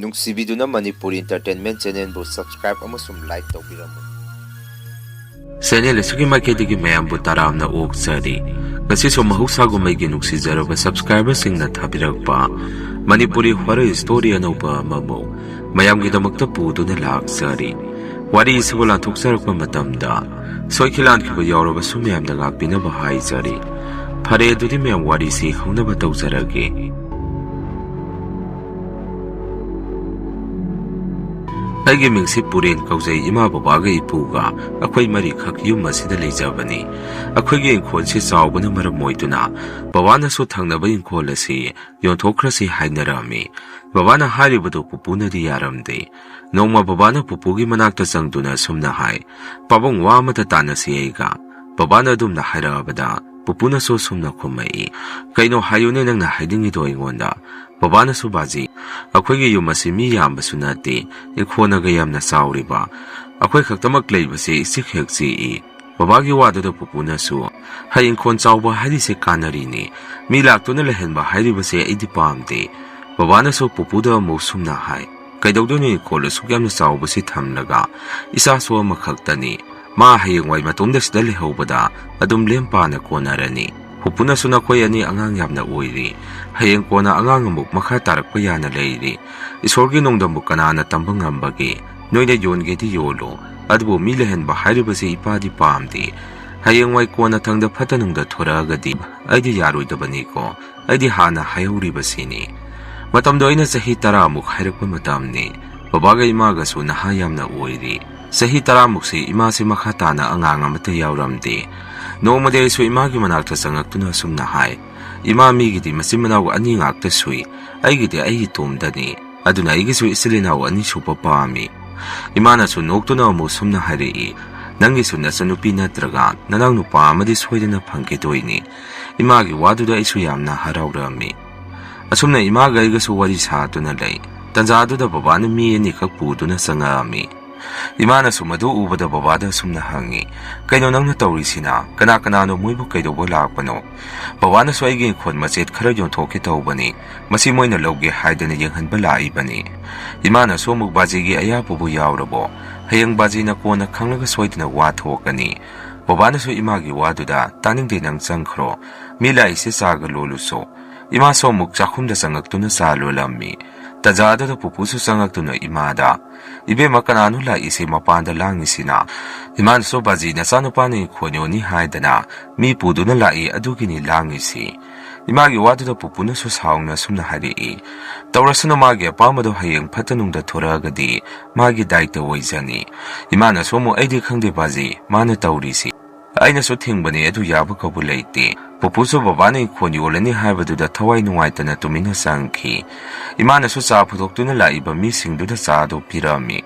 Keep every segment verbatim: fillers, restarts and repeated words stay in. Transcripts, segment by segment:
ꯅꯨꯡꯁꯤꯕꯤꯗꯨꯅ Manipuri Entertainment Channelꯕꯨ subscribe ꯑꯃꯁꯨꯡ like ꯇꯧꯕꯤꯔꯝꯃꯨ꯫ Channel ꯑꯁꯤꯒꯤ ꯃꯥꯏꯀꯩꯗꯒꯤ ꯃꯌꯥꯝꯕꯨ ꯇꯔꯥꯝꯅ ꯑꯣꯛꯆꯔꯤ꯫ ꯉꯁꯤꯁꯨ ꯃꯍꯧꯁꯥꯒꯨꯝ ꯑꯩꯒꯤ ꯅꯨꯡꯁꯤꯖꯔꯕ subscriberꯁꯤꯡꯅ ꯊꯥꯕꯤꯔꯛꯄ ꯃꯅꯤꯄꯨꯔꯤ horror story ꯑꯅꯧꯕ ꯑꯃꯕꯨ ꯃꯌꯥꯝꯒꯤꯗꯃꯛꯇ ꯄꯨꯗꯨꯅ ꯂꯥꯛꯆꯔꯤ꯫ ꯋꯥꯔꯤ ꯑꯁꯤꯕꯨ ꯂꯥꯟꯊꯣꯛꯆꯔꯛꯄ ꯃꯇꯝꯗ ꯁꯣꯏꯈꯤ ꯂꯥꯟꯈꯤꯕ ꯌꯥꯎꯔꯕꯁꯨ ꯃꯌꯥꯝꯗ ꯉꯥꯛꯄꯤꯅꯕ ꯍꯥꯏꯖꯔꯤ꯫ ꯐꯔꯦ, ꯑꯗꯨꯗꯤ ꯃꯌꯥꯝ ꯋꯥꯔꯤꯁꯤ ꯍꯧꯅꯕ ꯇꯧꯖꯔꯒꯦ꯫ ꯑꯩꯒꯤ ꯃꯤꯡꯁꯤ ꯄꯨꯔꯦꯟ ꯀꯧꯖꯩ꯫ ꯏꯃꯥ ꯕꯕꯥꯒ ꯏꯄꯨꯒ ꯑꯩꯈꯣꯏ ꯃꯔꯤꯈꯛ ꯌꯨꯝ ꯑꯁꯤꯗ ꯂꯩꯖꯕꯅꯤ꯫ ꯑꯩꯈꯣꯏꯒꯤ ꯏꯪꯈꯣꯜꯁꯤ ꯆꯥꯎꯕꯅ ꯃꯔꯝ ꯑꯣꯏꯗꯨꯅ ꯕꯕꯥꯅꯁꯨ ꯊꯪꯅꯕ ꯏꯪꯈꯣꯜ ꯑꯁꯤ ꯌꯣꯟꯊꯣꯛꯈ꯭ꯔꯁꯤ ꯍꯥꯏꯅꯔꯝꯃꯤ꯫ ꯕꯕꯥꯅ ꯍꯥꯏꯔꯤꯕꯗꯨ ꯄꯨꯄꯨꯅꯗꯤ ꯌꯥꯔꯝꯗꯦ꯫ ꯅꯣꯡꯃ ꯕꯕꯥꯅ ꯄꯨꯄꯨꯒꯤ ꯃꯅꯥꯛꯇ ꯆꯪꯗꯨꯅ ꯑꯁꯨꯝꯅ ꯍꯥꯏ, "ꯄꯥꯕꯨꯡ, ꯋꯥ ꯑꯃꯇ ꯇꯥꯟꯅꯁꯤ ꯑꯩꯒ"꯫ ꯕꯕꯥꯅ ꯑꯗꯨꯝꯅ ꯍꯥꯏꯔꯛꯑꯕꯗ ꯄꯨꯄꯨꯅꯁꯨ ꯑꯁꯨꯝꯅ ꯈꯨꯝꯃꯛꯏ, "ꯀꯩꯅꯣ ꯍꯥꯏꯌꯨꯅꯦ ꯅꯪꯅ ꯍꯥꯏꯅꯤꯡꯉꯤꯗꯣ ꯑꯩꯉꯣꯟꯗ?" ꯕꯕꯥꯅꯁꯨ, "ꯕꯥꯖꯤ, ꯑꯩꯈꯣꯏꯒꯤ ꯌꯨꯝ ꯑꯁꯤ ꯃꯤ ꯌꯥꯝꯕꯁꯨ ꯅꯠꯇꯦ, ꯏꯪꯈꯣꯜꯅꯒ ꯌꯥꯝꯅ ꯆꯥꯎꯔꯤꯕ, ꯑꯩꯈꯣꯏ ꯈꯛꯇꯃꯛ ꯂꯩꯕꯁꯦ ꯏꯆꯤꯛ ꯍꯦꯛ ꯆꯤꯛꯏ"꯫ ꯕꯕꯥꯒꯤ ꯋꯥꯗꯨꯗ ꯄꯨꯄꯨꯅꯁꯨ, "ꯍꯩ ꯏꯪꯈꯣꯜ ꯆꯥꯎꯕ ꯍꯥꯏꯔꯤꯁꯦ ꯀꯥꯟꯅꯔꯤꯅꯤ, ꯃꯤ ꯂꯥꯛꯇꯨꯅ ꯂꯩꯍꯟꯕ ꯍꯥꯏꯔꯤꯕꯁꯦ ꯑꯩꯗꯤ ꯄꯥꯝꯗꯦ"꯫ ꯕꯕꯥꯅꯁꯨ ꯄꯨꯄꯨꯗ ꯑꯃꯨꯛ ꯁꯨꯝꯅ ꯍꯥꯏ, "ꯀꯩꯗꯧꯗꯣꯏꯅꯣ ꯏꯪꯈꯣꯜ ꯑꯁꯨꯛ ꯌꯥꯝꯅ ꯆꯥꯎꯕꯁꯤ ꯊꯝꯂꯒ? ꯏꯆꯥꯁꯨ ꯑꯃꯈꯛꯇꯅꯤ, ꯃꯥ ꯍꯌꯦꯡꯋꯥꯏ ꯃꯇꯣꯝꯗ ꯁꯤꯗ ꯂꯩꯍꯧꯕꯗ ꯑꯗꯨꯝ ꯂꯦꯝ ꯄꯥꯅ ꯀꯣꯟꯅꯔꯅꯤ꯫ ꯄꯨꯄꯨꯅꯁꯨ ꯅꯈꯣꯏ ꯑꯅꯤ ꯑꯉꯥꯡ ꯌꯥꯝꯅ ꯑꯣꯏꯔꯤ, ꯍꯌꯦꯡ ꯀꯣꯟꯅ ꯑꯉꯥꯡ ꯑꯃꯨꯛ ꯃꯈꯥ ꯇꯥꯔꯛꯄ ꯌꯥꯅ ꯂꯩꯔꯤ꯫ ꯏꯁꯣꯔꯒꯤ ꯅꯣꯡꯗꯝꯕꯨ ꯀꯅꯥꯅ ꯇꯝꯕ ꯉꯝꯕꯒꯦ? ꯅꯣꯏꯅ ꯌꯣꯟꯒꯦꯗꯤ ꯌꯣꯜꯂꯨ, ꯑꯗꯨꯕꯨ ꯃꯤ ꯂꯩꯍꯟꯕ ꯍꯥꯏꯔꯤꯕꯁꯤ ꯏꯄꯥꯗꯤ ꯄꯥꯝꯗꯦ꯫ ꯍꯌꯦꯡꯋꯥꯏ ꯀꯣꯟꯅ ꯊꯪꯗ ꯐꯠꯇ ꯅꯨꯡꯗ ꯊꯣꯔꯛꯑꯒꯗꯤ ꯑꯩꯗꯤ ꯌꯥꯔꯣꯏꯗꯕꯅꯤꯀꯣ, ꯑꯩꯗꯤ ꯍꯥꯟꯅ ꯍꯥꯏꯍꯧꯔꯤꯕꯁꯤꯅꯤ"꯫ ꯃꯇꯝꯗꯣ ꯑꯩꯅ ꯆꯍꯤ ꯇꯔꯥꯃꯨꯛ ꯍꯥꯏꯔꯛꯄ ꯃꯇꯝꯅꯤ꯫ ꯕꯕꯥꯒ ꯏꯃꯥꯒꯁꯨ ꯅꯍꯥ ꯌꯥꯝꯅ ꯑꯣꯏꯔꯤ꯫ ꯆꯍꯤ ꯇꯔꯥꯃꯨꯛꯁꯤ ꯏꯃꯥꯁꯤ ꯃꯈꯥ ꯇꯥꯅ ꯑꯉꯥꯡ ꯑꯃꯠꯇ ꯌꯥꯎꯔꯝꯗꯦ꯫ ꯅꯣꯡꯃꯗꯤ ꯑꯩꯁꯨ ꯏꯃꯥꯒꯤ ꯃꯅꯥꯛꯇ ꯆꯪꯉꯛꯇꯨꯅ ꯑꯁꯨꯝꯅ ꯍꯥꯏ, "ꯏꯃꯥ, ꯃꯤꯒꯤꯗꯤ ꯃꯆꯤꯟ ꯃꯅꯥꯎ ꯑꯅꯤ ꯉꯥꯛꯇ ꯁꯨꯏ, ꯑꯩꯒꯤꯗꯤ ꯑꯩ ꯏꯇꯣꯝꯗꯅꯤ, ꯑꯗꯨꯅ ꯑꯩꯒꯤꯁꯨ ꯏꯆꯤꯜ ꯏꯅꯥꯎ ꯑꯅꯤ ꯁꯨꯕ ꯄꯥꯝꯃꯤ"꯫ ꯏꯃꯥꯅꯁꯨ ꯅꯣꯛꯇꯨꯅ ꯑꯃꯨꯛ ꯁꯨꯝꯅ ꯍꯥꯏꯔꯛꯏ, "ꯅꯪꯒꯤꯁꯨ ꯅꯆꯟꯅꯨꯄꯤ ꯅꯠꯇ꯭ꯔꯒ ꯅꯅꯥꯎ ꯅꯨꯄꯥ ꯑꯃꯗꯤ ꯁꯣꯏꯗꯅ ꯐꯪꯈꯤꯗꯣꯏꯅꯤ"꯫ ꯏꯃꯥꯒꯤ ꯋꯥꯗꯨꯗ ꯑꯩꯁꯨ ꯌꯥꯝꯅ ꯍꯔꯥꯎꯔꯝꯃꯤ꯫ ꯑꯁꯨꯝꯅ ꯏꯃꯥꯒ ꯑꯩꯒꯁꯨ ꯋꯥꯔꯤ ꯁꯥꯗꯨꯅ ꯂꯩ꯫ ꯇꯟꯖꯥꯗꯨꯗ ꯕꯕꯥꯅ ꯃꯤ ꯑꯅꯤꯈꯛ ꯄꯨꯗꯨꯅ ꯆꯪꯉꯛꯑꯝꯃꯤ꯫ ꯏꯃꯥꯅꯁꯨ ꯃꯗꯨ ꯎꯕꯗ ꯕꯕꯥꯗ ꯑꯁꯨꯝꯅ ꯍꯪꯉꯤ, "ꯀꯩꯅꯣ ꯅꯪꯅ ꯇꯧꯔꯤꯁꯤꯅ? ꯀꯅꯥ ꯀꯅꯥꯅꯣ? ꯃꯣꯏꯕꯨ ꯀꯩꯗꯧꯕ ꯂꯥꯛꯄꯅꯣ?" ꯕꯕꯥꯅꯁꯨ, "ꯑꯩꯒꯤ ꯏꯪꯈꯣꯜ ꯃꯆꯦꯠ ꯈꯔ ꯌꯣꯟꯊꯣꯛꯀꯦ ꯇꯧꯕꯅꯤ, ꯃꯁꯤ ꯃꯣꯏꯅ ꯂꯧꯒꯦ ꯍꯥꯏꯗꯅ ꯌꯦꯡꯍꯟꯕ ꯂꯥꯛꯏꯕꯅꯤ꯫" ꯏꯃꯥꯅꯁꯨ ꯑꯃꯨꯛ, "ꯕꯥꯖꯤꯒꯤ ꯑꯌꯥꯕꯕꯨ ꯌꯥꯎꯔꯕꯣ? ꯍꯌꯦꯡ ꯕꯥꯖꯤꯅ ꯀꯣꯟꯅ ꯈꯪꯂꯒ ꯁꯣꯏꯗꯅ ꯋꯥ ꯊꯣꯛꯀꯅꯤ꯫" ꯕꯕꯥꯅꯁꯨ ꯏꯃꯥꯒꯤ ꯋꯥꯗꯨꯗ, "ꯇꯥꯅꯤꯡꯗꯦ, ꯅꯪ ꯆꯪꯈ꯭ꯔꯣ, ꯃꯤ ꯂꯥꯛꯏꯁꯦ ꯆꯥꯒ ꯂꯣꯜꯂꯨꯁꯣ꯫" ꯏꯃꯥꯁꯨ ꯑꯃꯨꯛ ꯆꯥꯛꯈꯨꯝꯗ ꯆꯪꯉꯛꯇꯨꯅ ꯆꯥ ꯂꯣꯜꯂꯝꯃꯤ꯫ ꯇꯟꯖꯥ ꯑꯗꯨꯗ ꯄꯨꯄꯨꯁꯨ ꯆꯪꯉꯛꯇꯨꯅ ꯏꯃꯥꯗ, "ꯏꯕꯦꯝꯃ, ꯀꯅꯥꯅꯣ ꯂꯥꯛꯏꯁꯦ ꯃꯄꯥꯟꯗ ꯂꯥꯡꯉꯤꯁꯤꯅ?" ꯏꯃꯥꯅꯁꯨ, "ꯕꯥꯖꯤ, ꯅꯆꯥꯅꯨꯄꯥꯅ ꯏꯪꯈꯣꯜ ꯌꯣꯟꯅꯤ ꯍꯥꯏꯗꯅ ꯃꯤ ꯄꯨꯗꯨꯅ ꯂꯥꯛꯏ, ꯑꯗꯨꯒꯤꯅꯤ ꯂꯥꯡꯉꯤꯁꯤ꯫" ꯏꯃꯥꯒꯤ ꯋꯥꯗꯨꯗ ꯄꯨꯄꯨꯅꯁꯨ ꯁꯥꯎꯅ ꯑꯁꯨꯝꯅ ꯍꯥꯏꯔꯛꯏ, "ꯇꯧꯔꯁꯅꯨ, ꯃꯥꯒꯤ ꯑꯄꯥꯝꯕꯗꯣ ꯍꯌꯦꯡ ꯐꯠꯇ ꯅꯨꯡꯗ ꯊꯣꯔꯛꯑꯒꯗꯤ ꯃꯥꯒꯤ ꯗꯥꯏꯇ ꯑꯣꯏꯖꯅꯤ꯫" ꯏꯃꯥꯅꯁꯨ ꯑꯃꯨꯛ, "ꯑꯩꯗꯤ ꯈꯪꯗꯦ ꯕꯥꯖꯤ, ꯃꯥꯅ ꯇꯧꯔꯤꯁꯤ꯫ ꯑꯩꯅꯁꯨ ꯊꯤꯡꯕꯅꯤ, ꯑꯗꯨ ꯌꯥꯕ ꯀꯧꯕ ꯂꯩꯇꯦ꯫" ꯄꯨꯄꯨꯁꯨ ꯕꯕꯥꯅ ꯏꯪꯈꯣꯜ ꯌꯣꯜꯂꯅꯤ ꯍꯥꯏꯕꯗꯨꯗ ꯊꯋꯥꯏ ꯅꯨꯡꯉꯥꯏꯇꯅ ꯇꯨꯃꯤꯟꯅ ꯆꯪꯈꯤ꯫ ꯏꯃꯥꯅꯁꯨ ꯆꯥ ꯄꯨꯊꯣꯛꯇꯨꯅ ꯂꯥꯛꯏꯕ ꯃꯤꯁꯤꯡꯗꯨꯗ ꯆꯥ ꯑꯗꯨ ꯄꯤꯔꯝꯃꯤ꯫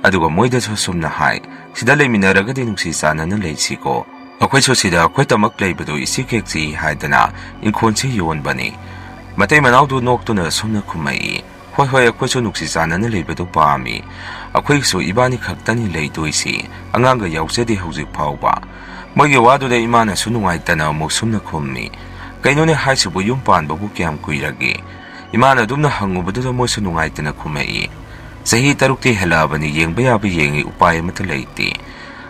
ꯑꯗꯨꯒ ꯃꯣꯏꯗꯁꯨ ꯑꯁꯨꯝꯅ ꯍꯥꯏ, "ꯁꯤꯗ ꯂꯩꯃꯤꯟꯅꯔꯒꯗꯤ ꯅꯨꯡꯁꯤ ꯆꯥꯟꯅꯅ ꯂꯩꯁꯤꯀꯣ꯫ ꯑꯩꯈꯣꯏꯁꯨ ꯁꯤꯗ ꯑꯩꯈꯣꯏ ꯇꯃꯛ ꯂꯩꯕꯗꯨ ꯏꯆꯤꯛ ꯍꯦꯛ ꯆꯤꯛꯏ ꯍꯥꯏꯗꯅ ꯏꯪꯈꯣꯜꯁꯤ ꯌꯣꯟꯕꯅꯤ꯫" ꯃꯇꯩ ꯃꯅꯥꯎꯗꯨ ꯅꯣꯛꯇꯨꯅ ꯑꯁꯨꯝꯅ ꯈꯨꯝꯃꯛꯏ, "ꯍꯣꯏ, ꯍꯣꯏ, ꯑꯩꯈꯣꯏꯁꯨ ꯅꯨꯡꯁꯤ ꯆꯥꯟꯅꯅ ꯂꯩꯕꯗꯨ ꯄꯥꯝꯃꯤ꯫ ꯑꯩꯈꯣꯏꯒꯤꯁꯨ ꯏꯕꯥꯅꯤ ꯈꯛꯇꯅꯤ ꯂꯩꯗꯣꯏꯁꯤ꯫ ꯑꯉꯥꯡꯒ ꯌꯥꯎꯖꯗꯦ ꯍꯧꯖꯤꯛ ꯐꯥꯎꯕ꯫" ꯃꯣꯏꯒꯤ ꯋꯥꯗꯨꯗ ꯏꯃꯥꯅꯁꯨ ꯅꯨꯡꯉꯥꯏꯇꯅ ꯑꯃꯨꯛ ꯁꯨꯝꯅ ꯈꯨꯝꯃꯤ, "ꯀꯩꯅꯣꯅꯦ ꯍꯥꯏꯁꯤꯕꯨ, ꯌꯨꯝ ꯄꯥꯟꯕꯕꯨ ꯀꯌꯥꯝ ꯀꯨꯏꯔꯒꯦ?" ꯏꯃꯥꯅ ꯑꯗꯨꯝꯅ ꯍꯪꯉꯨꯕꯗꯨꯗ ꯃꯣꯏꯁꯨ ꯅꯨꯡꯉꯥꯏꯇꯅ ꯈꯨꯝꯃꯛꯏ, "ꯆꯍꯤ ꯇꯔꯨꯛꯇꯤ ꯍꯦꯜꯂꯛꯑꯕꯅꯤ, ꯌꯦꯡꯕ ꯌꯥꯕ ꯌꯦꯡꯉꯤ, ꯎꯄꯥꯏ ꯑꯃꯠꯇ ꯂꯩꯇꯦ꯫"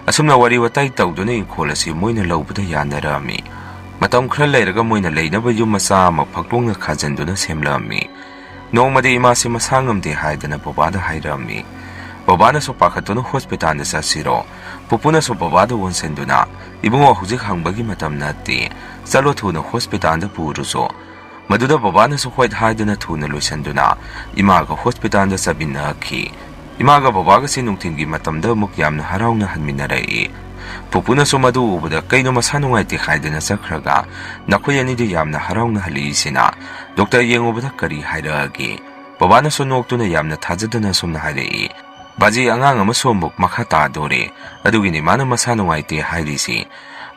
ꯑꯁꯨꯝꯅ ꯋꯥꯔꯤ ꯋꯥꯇꯥꯏ ꯇꯧꯗꯨꯅ ꯏꯪꯈꯣꯜ ꯑꯁꯤ ꯃꯣꯏꯅ ꯂꯧꯕꯗ ꯌꯥꯅꯔꯛꯑꯝꯃꯤ꯫ ꯃꯇꯝ ꯈꯔ ꯂꯩꯔꯒ ꯃꯣꯏꯅ ꯂꯩꯅꯕ ꯌꯨꯝ ꯃꯆꯥ ꯑꯃ ꯐꯛꯂꯣꯡꯅ ꯈꯥꯖꯤꯟꯗꯨꯅ ꯁꯦꯝꯂꯛꯑꯝꯃꯤ꯫ ꯅꯣꯡꯃꯗꯤ ꯏꯃꯥꯁꯤ ꯃꯁꯥ ꯉꯝꯗꯦ ꯍꯥꯏꯗꯅ ꯕꯕꯥꯗ ꯍꯥꯏꯔꯛꯑꯝꯃꯤ꯫ ꯕꯕꯥꯅꯁꯨ ꯄꯥꯈꯠꯇꯨꯅ, "ꯍꯣꯁꯄꯤꯇꯥꯜꯗ ꯆꯠꯁꯤꯔꯣ?" ꯄꯨꯄꯨꯅꯁꯨ ꯕꯕꯥꯗ ꯑꯣꯟꯁꯤꯟꯗꯨꯅ, "ꯏꯕꯨꯡꯉꯣ, ꯍꯧꯖꯤꯛ ꯍꯪꯕꯒꯤ ꯃꯇꯝ ꯅꯠꯇꯦ꯫ ꯆꯠꯂꯣ, ꯊꯨꯅ ꯍꯣꯁꯄꯤꯇꯥꯜꯗ ꯄꯨꯔꯨꯆꯣ꯫" ꯃꯗꯨꯗ ꯕꯕꯥꯅꯁꯨ ꯍꯣꯏ ꯍꯥꯏꯗꯨꯅ ꯊꯨꯅ ꯂꯣꯏꯁꯤꯟꯗꯨꯅ ꯏꯃꯥꯒ ꯍꯣꯁꯄꯤꯇꯥꯜꯗ ꯆꯠꯃꯤꯟꯅꯈꯤ꯫ ꯏꯃꯥꯒ ꯕꯕꯥꯒꯁꯤ ꯅꯨꯡꯊꯤꯜꯒꯤ ꯃꯇꯝꯗ ꯑꯃꯨꯛ ꯌꯥꯝꯅ ꯍꯔꯥꯎꯅ ꯍꯟꯃꯤꯟꯅꯔꯛꯏ꯫ ꯄꯨꯄꯨꯅꯁꯨ ꯃꯗꯨ ꯎꯕꯗ, "ꯀꯩꯅꯣ, ꯃꯁꯥ ꯅꯨꯡꯉꯥꯏꯇꯦ ꯍꯥꯏꯗꯅ ꯆꯠꯈ꯭ꯔꯒ ꯅꯈꯣꯏ ꯑꯅꯤꯗꯤ ꯌꯥꯝꯅ ꯍꯔꯥꯎꯅ ꯍꯜꯂꯛꯏꯁꯤꯅ? ꯗꯣꯛꯇꯔ ꯌꯦꯡꯉꯨꯕꯗ ꯀꯔꯤ ꯍꯥꯏꯔꯛꯑꯒꯦ?" ꯕꯕꯥꯅꯁꯨ ꯅꯣꯛꯇꯨꯅ ꯌꯥꯝꯅ ꯊꯥꯖꯗꯅ ꯑꯁꯨꯝꯅ ꯍꯥꯏꯔꯛꯏ, "ꯕꯥꯖꯤ, ꯑꯉꯥꯡ ꯑꯃꯁꯨ ꯑꯃꯨꯛ ꯃꯈꯥ ꯇꯥꯗꯣꯔꯦ, ꯑꯗꯨꯒꯤꯅꯤ ꯃꯥꯅ ꯃꯁꯥ ꯅꯨꯡꯉꯥꯏꯇꯦ ꯍꯥꯏꯔꯤꯁꯤ꯫"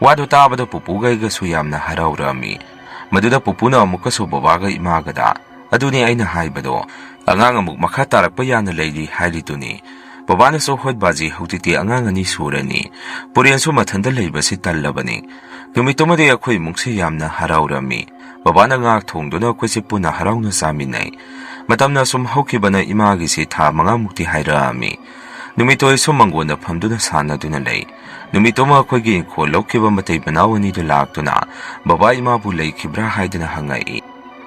ꯋꯥꯗꯨ ꯇꯥꯕꯗ ꯄꯨꯄꯨꯒ ꯑꯩꯒꯁꯨ ꯌꯥꯝꯅ ꯍꯔꯥꯎꯔꯛꯑꯝꯃꯤ꯫ ꯃꯗꯨꯗ ꯄꯨꯄꯨꯅ ꯑꯃꯨꯛꯀꯁꯨ ꯕꯕꯥꯒ ꯏꯃꯥꯒꯗ, "ꯑꯗꯨꯅꯤ ꯑꯩꯅ ꯍꯥꯏꯕꯗꯣ, ꯑꯉꯥꯡ ꯑꯃꯨꯛ ꯃꯈꯥ ꯇꯥꯔꯛꯄ ꯌꯥꯅ ꯂꯩꯔꯤ ꯍꯥꯏꯔꯤꯗꯨꯅꯤ꯫ ꯕꯕꯥꯅꯁꯨ, "ꯍꯣꯏ ꯕꯥꯖꯤ, ꯍꯧꯖꯤꯛꯇꯤ ꯑꯉꯥꯡ ꯑꯅꯤ ꯁꯨꯔꯅꯤ꯫ ꯄꯨꯔꯦꯟꯁꯨ ꯃꯊꯟꯇ ꯂꯩꯕꯁꯤ ꯇꯜꯂꯕꯅꯤ"꯫ ꯅꯨꯃꯤꯠꯇꯨꯃꯗꯤ ꯑꯩꯈꯣꯏ ꯏꯃꯨꯡꯁꯤ ꯌꯥꯝꯅ ꯍꯔꯥꯎꯔꯝꯃꯤ꯫ ꯕꯕꯥꯅ ꯉꯥ ꯊꯣꯡꯗꯨꯅ ꯑꯩꯈꯣꯏꯁꯦ ꯄꯨꯟꯅ ꯍꯔꯥꯎꯅ ꯆꯥꯃꯤꯟꯅꯩ꯫ ꯃꯇꯝꯅ ꯁꯨꯝ ꯍꯧꯈꯤꯕꯅ ꯏꯃꯥꯒꯤꯁꯤ ꯊꯥ ꯃꯉꯥꯃꯨꯛꯇꯤ ꯍꯥꯏꯔꯛꯑꯝꯃꯤ꯫ ꯅꯨꯃꯤꯠꯇꯨ ꯑꯩꯁꯨ ꯃꯪꯒꯣꯟꯗ ꯐꯝꯗꯨꯅ ꯁꯥꯟꯅꯗꯨꯅ ꯂꯩ꯫ ꯅꯨꯃꯤꯠꯇꯨꯃ ꯑꯩꯈꯣꯏꯒꯤ ꯏꯪꯈꯣꯜ ꯂꯧꯈꯤꯕ ꯃꯇꯩ ꯃꯅꯥꯎ ꯑꯅꯤꯗꯨ ꯂꯥꯛꯇꯨꯅ ꯕꯕꯥ ꯏꯃꯥꯕꯨ ꯂꯩꯈꯤꯕ꯭ꯔꯥ ꯍꯥꯏꯗꯨꯅ ꯍꯪꯉꯛꯏ꯫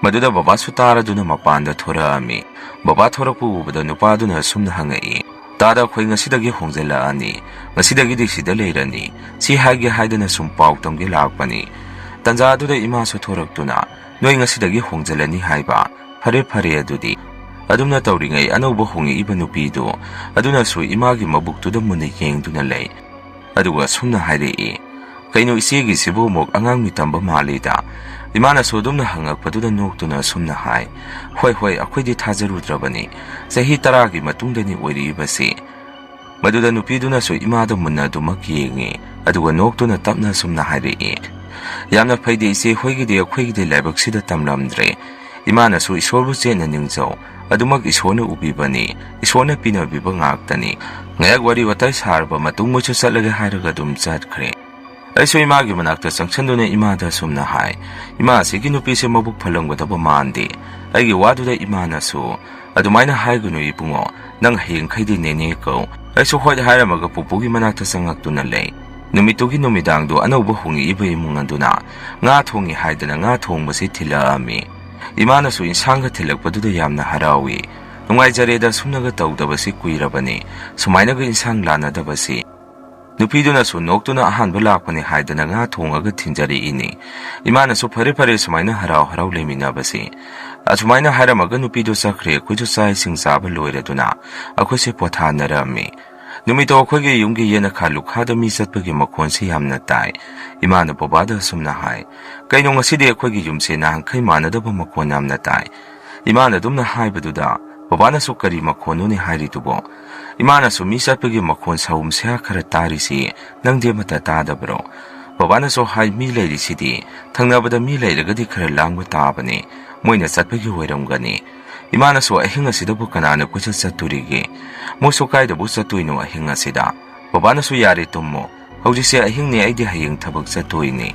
ꯃꯗꯨꯗ ꯕꯕꯥꯁꯨ ꯇꯥꯔꯗꯨꯅ ꯃꯄꯥꯟꯗ ꯊꯣꯔꯛꯑꯝꯃꯤ꯫ ꯕꯕꯥ ꯊꯣꯔꯛꯄ ꯎꯕꯗ ꯅꯨꯄꯥꯗꯨꯅ ꯑꯁꯨꯝꯅ ꯍꯪꯉꯛꯏ, "ꯇꯥꯗ, ꯑꯩꯈꯣꯏ ꯉꯁꯤꯗꯒꯤ ꯍꯣꯡꯖꯤꯜꯂꯛꯑꯅꯤ꯫ ꯉꯁꯤꯗꯒꯤꯗꯤ ꯁꯤꯗ ꯂꯩꯔꯅꯤ꯫ ꯁꯤ ꯍꯥꯏꯒꯦ ꯍꯥꯏꯗꯅ ꯁꯨꯝ ꯄꯥꯎ ꯇꯝꯒꯦ ꯂꯥꯛꯄꯅꯤ"꯫ ꯇꯟꯖꯥꯗꯨꯗ ꯏꯃꯥꯁꯨ ꯊꯣꯔꯛꯇꯨꯅ, "ꯅꯣꯏ ꯉꯁꯤꯗꯒꯤ ꯍꯣꯡꯖꯤꯜꯂꯅꯤ ꯍꯥꯏꯕ? ꯐꯔꯦ, ꯐꯔꯦ ꯑꯗꯨꯗꯤ"꯫ ꯑꯗꯨꯝꯅ ꯇꯧꯔꯤꯉꯩ ꯑꯅꯧꯕ ꯍꯣꯡꯉꯛꯏꯕ ꯅꯨꯄꯤꯗꯨ ꯑꯗꯨꯅꯁꯨ ꯏꯃꯥꯒꯤ ꯃꯕꯨꯛꯇꯨꯗ ꯃꯨꯟꯅ ꯌꯦꯡꯗꯨꯅ ꯂꯩ꯫ ꯑꯗꯨꯒ ꯑꯁꯨꯝꯅ ꯍꯥꯏꯔꯛꯏ, "ꯀꯩꯅꯣ, ꯏꯆꯦꯒꯤꯁꯤꯕꯨ ꯑꯃꯨꯛ ꯑꯉꯥꯡ ꯃꯤ ꯇꯝꯕ ꯃꯥꯜꯂꯤꯗ"꯫ ꯏꯃꯥꯅꯁꯨ ꯑꯗꯨꯝꯅ ꯍꯪꯉꯛꯄꯗꯨꯗ ꯅꯣꯛꯇꯨꯅ ꯑꯁꯨꯝꯅ ꯍꯥꯏ, "ꯍꯣꯏ, ꯍꯣꯏ, ꯑꯩꯈꯣꯏꯗꯤ ꯊꯥꯖꯔꯨꯗ꯭ꯔꯕꯅꯤ꯫ ꯆꯍꯤ ꯇꯔꯥꯒꯤ ꯃꯇꯨꯡꯗꯅꯤ ꯑꯣꯏꯔꯛꯏꯕꯁꯤ"꯫ ꯃꯗꯨꯗ ꯅꯨꯄꯤꯗꯨꯅꯁꯨ ꯏꯃꯥꯗ ꯃꯨꯟꯅ ꯑꯗꯨꯃꯛ ꯌꯦꯡꯉꯤ꯫ ꯑꯗꯨꯒ ꯅꯣꯛꯇꯨꯅ ꯇꯞꯅ ꯑꯁꯨꯝꯅ ꯍꯥꯏꯔꯛꯏ, "ꯌꯥꯝꯅ ꯐꯩꯗꯤ ꯏꯆꯦ ꯍꯣꯏꯒꯤꯗꯤ, ꯑꯩꯈꯣꯏꯒꯤꯗꯤ ꯂꯥꯏꯕꯛꯁꯤꯗ ꯇꯝꯂꯝꯗ꯭ꯔꯦ"꯫ ꯏꯃꯥꯅꯁꯨ, "ꯏꯁꯣꯔꯕꯨ ꯆꯦꯠꯅ ꯅꯤꯡꯖꯧ꯫ ꯑꯗꯨꯃꯛ ꯏꯁꯣꯔꯅ ꯎꯕꯤꯕꯅꯤ꯫ ꯏꯁꯣꯔꯅ ꯄꯤꯅꯕꯤꯕ ꯉꯥꯛꯇꯅꯤ"꯫ ꯉꯥꯏꯍꯥꯛ ꯋꯥꯔꯤ ꯋꯥꯇꯥꯏ ꯁꯥꯔꯕ ꯃꯇꯨꯡ ꯃꯣꯏꯁꯨ ꯆꯠꯂꯒꯦ ꯍꯥꯏꯔꯒ ꯑꯗꯨꯝ ꯆꯠꯈ꯭ꯔꯦ꯫ ꯑꯩꯁꯨ ꯏꯃꯥꯒꯤ ꯃꯅꯥꯛꯇ ꯆꯪꯁꯤꯟꯗꯨꯅ ꯏꯃꯥꯗ ꯑꯁꯨꯝꯅ ꯍꯥꯏ, "ꯏꯃꯥ, ꯑꯁꯤꯒꯤ ꯅꯨꯄꯤꯁꯦ ꯃꯕꯨꯛ ꯐꯜꯂꯝꯒꯗꯕ ꯃꯥꯟꯗꯦ"꯫ ꯑꯩꯒꯤ ꯋꯥꯗꯨꯗ ꯏꯃꯥꯅꯁꯨ, "ꯑꯗꯨꯃꯥꯏꯅ ꯍꯥꯏꯒꯅꯨ ꯏꯕꯨꯡꯉꯣ, ꯅꯪ ꯍꯌꯦꯡꯈꯩꯗꯤ ꯅꯦꯅꯦ ꯀꯧ"꯫ ꯑꯩꯁꯨ ꯍꯣꯏ ꯍꯥꯏꯔꯝꯃꯒ ꯄꯨꯄꯨꯒꯤ ꯃꯅꯥꯛꯇ ꯆꯪꯉꯛꯇꯨꯅ ꯂꯩ꯫ ꯅꯨꯃꯤꯠꯇꯨꯒꯤ ꯅꯨꯃꯤꯗꯥꯡꯗꯨ ꯑꯅꯧꯕ ꯍꯣꯡꯉꯛꯏꯕ ꯏꯃꯨꯡ ꯑꯗꯨꯅ ꯉꯥ ꯊꯣꯡꯉꯤ ꯍꯥꯏꯗꯅ ꯉꯥ ꯊꯣꯡꯕꯁꯤ ꯊꯤꯜꯂꯛꯑꯝꯃꯤ꯫ ꯏꯃꯥꯅꯁꯨ ꯏꯟꯁꯥꯡꯒ ꯊꯤꯜꯂꯛꯄꯗꯨꯗ ꯌꯥꯝꯅ ꯍꯔꯥꯎꯏ꯫ ꯅꯨꯡꯉꯥꯏꯖꯔꯦꯗ, ꯁꯨꯝꯅꯒ ꯇꯧꯗꯕꯁꯤ ꯀꯨꯏꯔꯕꯅꯤ, ꯁꯨꯃꯥꯏꯅꯒ ꯏꯟꯁꯥꯡ ꯂꯥꯟꯅꯗꯕꯁꯤ꯫ ꯅꯨꯄꯤꯗꯨꯅꯁꯨ ꯅꯣꯛꯇꯨꯅ ꯑꯍꯥꯟꯕ ꯂꯥꯛꯄꯅꯤ ꯍꯥꯏꯗꯅ ꯉꯥ ꯊꯣꯡꯉꯒ ꯊꯤꯟꯖꯔꯛꯏꯅꯤ꯫ ꯏꯃꯥꯅꯁꯨ, "ꯐꯔꯦ ꯐꯔꯦ, ꯁꯨꯃꯥꯏꯅ ꯍꯔꯥꯎ ꯍꯔꯥꯎ ꯂꯩꯃꯤꯟꯅꯕꯁꯤ"꯫ ꯑꯁꯨꯃꯥꯏꯅ ꯍꯥꯏꯔꯝꯃꯒ ꯅꯨꯄꯤꯗꯨ ꯆꯠꯈ꯭ꯔꯦ꯫ ꯑꯩꯈꯣꯏꯁꯨ ꯆꯥꯛ ꯏꯁꯤꯡ ꯆꯥꯕ ꯂꯣꯏꯔꯗꯨꯅ ꯑꯩꯈꯣꯏꯁꯦ ꯄꯣꯊꯥꯅꯔꯝꯃꯤ꯫ ꯅꯨꯃꯤꯠꯇꯣ ꯑꯩꯈꯣꯏꯒꯤ ꯌꯨꯝꯒꯤ ꯌꯦꯅꯈꯥ ꯂꯨꯈꯥꯗ ꯃꯤ ꯆꯠꯄꯒꯤ ꯃꯈꯣꯟꯁꯤ ꯌꯥꯝꯅ ꯇꯥꯏ꯫ ꯏꯃꯥꯅ ꯕꯕꯥꯗ ꯑꯁꯨꯝꯅ ꯍꯥꯏ, "ꯀꯩꯅꯣ, ꯉꯁꯤꯗꯤ ꯑꯩꯈꯣꯏꯒꯤ ꯌꯨꯝꯁꯦ ꯅꯍꯥꯟꯈꯩ ꯃꯥꯟꯅꯗꯕ ꯃꯈꯣꯟ ꯌꯥꯝꯅ ꯇꯥꯏ"꯫ ꯏꯃꯥꯅ ꯑꯗꯨꯝꯅ ꯍꯥꯏꯕꯗꯨꯗ ꯕꯕꯥꯅꯁꯨ, "ꯀꯔꯤ ꯃꯈꯣꯟꯅꯣꯅꯦ ꯍꯥꯏꯔꯤꯗꯨꯕꯣ? ꯏꯃꯥꯅꯁꯨ ꯃꯤ ꯆꯠꯄꯒꯤ ꯃꯈꯣꯟ ꯁꯍꯨꯝ ꯁꯌꯥ ꯈꯔ ꯇꯥꯔꯤꯁꯤ ꯅꯪꯗꯤ ꯑꯃꯠꯇ ꯇꯥꯗꯕ꯭ꯔꯣ?" ꯕꯕꯥꯅꯁꯨ ꯍꯥꯏ, "ꯃꯤ ꯂꯩꯔꯤꯁꯤꯗꯤ, ꯊꯪꯅꯕꯗ ꯃꯤ ꯂꯩꯔꯒꯗꯤ ꯈꯔ ꯂꯥꯡꯕ ꯇꯥꯕꯅꯤ, ꯃꯣꯏꯅ ꯆꯠꯄꯒꯤ ꯑꯣꯏꯔꯝꯒꯅꯤ"꯫ ꯏꯃꯥꯅꯁꯨ, "ꯑꯍꯤꯡ ꯑꯁꯤꯗꯕꯨ ꯀꯅꯥꯅ ꯀꯣꯏꯆꯠ ꯆꯠꯇꯣꯔꯤꯒꯦ? ꯃꯣꯏꯁꯨ ꯀꯥꯏꯗꯕꯨ ꯆꯠꯇꯣꯏꯅꯣ ꯑꯍꯤꯡ ꯑꯁꯤꯗ?" ꯕꯕꯥꯅꯁꯨ, "ꯌꯥꯔꯦ, ꯇꯨꯝꯃꯣ꯫ ꯍꯧꯖꯤꯛꯁꯦ ꯑꯍꯤꯡꯅꯦ, ꯑꯩꯗꯤ ꯍꯌꯦꯡ ꯊꯕꯛ ꯆꯠꯇꯣꯏꯅꯦ꯫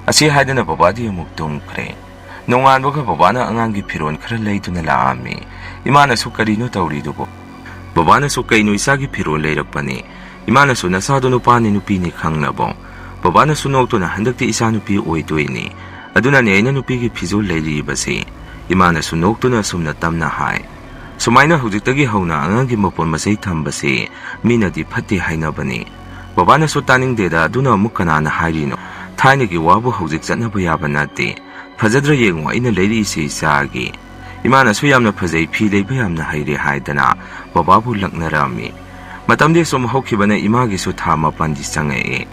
ꯑꯁꯤ ꯍꯥꯏꯗꯅ ꯕꯕꯥꯗꯤ ꯑꯃꯨꯛ ꯇꯨꯝꯈ꯭ꯔꯦ꯫ ꯅꯣꯡꯉꯥꯟꯕꯒ ꯕꯕꯥꯅ ꯑꯉꯥꯡꯒꯤ ꯐꯤꯔꯣꯜ ꯈꯔ ꯂꯩꯗꯨꯅ ꯂꯥꯛꯑꯝꯃꯤ꯫ ꯏꯃꯥꯅꯁꯨ, "ꯀꯔꯤꯅꯣ ꯇꯧꯔꯤꯗꯨꯕꯨ?" ꯕꯕꯥꯅꯁꯨ, "ꯀꯩꯅꯣ, ꯏꯆꯥꯒꯤ ꯐꯤꯔꯣꯜ ꯂꯩꯔꯛꯄꯅꯤ꯫" ꯏꯃꯥꯅꯁꯨ, "ꯅꯆꯥꯗꯣ ꯅꯨꯄꯥꯅꯤ ꯅꯨꯄꯤꯅꯤ ꯈꯪꯅꯕꯣ?" ꯕꯕꯥꯅꯁꯨ ꯅꯣꯛꯇꯨꯅ, "ꯍꯟꯗꯛꯇꯤ ꯏꯆꯥ ꯅꯨꯄꯤ ꯑꯣꯏꯗꯣꯏꯅꯤ꯫ ꯑꯗꯨꯅꯅꯦ ꯑꯩꯅ ꯅꯨꯄꯤꯒꯤ ꯐꯤꯖꯣꯜ ꯂꯩꯔꯤꯕꯁꯤ꯫" ꯏꯃꯥꯅꯁꯨ ꯅꯣꯛꯇꯨꯅ ꯑꯁꯨꯝꯅ ꯇꯝꯅ ꯍꯥꯏ, "ꯁꯨꯃꯥꯏꯅ ꯍꯧꯖꯤꯛꯇꯒꯤ ꯍꯧꯅ ꯑꯉꯥꯡꯒꯤ ꯃꯄꯣꯠ ꯃꯆꯩ ꯊꯝꯕꯁꯤ ꯃꯤꯅꯗꯤ ꯐꯠꯇꯦ ꯍꯥꯏꯅꯕꯅꯤ꯫" ꯕꯕꯥꯅꯁꯨ, "ꯇꯥꯅꯤꯡꯗꯦꯗ, ꯑꯗꯨꯅ ꯑꯃꯨꯛ ꯀꯅꯥꯅ ꯍꯥꯏꯔꯤꯅꯣ? ꯊꯥꯏꯅꯒꯤ ꯋꯥꯕꯨ ꯍꯧꯖꯤꯛ ꯆꯠꯅꯕ ꯌꯥꯕ ꯅꯠꯇꯦ꯫ ꯐꯖꯗ꯭ꯔꯥ ꯌꯦꯡꯉꯨ, ꯑꯩꯅ ꯂꯩꯔꯛꯏꯁꯦ ꯏꯆꯥꯒꯤ꯫" ꯏꯃꯥꯅꯁꯨ, "ꯌꯥꯝꯅ ꯐꯖꯩ, ꯐꯤ ꯂꯩꯕ ꯌꯥꯝꯅ ꯍꯩꯔꯦ" ꯍꯥꯏꯗꯅ ꯕꯕꯥꯕꯨ ꯂꯛꯅꯔꯝꯃꯤ꯫ ꯃꯇꯝꯗꯤ ꯁꯨꯝ ꯍꯧꯈꯤꯕꯅ ꯏꯃꯥꯒꯤꯁꯨ ꯊꯥ ꯃꯥꯄꯟꯗꯤ ꯆꯪꯉꯛꯑꯦ꯫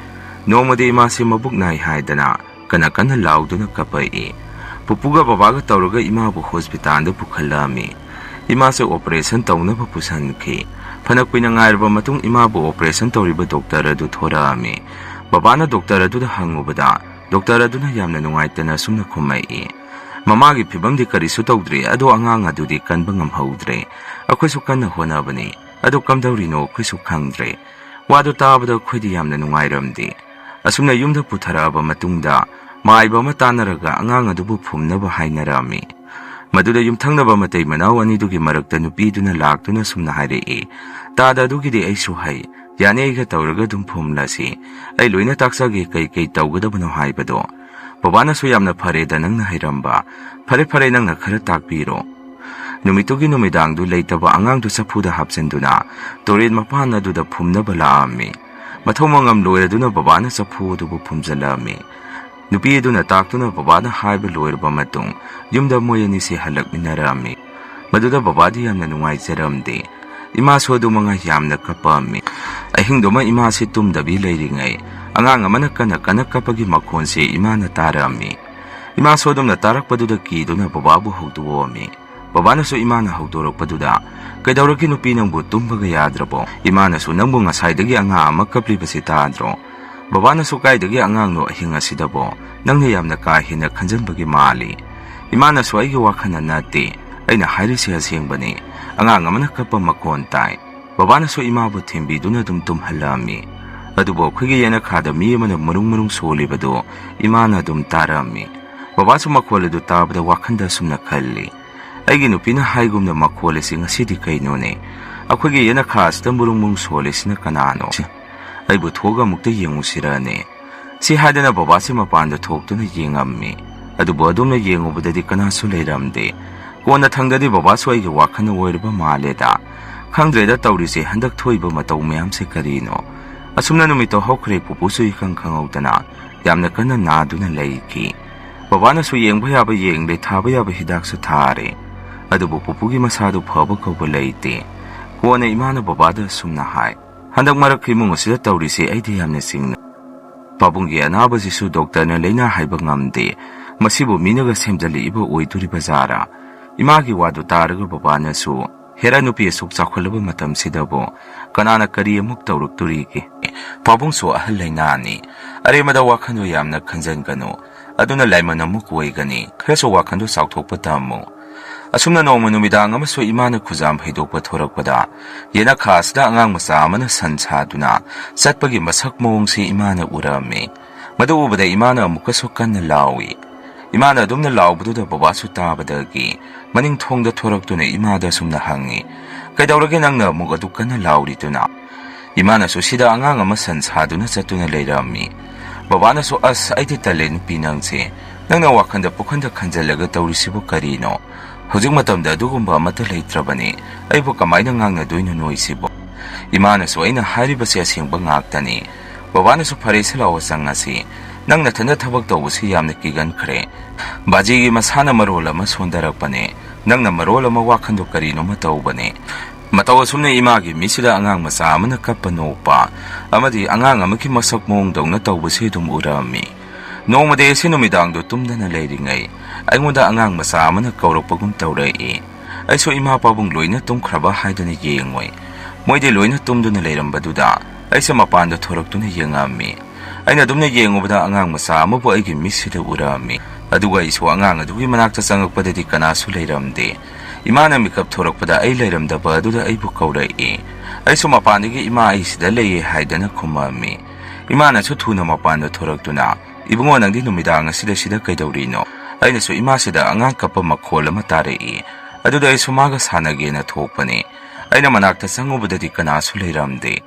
ꯅꯣꯡꯃꯗꯤ ꯏꯃꯥꯁꯤ ꯃꯕꯨꯛ ꯅꯥꯏ ꯍꯥꯏꯗꯅ ꯀꯟꯅ ꯀꯟꯅ ꯂꯥꯎꯗꯨꯅ ꯀꯞꯄꯛꯏ꯫ ꯄꯨꯄꯨꯒ ꯕꯕꯥꯒ ꯇꯧꯔꯒ ꯏꯃꯥꯕꯨ ꯍꯣꯁꯄꯤꯇꯥꯜꯗ ꯄꯨꯈꯠꯂꯛꯑꯝꯃꯤ꯫ ꯏꯃꯥꯁꯦ ꯑꯣꯄꯔꯦꯁꯟ ꯇꯧꯅꯕ ꯄꯨꯁꯟꯈꯤ꯫ ꯐꯅ ꯀꯨꯏꯅ ꯉꯥꯏꯔꯕ ꯃꯇꯨꯡ ꯏꯃꯥꯕꯨ ꯑꯣꯄꯔꯦꯁꯟ ꯇꯧꯔꯤꯕ ꯗꯣꯛꯇꯔ ꯑꯗꯨ ꯊꯣꯔꯛꯑꯝꯃꯤ꯫ ꯕꯕꯥꯅ ꯗꯣꯛꯇꯔ ꯑꯗꯨꯗ ꯍꯪꯉꯨꯕꯗ, ꯗꯣꯛꯇꯔ ꯑꯗꯨꯅ ꯌꯥꯝꯅ ꯅꯨꯡꯉꯥꯏꯇꯅ ꯑꯁꯨꯝꯅ ꯈꯨꯝꯃꯛꯏ, "ꯃꯃꯥꯒꯤ ꯐꯤꯕꯝꯗꯤ ꯀꯔꯤꯁꯨ ꯇꯧꯗ꯭ꯔꯤ, ꯑꯗꯣ ꯑꯉꯥꯡ ꯑꯗꯨꯗꯤ ꯀꯟꯕ ꯉꯝꯍꯧꯗ꯭ꯔꯦ꯫ ꯑꯩꯈꯣꯏꯁꯨ ꯀꯟꯅ ꯍꯣꯠꯅꯕꯅꯤ, ꯑꯗꯣ ꯀꯝꯗꯧꯔꯤꯅꯣ ꯑꯩꯈꯣꯏꯁꯨ ꯈꯪꯗ꯭ꯔꯦ꯫" ꯋꯥꯗꯨ ꯇꯥꯕꯗ ꯑꯩꯈꯣꯏꯗꯤ ꯌꯥꯝꯅ ꯅꯨꯡꯉꯥꯏꯔꯝꯗꯦ꯫ ꯑꯁꯨꯝꯅ ꯌꯨꯝꯗ ꯄꯨꯊꯔꯛꯑꯕ ꯃꯇꯨꯡꯗ ꯃꯥꯏꯕ ꯑꯃ ꯇꯥꯟꯅꯔꯒ ꯑꯉꯥꯡ ꯑꯗꯨꯕꯨ ꯐꯨꯝꯅꯕ ꯍꯥꯏꯅꯔꯝꯃꯤ꯫ ꯃꯗꯨꯗ ꯌꯨꯝꯊꯪꯅꯕ ꯃꯇꯩ ꯃꯅꯥꯎ ꯑꯅꯤꯗꯨꯒꯤ ꯃꯔꯛꯇ ꯅꯨꯄꯤꯗꯨꯅ ꯂꯥꯛꯇꯨꯅ ꯁꯨꯝꯅ ꯍꯥꯏꯔꯛꯏ, "ꯇꯥꯗ, ꯑꯗꯨꯒꯤꯗꯤ ꯑꯩꯁꯨ ꯍꯩ꯫ ꯌꯥꯅꯤ, ꯑꯩꯒ ꯇꯧꯔꯒ ꯑꯗꯨꯝ ꯐꯨꯝꯂꯁꯤ꯫ ꯑꯩ ꯂꯣꯏꯅ ꯇꯥꯛꯆꯒꯦ ꯀꯩ ꯀꯩ ꯇꯧꯒꯗꯕꯅꯣ ꯍꯥꯏꯕꯗꯣ꯫" ꯕꯕꯥꯅꯁꯨ, "ꯌꯥꯝꯅ ꯐꯔꯦꯗ ꯅꯪꯅ ꯍꯩꯔꯝꯕ꯫ ꯐꯔꯦ ꯐꯔꯦ, ꯅꯪꯅ ꯈꯔ ꯇꯥꯛꯄꯤꯔꯣ꯫" ꯅꯨꯃꯤꯠꯇꯨꯒꯤ ꯅꯨꯃꯤꯗꯥꯡꯗꯨ ꯂꯩꯇꯕ ꯑꯉꯥꯡꯗꯨ ꯆꯐꯨꯗ ꯍꯥꯞꯆꯤꯟꯗꯨꯅ ꯇꯨꯔꯦꯟ ꯃꯄꯥꯟ ꯑꯗꯨꯗ ꯐꯨꯝꯅꯕ ꯂꯥꯛꯑꯝꯃꯤ꯫ ꯃꯊꯧ ꯃꯉꯝ ꯂꯣꯏꯔꯗꯨꯅ ꯕꯕꯥꯅ ꯆꯐꯨ ꯑꯗꯨꯕꯨ ꯐꯨꯝꯖꯤꯜꯂꯛꯑꯝꯃꯤ꯫ ꯅꯨꯄꯤ ꯑꯗꯨꯅ ꯇꯥꯛꯇꯨꯅ ꯕꯕꯥꯅ ꯍꯥꯏꯕ ꯂꯣꯏꯔꯕ ꯃꯇꯨꯡ ꯌꯨꯝꯗ ꯃꯣꯏ ꯑꯅꯤꯁꯦ ꯍꯜꯂꯛꯃꯤꯟꯅꯔꯛꯑꯝꯃꯤ꯫ ꯃꯗꯨꯗ ꯕꯕꯥꯗꯤ ꯌꯥꯝꯅ ꯅꯨꯡꯉꯥꯏꯖꯔꯝꯗꯦ꯫ ꯏꯃꯥꯁꯨ ꯑꯗꯨ ꯃꯉꯥꯏ ꯌꯥꯝꯅ ꯀꯞꯄꯛꯑꯝꯃꯤ꯫ ꯑꯍꯤꯡꯗꯨꯃ ꯏꯃꯥꯁꯤ ꯇꯨꯝꯗꯕꯤ ꯂꯩꯔꯤꯉꯩ ꯑꯉꯥꯡ ꯑꯃꯅ ꯀꯟꯅ ꯀꯟꯅ ꯀꯞꯄꯒꯤ ꯃꯈꯣꯟꯁꯤ ꯏꯃꯥꯅ ꯇꯥꯔꯛꯑꯝꯃꯤ꯫ ꯏꯃꯥꯁꯨ ꯑꯗꯨꯝꯅ ꯇꯥꯔꯛꯄꯗꯨꯗ ꯀꯤꯗꯨꯅ ꯕꯕꯥꯕꯨ ꯍꯧꯗꯣꯛꯑꯝꯃꯤ꯫ ꯕꯕꯥꯅꯁꯨ ꯏꯃꯥꯅ ꯍꯧꯗꯣꯔꯛꯄꯗꯨꯗ, "ꯀꯩꯗꯧꯔꯒꯦ ꯅꯨꯄꯤ, ꯅꯪꯕꯨ ꯇꯨꯝꯕꯒ ꯌꯥꯗ꯭ꯔꯕꯣ? ꯏꯃꯥꯅꯁꯨ ꯅꯪꯕꯨ ꯉꯁꯥꯏꯗꯒꯤ ꯑꯉꯥꯡ ꯑꯃ ꯀꯞꯂꯤꯕꯁꯤ ꯇꯥꯗ꯭ꯔꯣ?" ꯕꯕꯥꯅꯁꯨ, "ꯀꯥꯏꯗꯒꯤ ꯑꯉꯥꯡꯅꯣ ꯑꯍꯤꯡ ꯑꯁꯤꯗꯕꯣ? ꯅꯪꯅ ꯌꯥꯝꯅ ꯀꯥ ꯍꯦꯟꯅ ꯈꯟꯖꯟꯕꯒꯤ ꯃꯥꯜꯂꯤ꯫" ꯏꯃꯥꯅꯁꯨ, "ꯑꯩꯒꯤ ꯋꯥꯈꯜꯅ ꯅꯠꯇꯦ, ꯑꯩꯅ ꯍꯥꯏꯔꯤꯁꯦ ꯑꯁꯦꯡꯕꯅꯤ꯫ ꯑꯉꯥꯡ ꯑꯃꯅ ꯀꯞꯄ ꯃꯈꯣꯟ ꯇꯥꯏ꯫ ꯕꯕꯥꯅꯁꯨ ꯏꯃꯥꯕꯨ ꯊꯦꯝꯕꯤꯗꯨꯅ ꯑꯗꯨꯝ ꯇꯨꯝꯍꯜꯂꯝꯃꯤ꯫ ꯑꯗꯨꯕꯨ ꯑꯩꯈꯣꯏꯒꯤ ꯌꯦꯅꯈꯥꯗ ꯃꯤ ꯑꯃꯅ ꯃꯔꯨꯡ ꯃꯔꯨꯡ ꯁꯣꯜꯂꯤꯕꯗꯨ ꯏꯃꯥꯅ ꯑꯗꯨꯝ ꯇꯥꯔꯝꯃꯤ꯫ ꯕꯕꯥꯁꯨ ꯃꯈꯣꯜ ꯑꯗꯨ ꯇꯥꯕꯗ ꯋꯥꯈꯜꯗ ꯑꯁꯨꯝꯅ ꯈꯜꯂꯤ, "ꯑꯩꯒꯤ ꯅꯨꯄꯤꯅ ꯍꯥꯏꯒꯨꯝꯅ ꯃꯈꯣꯜ ꯑꯁꯤ ꯉꯁꯤꯗꯤ ꯀꯩꯅꯣꯅꯦ? ꯑꯩꯈꯣꯏꯒꯤ ꯌꯦꯅꯈꯥ ꯑꯁꯤꯗ ꯃꯔꯨꯡ ꯃꯔꯨꯡ ꯁꯣꯜꯂꯤꯁꯤꯅ ꯀꯅꯥꯅꯣ? ꯑꯩꯕꯨ ꯊꯣꯛꯑꯒ ꯑꯃꯨꯛꯇ ꯌꯦꯡꯉꯨꯁꯤꯔꯅꯦ?" ꯁꯤ ꯍꯥꯏꯗꯅ ꯕꯕꯥꯁꯦ ꯃꯄꯥꯟꯗ ꯊꯣꯛꯇꯨꯅ ꯌꯦꯡꯉꯝꯃꯤ꯫ ꯑꯗꯨꯕꯨ ꯑꯗꯨꯝꯅ ꯌꯦꯡꯉꯨꯕꯗꯗꯤ ꯀꯅꯥꯁꯨ ꯂꯩꯔꯝꯗꯦ꯫ ꯀꯣꯟꯅ ꯊꯪꯗꯗꯤ ꯕꯕꯥꯁꯨ ꯑꯩꯒꯤ ꯋꯥꯈꯜꯅ ꯑꯣꯏꯔꯕ ꯃꯥꯜꯂꯦꯗ꯫ ꯈꯪꯗ꯭ꯔꯦꯗ ꯇꯧꯔꯤꯁꯦ, ꯍꯟꯗꯛ ꯊꯣꯛꯏꯕ ꯃꯇꯧ ꯃꯌꯥꯝꯁꯦ ꯀꯔꯤꯅꯣ? ꯑꯁꯨꯝꯅ ꯅꯨꯃꯤꯠꯇꯣ ꯍꯧꯈ꯭ꯔꯦ, ꯄꯨꯄꯨꯁꯨ ꯏꯈꯪ ꯈꯪꯍꯧꯗꯅ ꯌꯥꯝꯅ ꯀꯟꯅ ꯅꯥꯗꯨꯅ ꯂꯩꯈꯤ꯫ ꯕꯕꯥꯅꯁꯨ ꯌꯦꯡꯕ ꯌꯥꯕ ꯌꯦꯡꯂꯦ, ꯊꯥꯕ ꯌꯥꯕ ꯍꯤꯗꯥꯛꯁꯨ ꯊꯥꯔꯦ꯫ ꯑꯗꯨꯕꯨ ꯄꯨꯄꯨꯒꯤ ꯃꯁꯥꯗꯨ ꯐꯕ ꯀꯧꯕ ꯂꯩꯇꯦ꯫ ꯀꯣꯟꯅ ꯏꯃꯥꯅ ꯕꯕꯥꯗ ꯑꯁꯨꯝꯅ ꯍꯥꯏ, "ꯍꯟꯗꯛ ꯃꯔꯛ ꯏꯃꯨꯡ ꯑꯁꯤꯗ ꯇꯧꯔꯤꯁꯦ ꯑꯩꯗꯤ ꯌꯥꯝꯅ ꯆꯤꯡꯅꯩ꯫ ꯄꯥꯕꯨꯡꯒꯤ ꯑꯅꯥꯕꯁꯤꯁꯨ ꯗꯣꯛꯇꯔꯅ ꯂꯥꯏꯅꯥ ꯍꯥꯏꯕ ꯉꯝꯗꯦ꯫ ꯃꯁꯤꯕꯨ ꯃꯤꯅꯒ ꯁꯦꯝꯖꯤꯜꯂꯛꯏꯕ ꯑꯣꯏꯗꯣꯔꯤꯕ ꯖꯥꯔꯥ?" ꯏꯃꯥꯒꯤ ꯋꯥꯗꯨ ꯇꯥꯔꯒ ꯕꯕꯥꯅꯁꯨ, "ꯍꯦꯔꯥ, ꯅꯨꯄꯤ ꯑꯁꯨꯛ ꯆꯥꯎꯈꯠꯂꯕ ꯃꯇꯝꯁꯤꯗꯕꯨ ꯀꯅꯥꯅ ꯀꯔꯤ ꯑꯃꯨꯛ ꯇꯧꯔꯛꯇꯣꯔꯤꯒꯦ? ꯄꯥꯕꯨꯡꯁꯨ ꯑꯍꯜ ꯂꯩꯅꯥꯅꯤ꯫ ꯑꯔꯦꯝꯕꯗ ꯋꯥꯈꯜꯗꯨ ꯌꯥꯝꯅ ꯈꯟꯖꯟꯒꯅꯨ꯫ ꯑꯗꯨꯅ ꯂꯥꯏꯃꯟ ꯑꯃꯨꯛ ꯑꯣꯏꯒꯅꯤ꯫ ꯈꯔꯁꯨ ꯋꯥꯈꯜꯗꯨ ꯆꯥꯎꯊꯣꯛꯄ ꯇꯝꯃꯨ"꯫ ꯑꯁꯨꯝꯅ ꯅꯣꯡꯃ ꯅꯨꯃꯤꯗꯥꯡ ꯑꯃꯁꯨ ꯏꯃꯥꯅ ꯈꯨꯖꯥꯝ ꯍꯩꯗꯣꯛꯄ ꯊꯣꯔꯛꯄꯗ, ꯌꯦꯅꯈꯥ ꯑꯁꯤꯗ ꯑꯉꯥꯡ ꯃꯆꯥ ꯑꯃꯅ ꯁꯟ ꯁꯥꯗꯨꯅ ꯆꯠꯄꯒꯤ ꯃꯁꯛ ꯃꯑꯣꯡꯁꯤ ꯏꯃꯥꯅ ꯎꯔꯝꯃꯤ꯫ ꯃꯗꯨ ꯎꯕꯗ ꯏꯃꯥꯅ ꯑꯃꯨꯛꯀꯁꯨ ꯀꯟꯅ ꯂꯥꯎꯏ꯫ ꯏꯃꯥꯅ ꯑꯗꯨꯝꯅ ꯂꯥꯎꯕꯗꯨꯗ ꯕꯕꯥꯁꯨ ꯇꯥꯕꯗꯒꯤ ꯃꯅꯤꯡ ꯊꯣꯡꯗ ꯊꯣꯔꯛꯇꯨꯅ ꯏꯃꯥꯗ ꯑꯁꯨꯝꯅ ꯍꯪꯉꯤ, "ꯀꯩꯗꯧꯔꯒꯦ ꯅꯪꯅ ꯑꯃꯨꯛ ꯑꯗꯨ ꯀꯟꯅ ꯂꯥꯎꯔꯤꯗꯨꯅ?" ꯏꯃꯥꯅꯁꯨ ꯁꯤꯗ ꯑꯉꯥꯡ ꯑꯃ ꯁꯟ ꯁꯥꯗꯨꯅ ꯆꯠꯇꯨꯅ ꯂꯩꯔꯝꯃꯤ꯫ ꯕꯕꯥꯅꯁꯨ, "ꯑꯁ, ꯑꯩꯗꯤ ꯇꯜꯂꯦ ꯅꯨꯄꯤ ꯅꯪꯁꯦ꯫ ꯅꯪꯅ ꯋꯥꯈꯟꯗ ꯄꯨꯈꯟꯗ ꯈꯟꯖꯜꯂꯒ ꯇꯧꯔꯤꯁꯤꯕꯨ ꯀꯔꯤꯅꯣ? ꯍꯧꯖꯤꯛ ꯃꯇꯝꯗ ꯑꯗꯨꯒꯨꯝꯕ ꯑꯃꯠꯇ ꯂꯩꯇ꯭ꯔꯕꯅꯤ꯫ ꯑꯩꯕꯨ ꯀꯃꯥꯏꯅ ꯉꯥꯡꯅꯗꯣꯏꯅꯣ ꯅꯣꯏꯁꯤꯕꯨ?" ꯏꯃꯥꯅꯁꯨ, "ꯑꯩꯅ ꯍꯥꯏꯔꯤꯕꯁꯦ ꯑꯁꯦꯡꯕ ꯉꯥꯛꯇꯅꯤ꯫" ꯕꯕꯥꯅꯁꯨ, "ꯐꯔꯦꯁꯦ, ꯂꯥꯛꯑꯣ ꯆꯪꯉꯁꯤ꯫ ꯅꯪ ꯅꯊꯟꯗ ꯊꯕꯛ ꯇꯧꯕꯁꯤ ꯌꯥꯝꯅ ꯀꯤꯒꯟꯈ꯭ꯔꯦ꯫ ꯕꯥꯖꯤꯒꯤ ꯃꯁꯥꯅ ꯃꯔꯣꯜ ꯑꯃ ꯁꯣꯟꯊꯔꯛꯄꯅꯦ꯫ ꯅꯪꯅ ꯃꯔꯣꯜ ꯑꯃ ꯋꯥꯈꯟꯗꯣ ꯀꯔꯤꯅꯣꯃ ꯇꯧꯕꯅꯦ꯫" ꯃꯇꯧ ꯑꯁꯨꯝꯅ ꯏꯃꯥꯒꯤ ꯃꯤꯠꯁꯤꯗ ꯑꯉꯥꯡ ꯃꯆꯥ ꯑꯃꯅ ꯀꯞꯄ ꯅꯣꯛꯄ ꯑꯃꯗꯤ ꯑꯉꯥꯡ ꯑꯃꯒꯤ ꯃꯁꯛ ꯃꯑꯣꯡꯗꯧꯅ ꯇꯧꯕꯁꯤ ꯑꯗꯨꯝ ꯎꯔꯝꯃꯤ꯫ ꯅꯣꯡꯃꯗꯤ ꯑꯩꯁꯦ ꯅꯨꯃꯤꯗꯥꯡꯗꯣ ꯇꯨꯝꯗꯅ ꯂꯩꯔꯤꯉꯩ ꯑꯩꯉꯣꯟꯗ ꯑꯉꯥꯡ ꯃꯆꯥ ꯑꯃꯅ ꯀꯧꯔꯛꯄꯒꯨꯝ ꯇꯧꯔꯛꯏ꯫ ꯑꯩꯁꯨ ꯏꯃꯥ ꯄꯥꯕꯨꯡ ꯂꯣꯏꯅ ꯇꯨꯝꯈ꯭ꯔꯕ ꯍꯥꯏꯗꯅ ꯌꯦꯡꯉꯨꯏ꯫ ꯃꯣꯏꯗꯤ ꯂꯣꯏꯅ ꯇꯨꯝꯗꯨꯅ ꯂꯩꯔꯝꯕꯗꯨꯗ ꯑꯩꯁꯦ ꯃꯄꯥꯟꯗ ꯊꯣꯔꯛꯇꯨꯅ ꯌꯦꯡꯉꯛꯑꯝꯃꯤ꯫ ꯑꯩꯅ ꯑꯗꯨꯝꯅ ꯌꯦꯡꯉꯨꯕꯗ ꯑꯉꯥꯡ ꯃꯆꯥ ꯑꯃꯕꯨ ꯑꯩꯒꯤ ꯃꯤꯠꯁꯤꯗ ꯎꯔꯛꯑꯝꯃꯤ꯫ ꯑꯗꯨꯒ ꯑꯩꯁꯨ ꯑꯉꯥꯡ ꯑꯗꯨꯒꯤ ꯃꯅꯥꯛꯇ ꯆꯪꯉꯛꯄꯗꯗꯤ ꯀꯅꯥꯁꯨ ꯂꯩꯔꯝꯗꯦ꯫ ꯏꯃꯥꯅ ꯃꯤꯀꯞ ꯊꯣꯔꯛꯄꯗ ꯑꯩ ꯂꯩꯔꯝꯗꯕ ꯑꯗꯨꯗ ꯑꯩꯕꯨ ꯀꯧꯔꯛꯏ꯫ ꯑꯩꯁꯨ ꯃꯄꯥꯟꯗꯒꯤ "ꯏꯃꯥ, ꯑꯩ ꯁꯤꯗ ꯂꯩꯌꯦ" ꯍꯥꯏꯗꯅ ꯈꯨꯝꯃꯝꯃꯤ꯫ ꯏꯃꯥꯅꯁꯨ ꯊꯨꯅ ꯃꯄꯥꯟꯗ ꯊꯣꯔꯛꯇꯨꯅ, "ꯏꯕꯨꯡꯉꯣ, ꯅꯪꯗꯤ ꯅꯨꯃꯤꯗꯥꯡ ꯑꯁꯤꯗ ꯁꯤꯗ ꯀꯩꯗꯧꯔꯤꯅꯣ?" ꯑꯩꯅꯁꯨ ꯏꯃꯥꯁꯤꯗ ꯑꯉꯥꯡ ꯀꯞꯄ ꯃꯈꯣꯜ ꯑꯃ ꯇꯥꯔꯛꯏ꯫ ꯑꯗꯨꯗ ꯑꯩꯁꯨ ꯃꯥꯒ ꯁꯥꯟꯅꯒꯦꯅ ꯊꯣꯛꯄꯅꯤ꯫ ꯑꯩꯅ ꯃꯅꯥꯛꯇ ꯆꯪꯉꯨꯕꯗꯗꯤ ꯀꯅꯥꯁꯨ ꯂꯩꯔꯝꯗꯦ꯫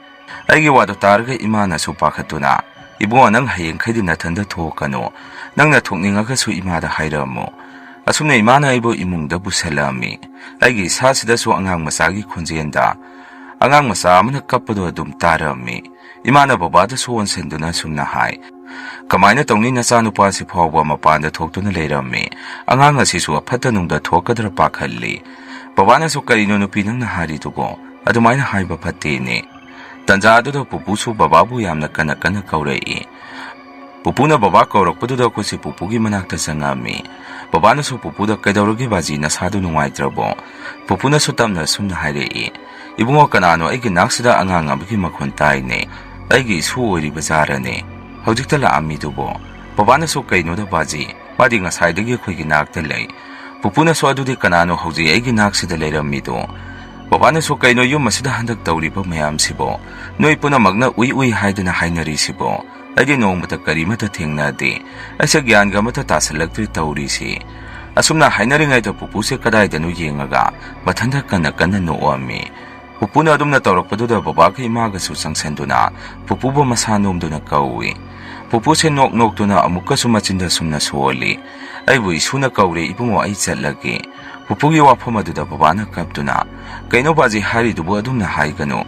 ꯑꯩꯒꯤ ꯋꯥꯗꯨ ꯇꯥꯔꯒ ꯏꯃꯥꯅꯁꯨ ꯄꯥꯈꯠꯇꯨꯅ, "ꯏꯕꯨꯡꯉꯣ, ꯅꯪ ꯍꯌꯦꯡꯈꯩꯗꯤ ꯅꯊꯟꯗ ꯊꯣꯛꯀꯅꯨ꯫ ꯅꯪꯅ ꯊꯣꯛꯅꯤꯡꯉꯒꯁꯨ ꯏꯃꯥꯗ ꯍꯥꯏꯔꯝꯃꯨ"꯫ ꯑꯁꯨꯝꯅ ꯏꯃꯥꯅ ꯑꯩꯕꯨ ꯏꯃꯨꯡꯗ ꯄꯨꯁꯜꯂꯛꯑꯝꯃꯤ꯫ ꯑꯩꯒꯤ ꯏꯁꯥꯁꯤꯗꯁꯨ ꯑꯉꯥꯡ ꯃꯆꯥꯒꯤ ꯈꯣꯟꯖꯦꯜꯗ ꯑꯉꯥꯡ ꯃꯆꯥ ꯑꯃꯅ ꯀꯞꯄꯗꯣ ꯑꯗꯨꯝ ꯇꯥꯔꯝꯃꯤ꯫ ꯏꯃꯥꯅ ꯕꯕꯥꯗꯁꯨ ꯑꯣꯟꯁꯤꯟꯗꯨꯅ ꯑꯁꯨꯝꯅ ꯍꯥꯏ, "ꯀꯃꯥꯏꯅ ꯇꯧꯅꯤ, ꯅꯆꯥꯅꯨꯄꯥꯁꯤ ꯐꯥꯎꯕ ꯃꯄꯥꯟꯗ ꯊꯣꯛꯇꯨꯅ ꯂꯩꯔꯝꯃꯤ꯫ ꯑꯉꯥꯡ ꯑꯁꯤꯁꯨ ꯑꯐꯠꯇ ꯅꯨꯡꯗ ꯊꯣꯛꯀꯗ꯭ꯔꯥ ꯄꯥꯈꯠꯂꯤ"꯫ ꯕꯕꯥꯅꯁꯨ, "ꯀꯔꯤꯅꯣ ꯅꯨꯄꯤ ꯅꯪꯅ ꯍꯥꯏꯔꯤꯗꯨꯕꯣ? ꯑꯗꯨꯃꯥꯏꯅ ꯍꯥꯏꯕ ꯐꯠꯇꯦꯅꯦ"꯫ ꯇꯟꯖꯥ ꯑꯗꯨꯗ ꯄꯨꯄꯨꯁꯨ ꯕꯕꯥꯕꯨ ꯌꯥꯝꯅ ꯀꯟꯅ ꯀꯟꯅ ꯀꯧꯔꯛꯏ꯫ ꯄꯨꯄꯨꯅ ꯕꯕꯥ ꯀꯧꯔꯛꯄꯗꯨꯗ ꯑꯩꯈꯣꯏꯁꯦ ꯄꯨꯄꯨꯒꯤ ꯃꯅꯥꯛꯇ ꯆꯪꯉꯛꯑꯝꯃꯤ꯫ ꯕꯕꯥꯅꯁꯨ ꯄꯨꯄꯨꯗ, "ꯀꯩꯗꯧꯔꯒꯦ ꯕꯥꯖꯤ, ꯅꯁꯥꯗꯨ ꯅꯨꯡꯉꯥꯏꯇ꯭ꯔꯕꯣ?" ꯄꯨꯄꯨꯅꯁꯨ ꯇꯞꯅ ꯑꯁꯨꯝꯅ ꯍꯥꯏꯔꯛꯏ, "ꯏꯕꯨꯡꯉꯣ, ꯀꯅꯥꯅꯣ ꯑꯩꯒꯤ ꯅꯥꯛꯁꯤꯗ ꯑꯉꯥꯡ ꯑꯃꯒꯤ ꯃꯈꯣꯟ ꯇꯥꯏꯅꯦ? ꯑꯩꯒꯤ ꯏꯁꯨ ꯑꯣꯏꯔꯤꯕ ꯖꯥꯔꯅꯦ ꯍꯧꯖꯤꯛꯇ ꯂꯥꯛꯑꯝꯃꯤꯗꯨꯕꯣ?" ꯕꯕꯥꯅꯁꯨ, "ꯀꯩꯅꯣꯗ ꯕꯥꯖꯤ, ꯃꯥꯗꯤ ꯉꯁꯥꯏꯗꯒꯤ ꯑꯩꯈꯣꯏꯒꯤ ꯅꯥꯛꯇ ꯂꯩ"꯫ ꯄꯨꯄꯨꯅꯁꯨ, "ꯑꯗꯨꯗꯤ ꯀꯅꯥꯅꯣ ꯍꯧꯖꯤꯛ ꯑꯩꯒꯤ ꯅꯥꯛꯁꯤꯗ ꯂꯩꯔꯝꯃꯤꯗꯣ?" ꯕꯕꯥꯅꯁꯨ, "ꯀꯩꯅꯣ ꯌꯨꯝ ꯑꯁꯤꯗ ꯍꯟꯗꯛ ꯇꯧꯔꯤꯕ ꯃꯌꯥꯝꯁꯤꯕꯣ? ꯅꯣꯏ ꯄꯨꯝꯅꯃꯛꯅ ꯎꯏ ꯎꯏ ꯍꯥꯏꯗꯅ ꯍꯥꯏꯅꯔꯤꯁꯤꯕꯣ? ꯑꯩꯗꯤ ꯅꯣꯡꯃꯇ ꯀꯔꯤꯃꯠꯇ ꯊꯦꯡꯅꯗꯦ꯫ ꯑꯩꯁꯦ ꯒ꯭ꯌꯥꯟꯒ ꯑꯃꯠꯇ ꯇꯥꯁꯜꯂꯛꯇ꯭ꯔꯦ ꯇꯧꯔꯤꯁꯤ"꯫ ꯑꯁꯨꯝꯅ ꯍꯥꯏꯅꯔꯤꯉꯩꯗ ꯄꯨꯄꯨꯁꯦ ꯀꯗꯥꯏꯗꯅꯣ ꯌꯦꯡꯉꯒ ꯃꯊꯟꯇ ꯀꯟꯅ ꯀꯟꯅ ꯅꯣꯛꯑꯝꯃꯤ꯫ ꯄꯨꯄꯨꯅ ꯑꯗꯨꯝꯅ ꯇꯧꯔꯛꯄꯗꯨꯗ ꯕꯕꯥꯒ ꯏꯃꯥꯒꯁꯨ ꯆꯪꯁꯟꯗꯨꯅ ꯄꯨꯄꯨꯕꯨ ꯃꯁꯥ ꯅꯣꯝꯗꯨꯅ ꯀꯧꯏ꯫ ꯄꯨꯄꯨꯁꯦ ꯅꯣꯛ ꯅꯣꯛꯇꯨꯅ ꯑꯃꯨꯛꯀꯁꯨ ꯃꯆꯤꯟꯗ ꯁꯨꯝꯅ ꯁꯣꯜꯂꯤ, "ꯑꯩꯕꯨ ꯏꯁꯨꯅ ꯀꯧꯔꯦ, ꯏꯕꯨꯡꯉꯣ, ꯑꯩ ꯆꯠꯂꯒꯦ"꯫ ꯄꯨꯄꯨꯒꯤ ꯋꯥꯐꯝ ꯑꯗꯨꯗ ꯕꯕꯥꯅ ꯀꯞꯇꯨꯅ, "ꯀꯩꯅꯣ ꯕꯥꯖꯤ ꯍꯥꯏꯔꯤꯗꯨꯕꯨ ꯑꯗꯨꯝꯅ ꯍꯥꯏꯒꯅꯨ꯫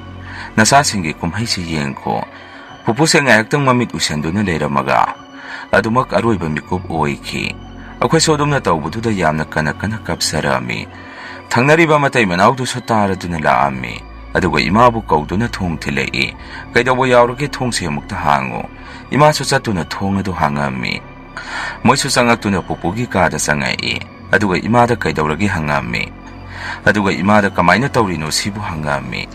ꯅꯆꯥꯁꯤꯡꯒꯤ ꯀꯨꯝꯍꯩꯁꯤ ꯌꯦꯡꯈꯣ"꯫ ꯄꯨꯄꯨꯁꯦ ꯉꯥꯏꯍꯥꯛꯇꯪ ꯃꯃꯤꯠ ꯎꯏꯁꯟꯗꯨꯅ ꯂꯩꯔꯝꯃꯒ ꯑꯗꯨꯃꯛ ꯑꯔꯣꯏꯕ ꯃꯤꯀꯨꯞ ꯑꯣꯏꯈꯤ꯫ ꯑꯩꯈꯣꯏꯁꯨ ꯑꯗꯨꯝꯅ ꯇꯧꯕꯗꯨꯗ ꯌꯥꯝꯅ ꯀꯟꯅ ꯀꯟꯅ ꯀꯞꯆꯔꯛꯑꯝꯃꯤ꯫ ꯊꯪꯅꯔꯤꯕ ꯃꯇꯩ ꯃꯅꯥꯎꯗꯨꯁꯨ ꯇꯥꯔꯗꯨꯅ ꯂꯥꯛꯑꯝꯃꯤ꯫ ꯑꯗꯨꯒ ꯏꯃꯥꯕꯨ ꯀꯧꯗꯨꯅ ꯊꯣꯡ ꯊꯤꯜꯂꯛꯏ꯫ "ꯀꯩꯗꯧꯕ ꯌꯥꯎꯔꯒꯦ? ꯊꯣꯡꯁꯦ ꯑꯃꯨꯛꯇ ꯍꯥꯡꯉꯨ"꯫ ꯏꯃꯥꯁꯨ ꯆꯠꯇꯨꯅ ꯊꯣꯡ ꯑꯗꯨ ꯍꯥꯡꯉꯝꯃꯤ꯫ ꯃꯣꯏꯁꯨ ꯆꯪꯉꯛꯇꯨꯅ ꯄꯨꯄꯨꯒꯤ ꯀꯥꯗ ꯆꯪꯉꯛꯏ꯫ ꯑꯗꯨꯒ ꯏꯃꯥꯗ ꯀꯩꯗꯧꯔꯒꯦ ꯍꯪꯉꯝꯃꯤ꯫ ꯑꯗꯨꯒ ꯏꯃꯥꯗ ꯀꯃꯥꯏꯅ ꯇꯧꯔꯤꯅꯣ ꯁꯤꯕꯨ ꯍꯪꯉꯛꯑꯝꯃꯤ꯫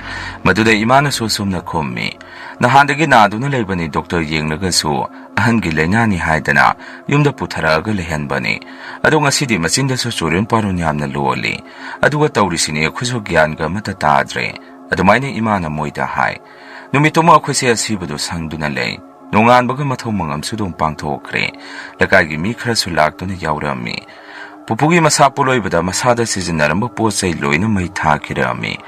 ꯃꯗꯨꯗ ꯏꯃꯥꯅꯁꯨ ꯁꯨꯝꯅ ꯈꯨꯝꯃꯤ, "ꯅꯍꯥꯟꯗꯒꯤ ꯅꯥꯗꯨꯅ ꯂꯩꯕꯅꯤ, ꯗꯣꯛꯇꯔ ꯌꯦꯡꯂꯒꯁꯨ ꯑꯍꯟꯒꯤ ꯂꯥꯏꯅꯥꯅꯤ ꯍꯥꯏꯗꯅ ꯌꯨꯝꯗ ꯄꯨꯊꯔꯛꯑꯒ ꯂꯩꯍꯟꯕꯅꯤ꯫ ꯑꯗꯣ ꯉꯁꯤꯗꯤ ꯃꯆꯤꯟꯗꯁꯨ ꯆꯨꯔꯨꯟ ꯄꯥꯔꯨꯟ ꯌꯥꯝꯅ ꯂꯣꯜꯂꯤ꯫ ꯑꯗꯨꯒ ꯇꯧꯔꯤꯁꯤꯅꯤ, ꯑꯩꯈꯣꯏꯁꯨ ꯒ꯭ꯌꯥꯟꯒ ꯑꯃꯠꯇ ꯇꯥꯗ꯭ꯔꯦ"꯫ ꯑꯗꯨꯃꯥꯏꯅ ꯏꯃꯥꯅ ꯃꯣꯏꯗ ꯍꯥꯏ꯫ ꯅꯨꯃꯤꯠꯇꯨꯃ ꯑꯩꯈꯣꯏꯁꯦ ꯑꯁꯤꯕꯗꯨ ꯁꯪꯗꯨꯅ ꯂꯩ꯫ ꯅꯣꯡꯉꯥꯟꯕꯒ ꯃꯊꯧ ꯃꯉꯝꯁꯨ ꯑꯗꯨꯝ ꯄꯥꯡꯊꯣꯛꯈ꯭ꯔꯦ꯫ ꯂꯩꯀꯥꯏꯒꯤ ꯃꯤ ꯈꯔꯁꯨ ꯂꯥꯛꯇꯨꯅ ꯌꯥꯎꯔꯝꯃꯤ꯫ ꯄꯨꯄꯨꯒꯤ ꯃꯁꯥ ꯄꯣꯂꯣꯏꯕꯗ ꯃꯁꯥꯗ ꯁꯤꯖꯤꯟꯅꯔꯝꯕ ꯄꯣꯠ ꯆꯩ ꯂꯣꯏꯅ ꯃꯩ ꯊꯥꯈꯤꯔꯝꯃꯤ꯫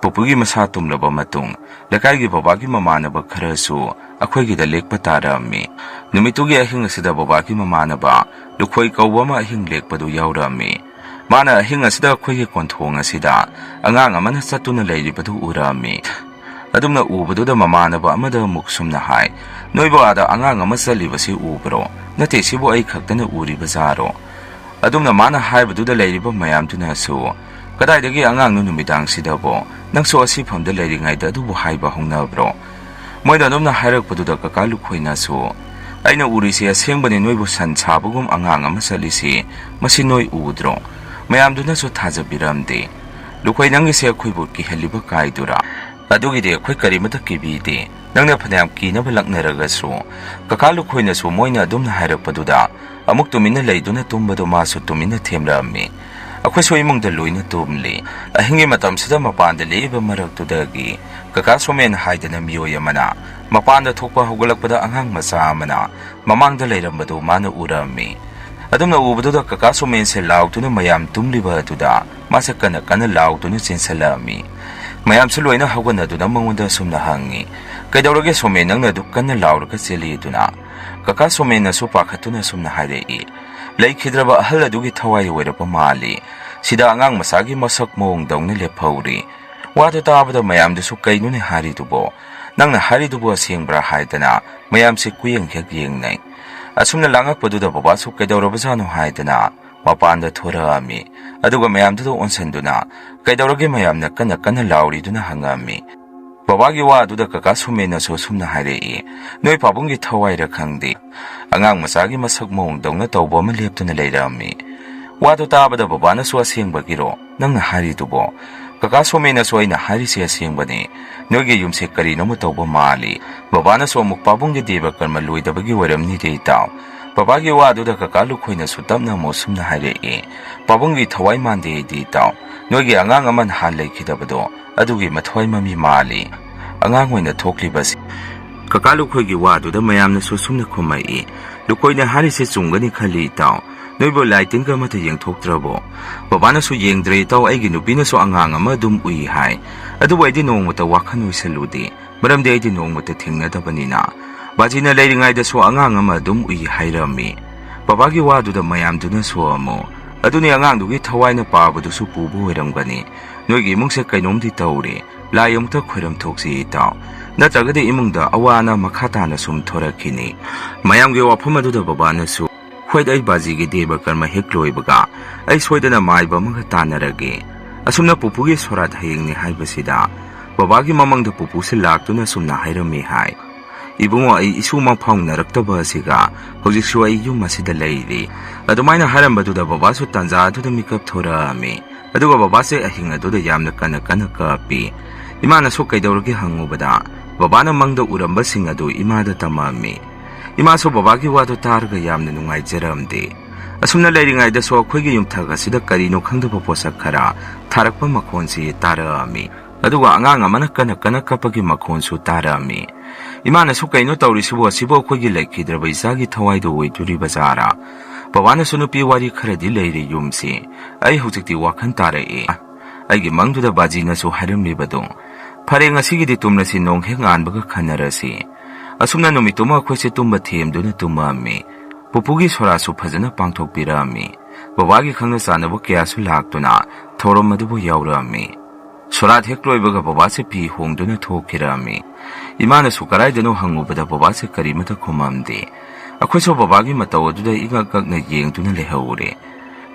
ꯄꯨꯄꯨꯒꯤ ꯃꯁꯥ ꯇꯨꯝꯂꯕ ꯃꯇꯨꯡ, ꯂꯩꯀꯥꯏꯒꯤ ꯕꯕꯥꯒꯤ ꯃꯃꯥꯟꯅꯕ ꯈꯔꯁꯨ ꯑꯩꯈꯣꯏꯒꯤꯗ ꯂꯦꯛꯄ ꯇꯥꯔꯝꯃꯤ꯫ ꯅꯨꯃꯤꯠꯇꯨꯒꯤ ꯑꯍꯤꯡ ꯑꯁꯤꯗ ꯕꯕꯥꯒꯤ ꯃꯃꯥꯟꯅꯕ ꯂꯨꯈꯣꯏ ꯀꯧꯕ ꯑꯃ ꯑꯍꯤꯡ ꯂꯦꯛꯄꯗꯨ ꯌꯥꯎꯔꯝꯃꯤ꯫ ꯃꯥꯅ ꯑꯍꯤꯡ ꯑꯁꯤꯗ ꯑꯩꯈꯣꯏꯒꯤ ꯀꯣꯟꯊꯣꯡ ꯑꯁꯤꯗ ꯑꯉꯥꯡ ꯑꯃꯅ ꯆꯠꯇꯨꯅ ꯂꯩꯔꯤꯕꯗꯨ ꯎꯔꯝꯃꯤ꯫ ꯑꯗꯨꯝꯅ ꯎꯕꯗꯨꯗ ꯃꯃꯥꯟꯅꯕ ꯑꯃꯗ ꯑꯃꯨꯛ ꯁꯨꯝꯅ ꯍꯥꯏ, "ꯅꯣꯏꯕꯨ ꯑꯥꯗ ꯑꯉꯥꯡ ꯑꯃ ꯆꯠꯂꯤꯕꯁꯤ ꯎꯕ꯭ꯔꯣ? ꯅꯠꯇꯦ, ꯁꯤꯕꯨ ꯑꯩ ꯈꯛꯇꯅ ꯎꯔꯤꯕ ꯖꯥꯔꯣ?" ꯑꯗꯨꯝꯅ ꯃꯥꯅ ꯍꯥꯏꯕꯗꯨꯗ ꯂꯩꯔꯤꯕ ꯃꯌꯥꯝꯗꯨꯅꯁꯨ, "ꯀꯗꯥꯏꯗꯒꯤ ꯑꯉꯥꯡꯅꯣ ꯅꯨꯃꯤꯗꯥꯡꯁꯤꯗꯕꯣ? ꯅꯪꯁꯨ ꯑꯁꯤꯐꯝꯗ ꯂꯩꯔꯤꯉꯩꯗ ꯑꯗꯨꯕꯨ ꯍꯥꯏꯕ ꯍꯧꯅꯕ꯭ꯔꯣ?" ꯃꯣꯏꯅ ꯑꯗꯨꯝꯅ ꯍꯥꯏꯔꯛꯄꯗꯨꯗ ꯀꯀꯥ ꯂꯨꯈꯣꯏꯅꯁꯨ, "ꯑꯩꯅ ꯎꯔꯤꯁꯦ ꯑꯁꯦꯡꯕꯅꯤ, ꯅꯣꯏꯕꯨ ꯁꯟ ꯁꯥꯕꯒꯨꯝ ꯑꯉꯥꯡ ꯑꯃ ꯆꯠꯂꯤꯁꯤ, ꯃꯁꯤ ꯅꯣꯏ ꯎꯗ꯭ꯔꯣ?" ꯃꯌꯥꯝꯗꯨꯅꯁꯨ ꯊꯥꯖꯕꯤꯔꯝꯗꯦ꯫ "ꯂꯨꯈꯣꯏ, ꯅꯪꯒꯤꯁꯦ ꯑꯩꯈꯣꯏꯕꯨ ꯀꯤꯍꯜꯂꯤꯕ ꯀꯥꯏꯗꯨꯔꯥ?" "ꯑꯗꯨꯒꯤꯗꯤ ꯑꯩꯈꯣꯏ ꯀꯔꯤꯃꯠꯇ ꯀꯤꯕꯤꯗꯦ꯫ ꯅꯪꯅ ꯐꯅꯌꯥꯝ ꯀꯤꯅꯕ ꯂꯛꯅꯔꯒꯁꯨ"꯫ ꯀꯀꯥ ꯂꯨꯈꯣꯏꯅꯁꯨ ꯃꯣꯏꯅ ꯑꯗꯨꯝꯅ ꯍꯥꯏꯔꯛꯄꯗꯨꯗ ꯑꯃꯨꯛ ꯇꯨꯃꯤꯟꯅ ꯂꯩꯗꯨꯅ ꯇꯨꯝꯕꯗꯨ ꯃꯥꯁꯨ ꯇꯨꯃꯤꯟꯅ ꯊꯦꯝꯂꯛꯑꯝꯃꯤ꯫ "ꯑꯩꯈꯣꯏꯁꯨ ꯏꯃꯨꯡꯗ ꯂꯣꯏꯅ ꯇꯨꯝꯂꯤ꯫ ꯑꯍꯤꯡꯒꯤ ꯃꯇꯝꯁꯤꯗ ꯃꯄꯥꯟꯗ ꯂꯦꯛꯏꯕ ꯃꯔꯛꯇꯨꯗꯒꯤ ꯀꯀꯥ ꯁꯣꯃꯦꯟ ꯍꯥꯏꯗꯅ ꯃꯤꯑꯣꯏ ꯑꯃꯅ ꯃꯄꯥꯟꯗ ꯊꯣꯛꯄ ꯍꯧꯒꯠꯂꯛꯄꯗ ꯑꯉꯥꯡ ꯃꯆꯥ ꯑꯃꯅ ꯃꯃꯥꯡꯗ ꯂꯩꯔꯝꯕꯗꯨ ꯃꯥꯅ ꯎꯔꯝꯃꯤ꯫ ꯑꯗꯨꯝꯅ ꯎꯕꯗꯨꯗ ꯀꯀꯥ ꯁꯣꯃꯦꯟꯁꯦ ꯂꯥꯎꯗꯨꯅ ꯃꯌꯥꯝ ꯇꯨꯝꯂꯤꯕ ꯑꯗꯨꯗ ꯃꯥꯁꯦ ꯀꯟꯅ ꯀꯟꯅ ꯂꯥꯎꯗꯨꯅ ꯆꯦꯟꯁꯤꯜꯂꯛꯑꯝꯃꯤ꯫ ꯃꯌꯥꯝꯁꯨ ꯂꯣꯏꯅ ꯍꯧꯒꯠꯅꯗꯨꯅ ꯃꯉꯣꯟꯗ ꯑꯁꯨꯝꯅ ꯍꯪꯉꯤ, "ꯀꯩꯗꯧꯔꯒꯦ ꯁꯣꯃꯦꯟ, ꯅꯪꯅ ꯑꯗꯨꯛ ꯀꯟꯅ ꯂꯥꯎꯔꯒ ꯆꯦꯜꯂꯤꯗꯨꯅ?" ꯀꯀꯥ ꯁꯣꯃꯦꯟꯅꯁꯨ ꯄꯥꯈꯠꯇꯨꯅ ꯑꯁꯨꯝꯅ ꯍꯥꯏꯔꯛꯏ, "ꯂꯩꯈꯤꯗ꯭ꯔꯕ ꯑꯍꯜ ꯑꯗꯨꯒꯤ ꯊꯋꯥꯏ ꯑꯣꯏꯔꯕ ꯃꯥꯜꯂꯤ꯫ ꯁꯤꯗ ꯑꯉꯥꯡ ꯃꯆꯥꯒꯤ ꯃꯁꯛ ꯃꯑꯣꯡꯗꯧꯅ ꯂꯦꯞꯍꯧꯔꯤ"꯫ ꯋꯥꯗꯨ ꯇꯥꯕꯗ ꯃꯌꯥꯝꯗꯨꯁꯨ, "ꯀꯩꯅꯣꯅꯦ ꯍꯥꯏꯔꯤꯗꯨꯕꯣ? ꯅꯪꯅ ꯍꯥꯏꯔꯤꯗꯨꯕꯨ ꯑꯁꯦꯡꯕ꯭ꯔꯥ?" ꯍꯥꯏꯗꯅ ꯃꯌꯥꯝꯁꯦ ꯀꯨꯌꯦꯡ ꯍꯦꯛ ꯌꯦꯡꯅꯩ꯫ ꯑꯁꯨꯝꯅ ꯂꯥꯡꯉꯛꯄꯗꯨꯗ ꯕꯕꯥꯁꯨ "ꯀꯩꯗꯧꯔꯕꯖꯥꯠꯅꯣ?" ꯍꯥꯏꯗꯅ ꯃꯄꯥꯟꯗ ꯊꯣꯔꯛꯑꯝꯃꯤ꯫ ꯑꯗꯨꯒ ꯃꯌꯥꯝꯗꯨꯗ ꯑꯣꯟꯁꯤꯟꯗꯨꯅ, "ꯀꯩꯗꯧꯔꯒꯦ?" ꯃꯌꯥꯝꯅ ꯀꯟꯅ ꯀꯟꯅ ꯂꯥꯎꯔꯤꯗꯨꯅ ꯍꯪꯉꯝꯃꯤ꯫ ꯕꯕꯥꯒꯤ ꯋꯥ ꯑꯗꯨꯗ ꯀꯀꯥ ꯁꯣꯃꯦꯟꯅꯁꯨ ꯑꯁꯨꯝꯅ ꯍꯥꯏꯔꯛꯏ, "ꯅꯣꯏ ꯄꯥꯕꯨꯡꯒꯤ ꯊꯋꯥꯏꯔ ꯈꯪꯗꯦ, ꯑꯉꯥꯡ ꯃꯆꯥꯒꯤ ꯃꯁꯛ ꯃꯑꯣꯡꯗꯧꯅ ꯇꯧꯕ ꯑꯃ ꯂꯦꯞꯇꯨꯅ ꯂꯩꯔꯝꯃꯤ"꯫ ꯋꯥꯗꯨ ꯇꯥꯕꯗ ꯕꯕꯥꯅꯁꯨ, "ꯑꯁꯦꯡꯕꯒꯤꯔꯣ ꯅꯪꯅ ꯍꯥꯏꯔꯤꯗꯨꯕꯣ?" "ꯀꯀꯥ ꯁꯣꯃꯦꯅꯁꯨ ꯑꯩꯅ ꯍꯥꯏꯔꯤꯁꯦ ꯑꯁꯦꯡꯕꯅꯤ꯫ ꯅꯣꯏꯒꯤ ꯌꯨꯝꯁꯦ ꯀꯔꯤꯅꯣꯃ ꯇꯧꯕ ꯃꯥꯜꯂꯤ꯫" ꯕꯕꯥꯅꯁꯨ ꯑꯃꯨꯛ ꯄꯥꯕꯨꯡꯒꯤ ꯗꯦꯕ ꯀꯔꯃ ꯂꯣꯏꯗꯕꯒꯤ ꯑꯣꯏꯔꯝꯅꯤꯗ ꯏꯇꯥꯎ꯫ ꯕꯕꯥꯒꯤ ꯋꯥꯗꯨꯗ ꯀꯀꯥ ꯂꯨꯈꯣꯏꯅꯁꯨ ꯇꯞꯅ ꯑꯃꯨꯛ ꯁꯨꯝꯅ ꯍꯥꯏꯔꯛꯏ, "ꯄꯥꯕꯨꯡꯒꯤ ꯊꯋꯥꯏ ꯃꯥꯟꯗꯦ ꯑꯩꯗꯤ ꯏꯇꯥꯎ꯫ ꯅꯣꯏꯒꯤ ꯑꯉꯥꯡ ꯑꯃ ꯅꯍꯥꯟ ꯂꯩꯈꯤꯗꯕꯗꯣ, ꯑꯗꯨꯒꯤ ꯃꯊꯋꯥꯏ ꯃꯃꯤ ꯃꯥꯜꯂꯤ꯫ ꯑꯉꯥꯡ ꯑꯣꯏꯅ ꯊꯣꯛꯂꯤꯕꯁꯤ꯫" ꯀꯀꯥ ꯂꯨꯈꯣꯏꯒꯤ ꯋꯥꯗꯨꯗ ꯃꯌꯥꯝꯅꯁꯨ ꯁꯨꯝꯅ ꯈꯨꯝꯃꯛꯏ, "ꯂꯨꯈꯣꯏꯅ ꯍꯥꯏꯔꯤꯁꯦ ꯆꯨꯝꯒꯅꯤ ꯈꯜꯂꯤ ꯏꯇꯥꯎ꯫ ꯅꯣꯏꯕꯨ ꯂꯥꯏ ꯇꯤꯟꯒ ꯑꯃꯠꯇ ꯌꯦꯡꯊꯣꯛꯇ꯭ꯔꯕꯣ?" ꯕꯕꯥꯅꯁꯨ, "ꯌꯦꯡꯗ꯭ꯔꯦ ꯏꯇꯥꯎ, ꯑꯩꯒꯤ ꯅꯨꯄꯤꯅꯁꯨ ꯑꯉꯥꯡ ꯑꯃ ꯑꯗꯨꯝ ꯎꯏ ꯍꯥꯏ꯫ ꯑꯗꯨꯕꯨ ꯑꯩꯗꯤ ꯅꯣꯡꯃꯇ ꯋꯥꯈꯜ ꯑꯣꯏꯁꯜꯂꯨꯗꯦ꯫ ꯃꯔꯝꯗꯤ ꯑꯩꯗꯤ ꯅꯣꯡꯃꯇ ꯊꯦꯡꯅꯗꯕꯅꯤꯅ꯫ ꯕꯥꯖꯤꯅ ꯂꯩꯔꯤꯉꯩꯗꯁꯨ ꯑꯉꯥꯡ ꯑꯃ ꯑꯗꯨꯝ ꯎꯏ ꯍꯥꯏꯔꯝꯃꯤ꯫" ꯕꯕꯥꯒꯤ ꯋꯥꯗꯨꯗ ꯃꯌꯥꯝꯗꯨꯅꯁꯨ ꯑꯃꯨꯛ, "ꯑꯗꯨꯅꯤ, ꯑꯉꯥꯡꯗꯨꯒꯤ ꯊꯋꯥꯏꯅ ꯄꯥꯕꯗꯨꯁꯨ ꯄꯨꯕ ꯑꯣꯏꯔꯝꯒꯅꯤ꯫ ꯅꯣꯏꯒꯤ ꯏꯃꯨꯡꯁꯦ ꯀꯩꯅꯣꯝꯗꯤ ꯇꯧꯔꯦ꯫ ꯂꯥꯏ ꯑꯃꯨꯛꯇ ꯈꯣꯏꯔꯝ ꯊꯣꯛꯁꯤ ꯏꯇꯥꯎ꯫ ꯅꯠꯇ꯭ꯔꯒꯗꯤ ꯏꯃꯨꯡꯗ ꯑꯋꯥ ꯑꯅꯥ ꯃꯈꯥ ꯇꯥꯅ ꯁꯨꯝ ꯊꯣꯔꯛꯈꯤꯅꯤ꯫" ꯃꯌꯥꯝꯒꯤ ꯋꯥꯐꯝ ꯑꯗꯨꯗ ꯕꯕꯥꯅꯁꯨ, "ꯍꯣꯏ, ꯑꯩ ꯕꯥꯖꯤꯒꯤ ꯗꯦꯕ ꯀꯔꯃ ꯍꯦꯛ ꯂꯣꯏꯕꯒ ꯑꯩ ꯁꯣꯏꯗꯅ ꯃꯥꯏꯕ ꯑꯃꯒ ꯇꯥꯟꯅꯔꯒꯦ꯫ ꯑꯁꯨꯝꯅ ꯄꯨꯄꯨꯒꯤ ꯁꯣꯔꯥꯠ ꯍꯌꯦꯡꯅꯤ ꯍꯥꯏꯕꯁꯤꯗ ꯕꯕꯥꯒꯤ ꯃꯃꯥꯡꯗ ꯄꯨꯄꯨꯁꯤ ꯂꯥꯛꯇꯨꯅ ꯁꯨꯝꯅ ꯍꯥꯏꯔꯝꯃꯤ ꯍꯥꯏ, 'ꯏꯕꯨꯡꯉꯣ, ꯑꯩ ꯏꯁꯨ ꯑꯃ ꯐꯥꯎꯅꯔꯛꯇꯕ ꯑꯁꯤꯒ ꯍꯧꯖꯤꯛꯁꯨ ꯑꯩ ꯌꯨꯝ ꯑꯁꯤꯗ ꯂꯩꯔꯤ.'" ꯑꯗꯨꯃꯥꯏꯅ ꯍꯥꯏꯔꯝꯕꯗꯨꯗ ꯕꯕꯥꯁꯨ ꯇꯥꯟꯖꯥ ꯑꯗꯨꯗ ꯃꯤꯀꯞ ꯊꯣꯔꯛꯑꯝꯃꯤ꯫ ꯑꯗꯨꯒ ꯕꯕꯥꯁꯦ ꯑꯍꯤꯡ ꯑꯗꯨꯗ ꯌꯥꯝꯅ ꯀꯟꯅ ꯀꯟꯅ ꯀꯞꯄꯤ꯫ ꯏꯃꯥꯅꯁꯨ ꯀꯩꯗꯧꯔꯒꯦ ꯍꯪꯉꯨꯕꯗ, ꯕꯕꯥꯅ ꯃꯪꯗ ꯎꯔꯝꯕꯁꯤꯡ ꯑꯗꯨ ꯏꯃꯥꯗ ꯇꯝꯃꯝꯃꯤ꯫ ꯏꯃꯥꯁꯨ ꯕꯕꯥꯒꯤ ꯋꯥꯗꯨ ꯇꯥꯔꯒ ꯌꯥꯝꯅ ꯅꯨꯡꯉꯥꯏꯖꯔꯝꯗꯦ꯫ ꯑꯁꯨꯝꯅ ꯂꯩꯔꯤꯉꯩꯗꯁꯨ ꯑꯩꯈꯣꯏꯒꯤ ꯌꯨꯝꯊꯛ ꯑꯁꯤꯗ ꯀꯔꯤꯅꯣ ꯈꯪꯗꯕ ꯄꯣꯠꯁꯛ ꯈꯔ ꯊꯥꯔꯛꯄ ꯃꯈꯣꯟꯁꯤ ꯇꯥꯔꯛꯑꯝꯃꯤ꯫ ꯑꯗꯨꯒ ꯑꯉꯥꯡ ꯑꯃꯅ ꯀꯟꯅ ꯀꯟꯅ ꯀꯞꯄꯒꯤ ꯃꯈꯣꯟꯁꯨ ꯇꯥꯔꯛꯑꯝꯃꯤ꯫ ꯏꯃꯥꯅꯁꯨ, "ꯀꯩꯅꯣ ꯇꯧꯔꯤꯁꯤꯕꯨ? ꯑꯁꯤꯕꯨ ꯑꯩꯈꯣꯏꯒꯤ ꯂꯩꯈꯤꯗ꯭ꯔꯕ ꯏꯆꯥꯒꯤ ꯊꯋꯥꯏꯗꯣ ꯑꯣꯏꯗꯣꯔꯤꯕ ꯖꯥꯔꯥ?" ꯕꯕꯥꯅꯁꯨ, "ꯅꯨꯄꯤ, ꯋꯥꯔꯤ ꯈꯔꯗꯤ ꯂꯩꯔꯦ ꯌꯨꯝꯁꯤ꯫ ꯑꯩ ꯍꯧꯖꯤꯛꯇꯤ ꯋꯥꯈꯜ ꯇꯥꯔꯛꯑꯦ꯫ ꯑꯩꯒꯤ ꯃꯪꯗꯨꯗ ꯕꯥꯖꯤꯅꯁꯨ ꯍꯥꯏꯔꯝꯂꯤꯕꯗꯣ꯫ ꯐꯔꯦ, ꯉꯁꯤꯒꯤꯗꯤ ꯇꯨꯝꯂꯁꯤ, ꯅꯣꯡ ꯍꯦꯛ ꯉꯥꯟꯕꯒ ꯈꯟꯅꯔꯁꯤ꯫" ꯑꯁꯨꯝꯅ ꯅꯨꯃꯤꯠꯇꯨꯃ ꯑꯩꯈꯣꯏꯁꯦ ꯇꯨꯝꯕ ꯊꯦꯝꯗꯨꯅ ꯇꯨꯝꯃꯝꯃꯤ꯫ ꯄꯨꯄꯨꯒꯤ ꯁꯣꯔꯥꯠꯁꯨ ꯐꯖꯅ ꯄꯥꯡꯊꯣꯛꯄꯤꯔꯛꯑꯝꯃꯤ꯫ ꯕꯕꯥꯒꯤ ꯈꯪꯅ ꯆꯥꯟꯅꯕ ꯀꯌꯥꯁꯨ ꯂꯥꯛꯇꯨꯅ ꯊꯧꯔꯝ ꯑꯗꯨꯕꯨ ꯌꯥꯎꯔꯛꯑꯝꯃꯤ꯫ ꯁꯣꯔꯥꯠ ꯍꯦꯛ ꯂꯣꯏꯕꯒ ꯕꯕꯥꯁꯦ ꯐꯤ ꯍꯣꯡꯗꯨꯅ ꯊꯣꯛꯈꯤꯔꯛꯑꯝꯃꯤ꯫ ꯏꯃꯥꯅꯁꯨ ꯀꯗꯥꯏꯗꯅꯣ ꯍꯪꯉꯨꯕꯗ ꯕꯕꯥꯁꯦ ꯀꯔꯤꯃꯇ ꯈꯨꯝꯃꯝꯗꯦ꯫ ꯑꯩꯈꯣꯏꯁꯨ ꯕꯕꯥꯒꯤ ꯃꯇꯧ ꯑꯗꯨꯗ ꯏꯉꯛ ꯉꯛꯅ ꯌꯦꯡꯗꯨꯅ ꯂꯩꯍꯧꯔꯦ꯫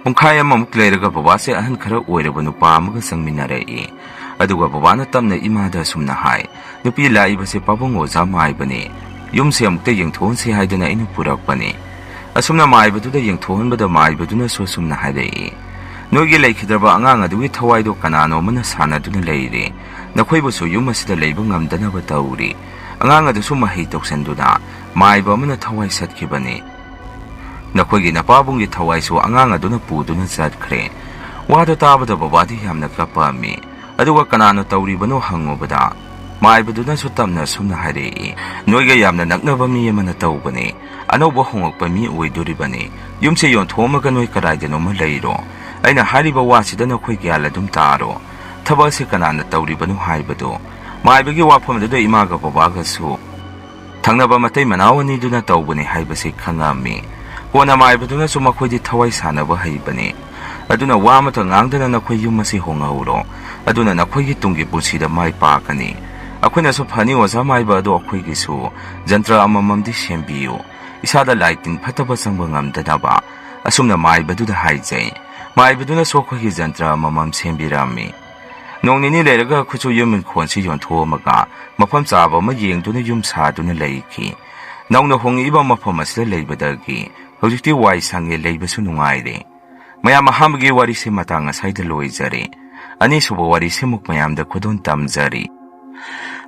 ꯄꯨꯡꯈꯥꯏ ꯑꯃꯃꯨꯛ ꯂꯩꯔꯒ ꯕꯕꯥꯁꯦ ꯑꯍꯟ ꯈꯔ ꯑꯣꯏꯔꯕ ꯅꯨꯄꯥ ꯑꯃꯒ ꯆꯪꯃꯤꯟꯅꯔꯛꯏ꯫ ꯑꯗꯨꯒ ꯕꯕꯥꯅ ꯇꯞꯅ ꯏꯃꯥꯗ ꯑꯁꯨꯝꯅ ꯍꯥꯏ, "ꯅꯨꯄꯤ, ꯂꯥꯛꯏꯕꯁꯦ ꯄꯥꯕꯨꯡ ꯑꯣꯖꯥ ꯃꯥꯏꯕꯅꯤ꯫ ꯌꯨꯝꯁꯦ ꯑꯃꯨꯛꯇ ꯌꯦꯡꯊꯣꯛꯍꯟꯁꯤ ꯍꯥꯏꯗꯅ ꯑꯩꯅ ꯄꯨꯔꯛꯄꯅꯤ꯫ ꯑꯁꯨꯝꯅ ꯃꯥꯏꯕꯗꯨꯗ ꯌꯦꯡꯊꯣꯛꯍꯟꯕꯗ ꯃꯥꯏꯕꯗꯨꯅꯁꯨ ꯑꯁꯨꯝꯅ ꯍꯥꯏꯔꯛꯏ, "ꯅꯣꯏꯒꯤ ꯂꯩꯈꯤꯗ꯭ꯔꯕ ꯑꯉꯥꯡ ꯑꯗꯨꯒꯤ ꯊꯋꯥꯏꯗꯣ ꯀꯅꯥꯅꯣ ꯑꯃꯅ ꯁꯥꯟꯅꯗꯨꯅ ꯂꯩꯔꯦ꯫ ꯅꯈꯣꯏꯕꯨꯁꯨ ꯌꯨꯝ ꯑꯁꯤꯗ ꯂꯩꯕ ꯉꯝꯗꯅꯕ ꯇꯧꯔꯤ꯫ ꯑꯉꯥꯡ ꯑꯗꯨꯁꯨ ꯃꯍꯩ ꯇꯧꯁꯟꯗꯨꯅ ꯃꯥꯏꯕ ꯑꯃꯅ ꯊꯋꯥꯏ ꯁꯠꯈꯤꯕꯅꯤ꯫ ꯅꯈꯣꯏꯒꯤ ꯅꯄꯥꯕꯨꯡꯒꯤ ꯊꯋꯥꯏꯁꯨ ꯑꯉꯥꯡ ꯑꯗꯨꯅ ꯄꯨꯗꯨꯅ ꯆꯠꯈ꯭ꯔꯦ꯫" ꯋꯥꯗꯣ ꯇꯥꯕꯗ ꯕꯕꯥꯗꯤ ꯌꯥꯝꯅ ꯀꯞꯄꯛꯑꯝꯃꯤ꯫ ꯑꯗꯨꯒ ꯀꯅꯥꯅ ꯇꯧꯔꯤꯕꯅꯣ ꯍꯪꯉꯨꯕꯗ, ꯃꯥꯏꯕꯗꯨꯅꯁꯨ ꯇꯞꯅ ꯑꯁꯨꯝꯅ ꯍꯥꯏꯔꯛꯏ, "ꯅꯣꯏꯒ ꯌꯥꯝꯅ ꯅꯛꯅꯕ ꯃꯤ ꯑꯃꯅ ꯇꯧꯕꯅꯦ꯫ ꯑꯅꯧꯕ ꯍꯣꯡꯂꯛꯄ ꯃꯤ ꯑꯣꯏꯗꯣꯔꯤꯕꯅꯤ꯫ ꯌꯨꯝꯁꯦ ꯌꯣꯟꯊꯣꯛꯑꯝꯃꯒ ꯅꯣꯏ ꯀꯗꯥꯏꯗꯅꯣꯃ ꯂꯩꯔꯣ꯫ ꯑꯩꯅ ꯍꯥꯏꯔꯤꯕ ꯋꯥꯁꯤꯗ ꯅꯈꯣꯏ ꯒ꯭ꯌꯥꯟ ꯑꯗꯨꯝ ꯇꯥꯔꯣ꯫ ꯊꯕꯛ ꯑꯁꯤ ꯀꯅꯥꯅ ꯇꯧꯔꯤꯕꯅꯣ?" ꯍꯥꯏꯕꯗꯣ꯫ ꯃꯥꯏꯕꯒꯤ ꯋꯥꯐꯝꯗꯨꯗ ꯏꯃꯥꯒ ꯕꯕꯥꯒꯁꯨ ꯊꯪꯅꯕ ꯃꯇꯩ ꯃꯅꯥꯎ ꯑꯅꯤꯗꯨꯅ ꯇꯧꯕꯅꯤ ꯍꯥꯏꯕꯁꯤ ꯈꯪꯉꯝꯃꯤ꯫ ꯀꯣꯟꯅ ꯃꯥꯏꯕꯗꯨꯅꯁꯨ ꯃꯈꯣꯏꯗꯤ ꯊꯋꯥꯏ ꯁꯥꯟꯅꯕ ꯍꯩꯕꯅꯤ꯫ ꯑꯗꯨꯅ ꯋꯥ ꯑꯃꯇ ꯉꯥꯡꯗꯅ ꯅꯈꯣꯏ ꯌꯨꯝ ꯑꯁꯤ ꯍꯣꯡꯍꯧꯔꯣ꯫ ꯑꯗꯨꯅ ꯅꯈꯣꯏꯒꯤ ꯇꯨꯡꯒꯤ ꯄꯨꯟꯁꯤꯗ ꯃꯥꯏ ꯄꯥꯛꯀꯅꯤ꯫ ꯑꯩꯈꯣꯏꯅꯁꯨ ꯐꯅꯤ ꯑꯣꯖꯥ ꯃꯥꯏꯕ, ꯑꯗꯣ ꯑꯩꯈꯣꯏꯒꯤꯁꯨ ꯖꯟꯇ꯭ꯔ ꯑꯃꯃꯝꯗꯤ ꯁꯦꯝꯕꯤꯌꯨ꯫ ꯏꯁꯥꯗ ꯂꯥꯏ ꯇꯤꯟ ꯐꯠꯇꯕ ꯆꯪꯕ ꯉꯝꯗꯅꯕ꯫ ꯑꯁꯨꯝꯅ ꯃꯥꯏꯕꯗꯨꯗ ꯍꯥꯏꯖꯩ꯫ ꯃꯥꯏꯕꯗꯨꯅꯁꯨ ꯑꯩꯈꯣꯏꯒꯤ ꯖꯟꯇ꯭ꯔ ꯑꯃꯃꯝ ꯁꯦꯝꯕꯤꯔꯝꯃꯤ꯫ ꯅꯣꯡ ꯅꯤꯅꯤ ꯂꯩꯔꯒ ꯑꯩꯈꯣꯏꯁꯨ ꯌꯨꯝ ꯏꯪꯈꯣꯜꯁꯤ ꯌꯣꯟꯊꯣꯛꯑꯝꯃꯒ ꯃꯐꯝ ꯆꯥꯕ ꯑꯃ ꯌꯦꯡꯗꯨꯅ ꯌꯨꯝ ꯁꯥꯗꯨꯅ ꯂꯩꯈꯤ꯫ ꯅꯧꯅ ꯍꯣꯡꯉꯛꯏꯕ ꯃꯐꯝ ꯑꯁꯤꯗ ꯂꯩꯕꯗꯒꯤ ꯍꯧꯖꯤꯛꯇꯤ ꯋꯥꯏ ꯁꯪꯉꯦ, ꯂꯩꯕꯁꯨ ꯅꯨꯡꯉꯥꯏꯔꯦ꯫ ꯃꯌꯥꯝ, ꯑꯍꯥꯟꯕꯒꯤ ꯋꯥꯔꯤꯁꯤ ꯃꯇꯥꯡ ꯑꯁꯥꯏꯗ ꯂꯣꯏꯖꯔꯦ꯫ ꯑꯅꯤꯁꯨꯕ ꯋꯥꯔꯤꯁꯤ ꯑꯃꯨꯛ ꯃꯌꯥꯝꯗ ꯈꯨꯗꯣꯜ ꯇꯝꯖꯔꯤ꯫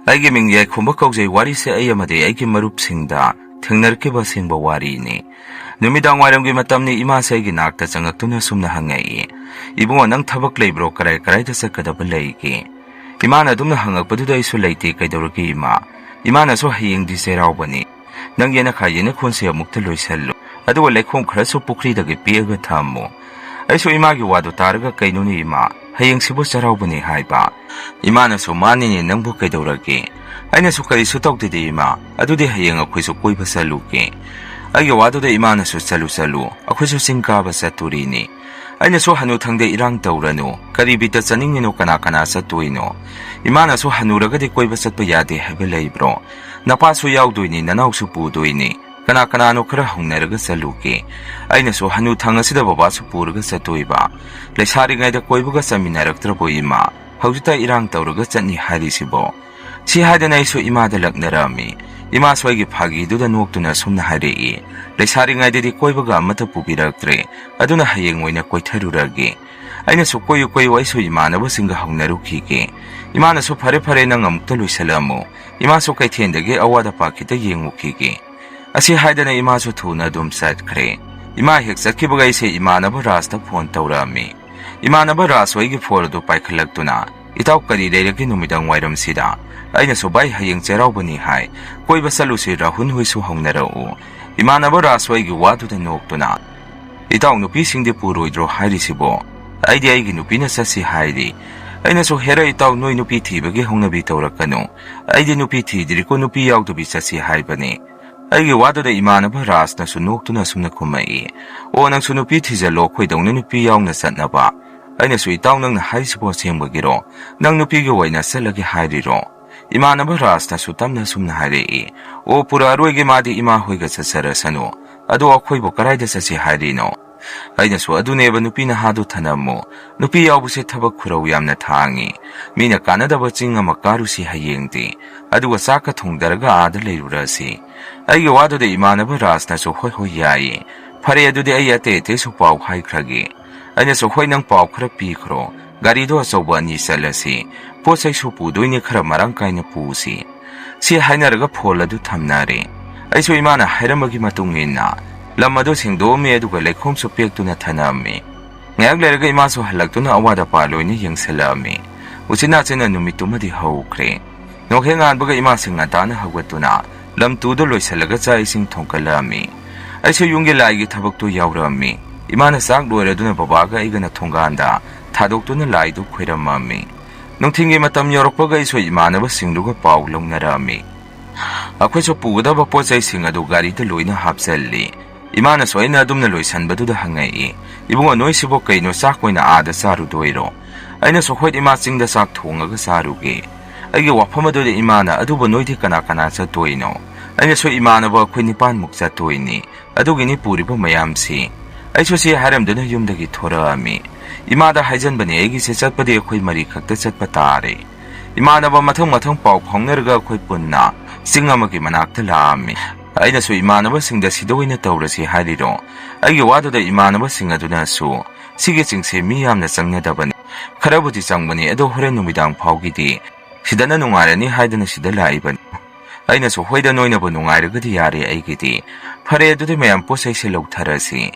ꯑꯩꯒꯤ ꯃꯤꯡ ꯌꯥꯏꯈꯣꯝꯕ ꯀꯧꯖꯩ꯫ ꯋꯥꯔꯤꯁꯦ ꯑꯩ ꯑꯃꯗꯤ ꯑꯩꯒꯤ ꯃꯔꯨꯞꯁꯤꯡꯗ ꯊꯦꯡꯅꯔꯛꯈꯤꯕ ꯑꯁꯦꯡꯕ ꯋꯥꯔꯤꯅꯤ꯫ ꯅꯨꯃꯤꯗꯥꯡ ꯋꯥꯏꯔꯝꯒꯤ ꯃꯇꯝꯅꯤ꯫ ꯏꯃꯥꯁꯦ ꯑꯩꯒꯤ ꯅꯥꯛꯇ ꯆꯪꯉꯛꯇꯨꯅ ꯑꯁꯨꯝꯅ ꯍꯪꯉꯛꯏ, "ꯏꯕꯨꯡꯉꯣ, ꯅꯪ ꯊꯕꯛ ꯂꯩꯕ꯭ꯔꯣ? ꯀꯔꯥꯏ ꯀꯔꯥꯏꯗ ꯆꯠꯀꯗꯕ ꯂꯩꯒꯦ?" ꯏꯃꯥꯅ ꯑꯗꯨꯝꯅ ꯍꯪꯉꯛꯄꯗꯨꯗ ꯑꯩꯁꯨ, "ꯂꯩꯇꯦ, ꯀꯩꯗꯧꯔꯒꯦ ꯏꯃꯥ?" ꯏꯃꯥꯅꯁꯨ, "ꯍꯌꯦꯡꯗꯤ ꯆꯩꯔꯥꯎꯕꯅꯤ꯫ ꯅꯪ ꯌꯦꯅꯈꯥ ꯌꯦꯅꯈꯣꯟꯁꯦ ꯑꯃꯨꯛꯇ ꯂꯣꯏꯁꯜꯂꯨ꯫ ꯑꯗꯨꯒ ꯂꯩꯈꯣꯝ ꯈꯔꯁꯨ ꯄꯨꯈ꯭ꯔꯤꯗꯒꯤ ꯄꯦꯛꯑꯒ ꯊꯝꯃꯨ꯫" ꯑꯩꯁꯨ ꯏꯃꯥꯒꯤ ꯋꯥꯗꯨ ꯇꯥꯔꯒ, "ꯀꯩꯅꯣꯅꯦ ꯏꯃꯥ, ꯍꯌꯦꯡꯁꯤꯕꯨ ꯆꯩꯔꯥꯎꯕꯅꯦ ꯍꯥꯏꯕ?" ꯏꯃꯥꯅꯁꯨ, "ꯃꯥꯅꯤꯅꯦ, ꯅꯪꯕꯨ ꯀꯩꯗꯧꯔꯒꯦ?" ꯑꯩꯅꯁꯨ, "ꯀꯔꯤꯁꯨ ꯇꯧꯗꯦꯗꯤ ꯏꯃꯥ, ꯑꯗꯨꯗꯤ ꯍꯌꯦꯡ ꯑꯩꯈꯣꯏꯁꯨ ꯀꯣꯏꯕ ꯆꯠꯂꯨꯒꯦ꯫" ꯑꯩꯒꯤ ꯋꯥꯗꯨꯗ ꯏꯃꯥꯅꯁꯨ, "ꯆꯠꯂꯨ, ꯆꯠꯂꯨ, ꯑꯩꯈꯣꯏꯁꯨ ꯆꯤꯡ ꯀꯥꯕ ꯆꯠꯇꯣꯔꯤꯅꯤ꯫" ꯑꯩꯅꯁꯨ, "ꯍꯅꯨꯊꯪꯗ ꯏꯔꯥꯡ ꯇꯧꯔꯅꯨ, ꯀꯔꯤ ꯕꯤꯠꯇ ꯆꯠꯅꯤꯡꯉꯤꯅꯣ, ꯀꯅꯥ ꯀꯅꯥ ꯆꯠꯇꯣꯏꯅꯣ?" ꯏꯃꯥꯅꯁꯨ, "ꯍꯅꯨꯔꯒꯗꯤ ꯀꯣꯏꯕ ꯆꯠꯄ ꯌꯥꯗꯦ ꯍꯥꯏꯕ ꯂꯩꯕ꯭ꯔꯣ? ꯅꯄꯥꯁꯨ ꯌꯥꯎꯗꯣꯏꯅꯤ, ꯅꯅꯥꯎꯁꯨ ꯄꯨꯗꯣꯏꯅꯤ, ꯀꯅꯥ ꯀꯅꯥꯅꯣ ꯈꯔ ꯍꯧꯅꯔꯒ ꯆꯠꯂꯨꯒꯦ꯫" ꯑꯩꯅꯁꯨ, "ꯍꯅꯨꯊꯪ ꯑꯁꯤꯗ ꯕꯕꯥꯁꯨ ꯄꯨꯔꯒ ꯆꯠꯇꯣꯏꯕ? ꯂꯩꯁꯥꯔꯤꯉꯩꯗ ꯀꯣꯏꯕꯒ ꯆꯠꯃꯤꯟꯅꯔꯛꯇ꯭ꯔꯕꯣ ꯏꯃꯥ? ꯍꯧꯖꯤꯛꯇ ꯏꯔꯥꯡ ꯇꯧꯔꯒ ꯆꯠꯅꯤ ꯍꯥꯏꯔꯤꯁꯤꯕꯣ?" ꯁꯤ ꯍꯥꯏꯗꯅ ꯑꯩꯁꯨ ꯏꯃꯥꯗ ꯂꯛꯅꯔꯝꯃꯤ꯫ ꯏꯃꯥꯁꯨ ꯑꯩꯒꯤ ꯐꯥꯒꯤꯗꯨꯗ ꯅꯣꯛꯇꯨꯅ ꯑꯁꯨꯝꯅ ꯍꯥꯏꯔꯛꯏ, "ꯂꯩꯁꯥꯔꯤꯉꯩꯗꯗꯤ ꯀꯣꯏꯕꯒ ꯑꯃꯠꯇ ꯄꯨꯕꯤꯔꯛꯇ꯭ꯔꯦ, ꯑꯗꯨꯅ ꯍꯌꯦꯡ ꯑꯣꯏꯅ ꯀꯣꯏꯊꯔꯨꯔꯒꯦ꯫ ꯑꯩꯅꯁꯨ ꯀꯣꯏꯌꯨ ꯀꯣꯏꯌꯨ ꯑꯩꯁꯨ ꯏꯃꯥꯟꯅꯕꯁꯤꯡꯒ ꯍꯧꯅꯔꯨꯈꯤꯒꯦ꯫ ꯏꯃꯥꯅꯁꯨ ꯐꯔꯦ ꯐꯔꯦ ꯅꯪ ꯑꯃꯨꯛꯇ ꯂꯣꯏꯁꯤꯜꯂꯝꯃꯨ, ꯏꯃꯥꯁꯨ ꯀꯩꯊꯦꯜꯗꯒꯤ ꯑꯋꯥꯠ ꯑꯄꯥ ꯈꯤꯇ ꯌꯦꯡꯉꯨꯈꯤꯒꯦ"꯫ ꯑꯁꯤ ꯍꯥꯏꯗꯅ ꯏꯃꯥꯁꯨ ꯊꯨꯅ ꯑꯗꯨꯝ ꯆꯠꯈ꯭ꯔꯦ꯫ ꯏꯃꯥ ꯍꯦꯛ ꯆꯠꯈꯤꯕꯒ ꯑꯩꯁꯦ ꯏꯃꯥꯟꯅꯕ ꯔꯥꯖꯇ ꯐꯣꯟ ꯇꯧꯔꯛꯑꯝꯃꯤ꯫ ꯏꯃꯥꯟꯅꯕ ꯔꯥꯖꯁꯨ ꯑꯩꯒꯤ ꯐꯣꯟ ꯑꯗꯨ ꯄꯥꯏꯈꯠꯂꯛꯇꯨꯅ, "ꯏꯇꯥꯎ, ꯀꯔꯤ ꯂꯩꯔꯒꯦ ꯅꯨꯃꯤꯗꯥꯡ ꯋꯥꯏꯔꯝꯁꯤꯗ?" ꯑꯩꯅꯁꯨ, "ꯚꯥꯏ, ꯍꯌꯦꯡ ꯆꯩꯔꯥꯎꯕꯅꯤ ꯍꯥꯏ, ꯀꯣꯏꯕ ꯆꯠꯂꯨꯁꯤ, ꯔꯥꯍꯨꯜ ꯍꯣꯏꯁꯨ ꯍꯧꯅꯔꯛꯎ"꯫ ꯏꯃꯥꯟꯅꯕ ꯔꯥꯖꯁꯨ ꯑꯩꯒꯤ ꯋꯥꯗꯨꯗ ꯅꯣꯛꯇꯨꯅ, "ꯏꯇꯥꯎ, ꯅꯨꯄꯤꯁꯤꯡꯗꯤ ꯄꯨꯔꯣꯏꯗ꯭ꯔꯣ ꯍꯥꯏꯔꯤꯁꯤꯕꯣ? ꯑꯩꯗꯤ ꯑꯩꯒꯤ ꯅꯨꯄꯤꯅ ꯆꯠꯁꯤ ꯍꯥꯏꯔꯤ"꯫ ꯑꯩꯅꯁꯨ, "ꯍꯦꯔꯥ ꯏꯇꯥꯎ, ꯅꯣꯏ ꯅꯨꯄꯤ ꯊꯤꯕꯒꯤ ꯍꯧꯅꯕꯤ ꯇꯧꯔꯛꯀꯅꯨ꯫ ꯑꯩꯗꯤ ꯅꯨꯄꯤ ꯊꯤꯗ꯭ꯔꯤꯀꯣ, ꯅꯨꯄꯤ ꯌꯥꯎꯗꯕꯤ ꯆꯠꯁꯤ ꯍꯥꯏꯕꯅꯤ"꯫ ꯑꯩꯒꯤ ꯋꯥꯗꯨꯗ ꯏꯃꯥꯟꯅꯕ ꯔꯥꯖꯅꯁꯨ ꯅꯣꯛꯇꯨꯅ ꯑꯁꯨꯝꯅ ꯈꯨꯝꯃꯛꯏ, "ꯑꯣ, ꯅꯪꯁꯨ ꯅꯨꯄꯤ ꯊꯤꯖꯤꯜꯂꯣ, ꯑꯩꯈꯣꯏꯗꯧꯅ ꯅꯨꯄꯤ ꯌꯥꯎꯅ ꯆꯠꯅꯕ"꯫ ꯑꯩꯅꯁꯨ, "ꯏꯇꯥꯎ, ꯅꯪꯅ ꯍꯥꯏꯔꯤꯁꯤꯕꯨ ꯑꯁꯦꯡꯕꯒꯤꯔꯣ? ꯅꯪ ꯅꯨꯄꯤꯒꯤ ꯑꯣꯏꯅ ꯆꯠꯂꯒꯦ ꯍꯥꯏꯔꯤꯔꯣ?" ꯏꯃꯥꯟꯅꯕ ꯔꯥꯖꯅꯁꯨ ꯇꯞꯅ ꯑꯁꯨꯝꯅ ꯍꯥꯏꯔꯛꯏ, "ꯑꯣ, ꯄꯨꯔꯛꯑꯔꯣꯏꯒꯦ, ꯃꯥꯗꯤ ꯏꯃꯥ ꯍꯣꯏꯒ ꯆꯠꯆꯔꯁꯅꯨ꯫ ꯑꯗꯣ ꯑꯩꯈꯣꯏꯕꯨ ꯀꯗꯥꯏꯗ ꯆꯠꯁꯤ ꯍꯥꯏꯔꯤꯅꯣ?" ꯑꯩꯅꯁꯨ, "ꯑꯗꯨꯅꯦꯕ, ꯅꯨꯄꯤ ꯅꯍꯥꯗꯨ ꯊꯅꯝꯃꯨ꯫ ꯅꯨꯄꯤ ꯌꯥꯎꯕꯁꯦ ꯊꯕꯛ ꯈꯨꯔꯧ ꯌꯥꯝꯅ ꯊꯥꯡꯉꯤ꯫ ꯃꯤꯅ ꯀꯥꯟꯅꯗꯕ ꯆꯤꯡ ꯑꯃ ꯀꯥꯔꯨꯁꯤ ꯍꯌꯦꯡꯗꯤ꯫ ꯑꯗꯨꯒ ꯆꯥꯛꯀ ꯊꯣꯡꯗꯔꯒ ꯑꯥꯗ ꯂꯩꯔꯨꯔꯁꯤ"꯫ ꯑꯩꯒꯤ ꯋꯥꯗꯨꯗ ꯏꯃꯥꯟꯅꯕ ꯔꯥꯖꯅꯁꯨ, "ꯍꯣꯏ, ꯍꯣꯏ, ꯌꯥꯏꯌꯦ꯫ ꯐꯔꯦ, ꯑꯗꯨꯗꯤ ꯑꯩ ꯑꯇꯩ ꯑꯇꯩꯁꯨ ꯄꯥꯎ ꯍꯥꯏꯈ꯭ꯔꯒꯦ"꯫ ꯑꯩꯅꯁꯨ, "ꯍꯣꯏ, ꯅꯪ ꯄꯥꯎ ꯈꯔ ꯄꯤꯈ꯭ꯔꯣ꯫ ꯒꯥꯔꯤꯗꯣ ꯑꯆꯧꯕ ꯑꯅꯤ ꯆꯠꯂꯁꯤ꯫ ꯄꯣꯠ ꯆꯩꯁꯨ ꯄꯨꯗꯣꯏꯅꯦ, ꯈꯔ ꯃꯔꯥꯡ ꯀꯥꯏꯅ ꯄꯨꯁꯤ"꯫ ꯁꯤ ꯍꯥꯏꯅꯔꯒ ꯐꯣꯟ ꯑꯗꯨ ꯊꯝꯅꯔꯦ꯫ ꯑꯩꯁꯨ ꯏꯃꯥꯅ ꯍꯥꯏꯔꯝꯕꯒꯤ ꯃꯇꯨꯡ ꯏꯟꯅ ꯂꯝ ꯑꯗꯨ ꯁꯦꯡꯗꯣꯛꯑꯝꯃꯤ, ꯑꯗꯨꯒ ꯂꯩꯈꯣꯝꯁꯨ ꯄꯦꯛꯇꯨꯅ ꯊꯅꯝꯃꯤ꯫ ꯉꯥꯏꯍꯥꯛ ꯂꯩꯔꯒ ꯏꯃꯥꯁꯨ ꯍꯜꯂꯛꯇꯨꯅ ꯑꯋꯥꯠ ꯑꯄꯥ ꯂꯣꯏꯅ ꯌꯦꯡꯁꯤꯜꯂꯛꯑꯝꯃꯤ꯫ ꯎꯆꯤꯟ ꯅꯥꯆꯤꯟꯅ ꯅꯨꯃꯤꯠꯇꯨꯃꯗꯤ ꯍꯧꯈ꯭ꯔꯦ꯫ ꯅꯣꯡꯍꯦꯛ ꯉꯥꯟꯕꯒ ꯏꯃꯥꯁꯤ ꯉꯟꯇꯥꯅ ꯍꯧꯒꯠꯇꯨꯅ ꯂꯝ ꯇꯨꯗ ꯂꯣꯏꯁꯤꯜꯂꯒ ꯆꯥꯛ ꯏꯁꯤꯡ ꯊꯣꯡꯒꯠꯂꯛꯑꯝꯃꯤ꯫ ꯑꯩꯁꯨ ꯌꯨꯝꯒꯤ ꯂꯥꯏꯒꯤ ꯊꯕꯛꯇꯨ ꯌꯥꯎꯔꯛꯑꯝꯃꯤ꯫ ꯏꯃꯥꯅ ꯆꯥꯛ ꯂꯣꯏꯔꯗꯨꯅ ꯕꯕꯥꯒ ꯑꯩꯒꯅ ꯊꯣꯡꯒꯥꯟꯗ ꯊꯥꯗꯣꯛꯇꯨꯅ ꯂꯥꯏꯗꯨ ꯈꯣꯏꯔꯝꯃꯝꯃꯤ꯫ ꯅꯨꯡꯊꯤꯜꯒꯤ ꯃꯇꯝ ꯌꯧꯔꯛꯄꯒ ꯑꯩꯁꯨ ꯏꯃꯥꯟꯅꯕꯁꯤꯡꯗꯨꯒ ꯄꯥꯎ ꯂꯧꯅꯔꯛꯑꯝꯃꯤ꯫ ꯑꯩꯈꯣꯏꯁꯨ ꯄꯨꯒꯗꯕ ꯄꯣꯠ ꯆꯩꯁꯤꯡ ꯑꯗꯨ ꯒꯥꯔꯤꯗ ꯂꯣꯏꯅ ꯍꯥꯞꯆꯜꯂꯤ꯫ ꯏꯃꯥꯅꯁꯨ ꯑꯩꯅ ꯑꯗꯨꯝꯅ ꯂꯣꯏꯁꯟꯕꯗꯨꯗ ꯍꯪꯉꯛꯏ, "ꯏꯕꯨꯡꯉꯣ, ꯅꯣꯏꯁꯤꯕꯨ ꯀꯩꯅꯣ, ꯆꯥꯛ ꯑꯣꯏꯅ ꯑꯥꯗ ꯆꯥꯔꯨꯗꯣꯏꯔꯣ?" ꯑꯩꯅꯁꯨ, "ꯍꯣꯏ ꯏꯃꯥ, ꯆꯤꯡꯗ ꯆꯥꯛ ꯊꯣꯡꯉꯒ ꯆꯥꯔꯨꯒꯦ"꯫ ꯑꯩꯒꯤ ꯋꯥꯐꯝ ꯑꯗꯨꯗ ꯏꯃꯥꯅ, "ꯑꯗꯨꯕꯨ ꯅꯣꯏꯗꯤ ꯀꯅꯥ ꯀꯅꯥ ꯆꯠꯇꯣꯏꯅꯣ?" ꯑꯩꯅꯁꯨ, "ꯏꯃꯥꯟꯅꯕ ꯑꯩꯈꯣꯏ ꯅꯤꯄꯥꯟꯃꯨꯛ ꯆꯠꯇꯣꯏꯅꯤ, ꯑꯗꯨꯒꯤꯅꯤ ꯄꯨꯔꯤꯕ ꯃꯌꯥꯝꯁꯤ"꯫ ꯑꯩꯁꯨ ꯁꯤ ꯍꯥꯏꯔꯝꯗꯨꯅ ꯌꯨꯝꯗꯒꯤ ꯊꯣꯔꯛꯑꯝꯃꯤ꯫ ꯏꯃꯥꯗ ꯍꯥꯏꯖꯟꯕꯅꯦ ꯑꯩꯒꯤꯁꯦ, ꯆꯠꯄꯗꯤ ꯑꯩꯈꯣꯏ ꯃꯔꯤ ꯈꯛꯇ ꯆꯠꯄ ꯇꯥꯔꯦ꯫ ꯏꯃꯥꯟꯅꯕ ꯃꯊꯪ ꯃꯊꯪ ꯄꯥꯎ ꯐꯥꯎꯅꯔꯒ ꯑꯩꯈꯣꯏ ꯄꯨꯟꯅ ꯆꯤꯡ ꯑꯃꯒꯤ ꯃꯅꯥꯛꯇ ꯂꯥꯛꯑꯝꯃꯤ꯫ ꯑꯩꯅꯁꯨ ꯏꯃꯥꯟꯅꯕꯁꯤꯡꯗ ꯁꯤꯗ ꯑꯣꯏꯅ ꯇꯧꯔꯁꯤ ꯍꯥꯏꯔꯤꯔꯣ? ꯑꯩꯒꯤ ꯋꯥꯗꯨꯗ ꯏꯃꯥꯟꯅꯕꯁꯤꯡ ꯑꯗꯨꯅꯁꯨ, "ꯁꯤꯒꯤ ꯆꯤꯡꯁꯦ ꯃꯤ ꯌꯥꯝꯅ ꯆꯪꯅꯗꯕꯅꯤ, ꯈꯔꯕꯨꯗꯤ ꯆꯪꯕꯅꯤ, ꯑꯗꯣ ꯍꯣꯔꯦꯟ ꯅꯨꯃꯤꯗꯥꯡ ꯐꯥꯎꯒꯤꯗꯤ ꯁꯤꯗꯅ ꯅꯨꯡꯉꯥꯏꯔꯅꯤ ꯍꯥꯏꯗꯅ ꯁꯤꯗ ꯂꯥꯛꯏꯕꯅꯤ꯫" ꯑꯩꯅꯁꯨ, "ꯍꯣꯏꯗ, ꯅꯣꯏꯅꯕꯨ ꯅꯨꯡꯉꯥꯏꯔꯒꯗꯤ ꯌꯥꯔꯦ ꯑꯩꯒꯤꯗꯤ꯫ ꯐꯔꯦ, ꯑꯗꯨꯗꯤ ꯃꯌꯥꯝ ꯄꯣꯠ ꯆꯩꯁꯦ ꯂꯧꯊꯔꯁꯤ꯫"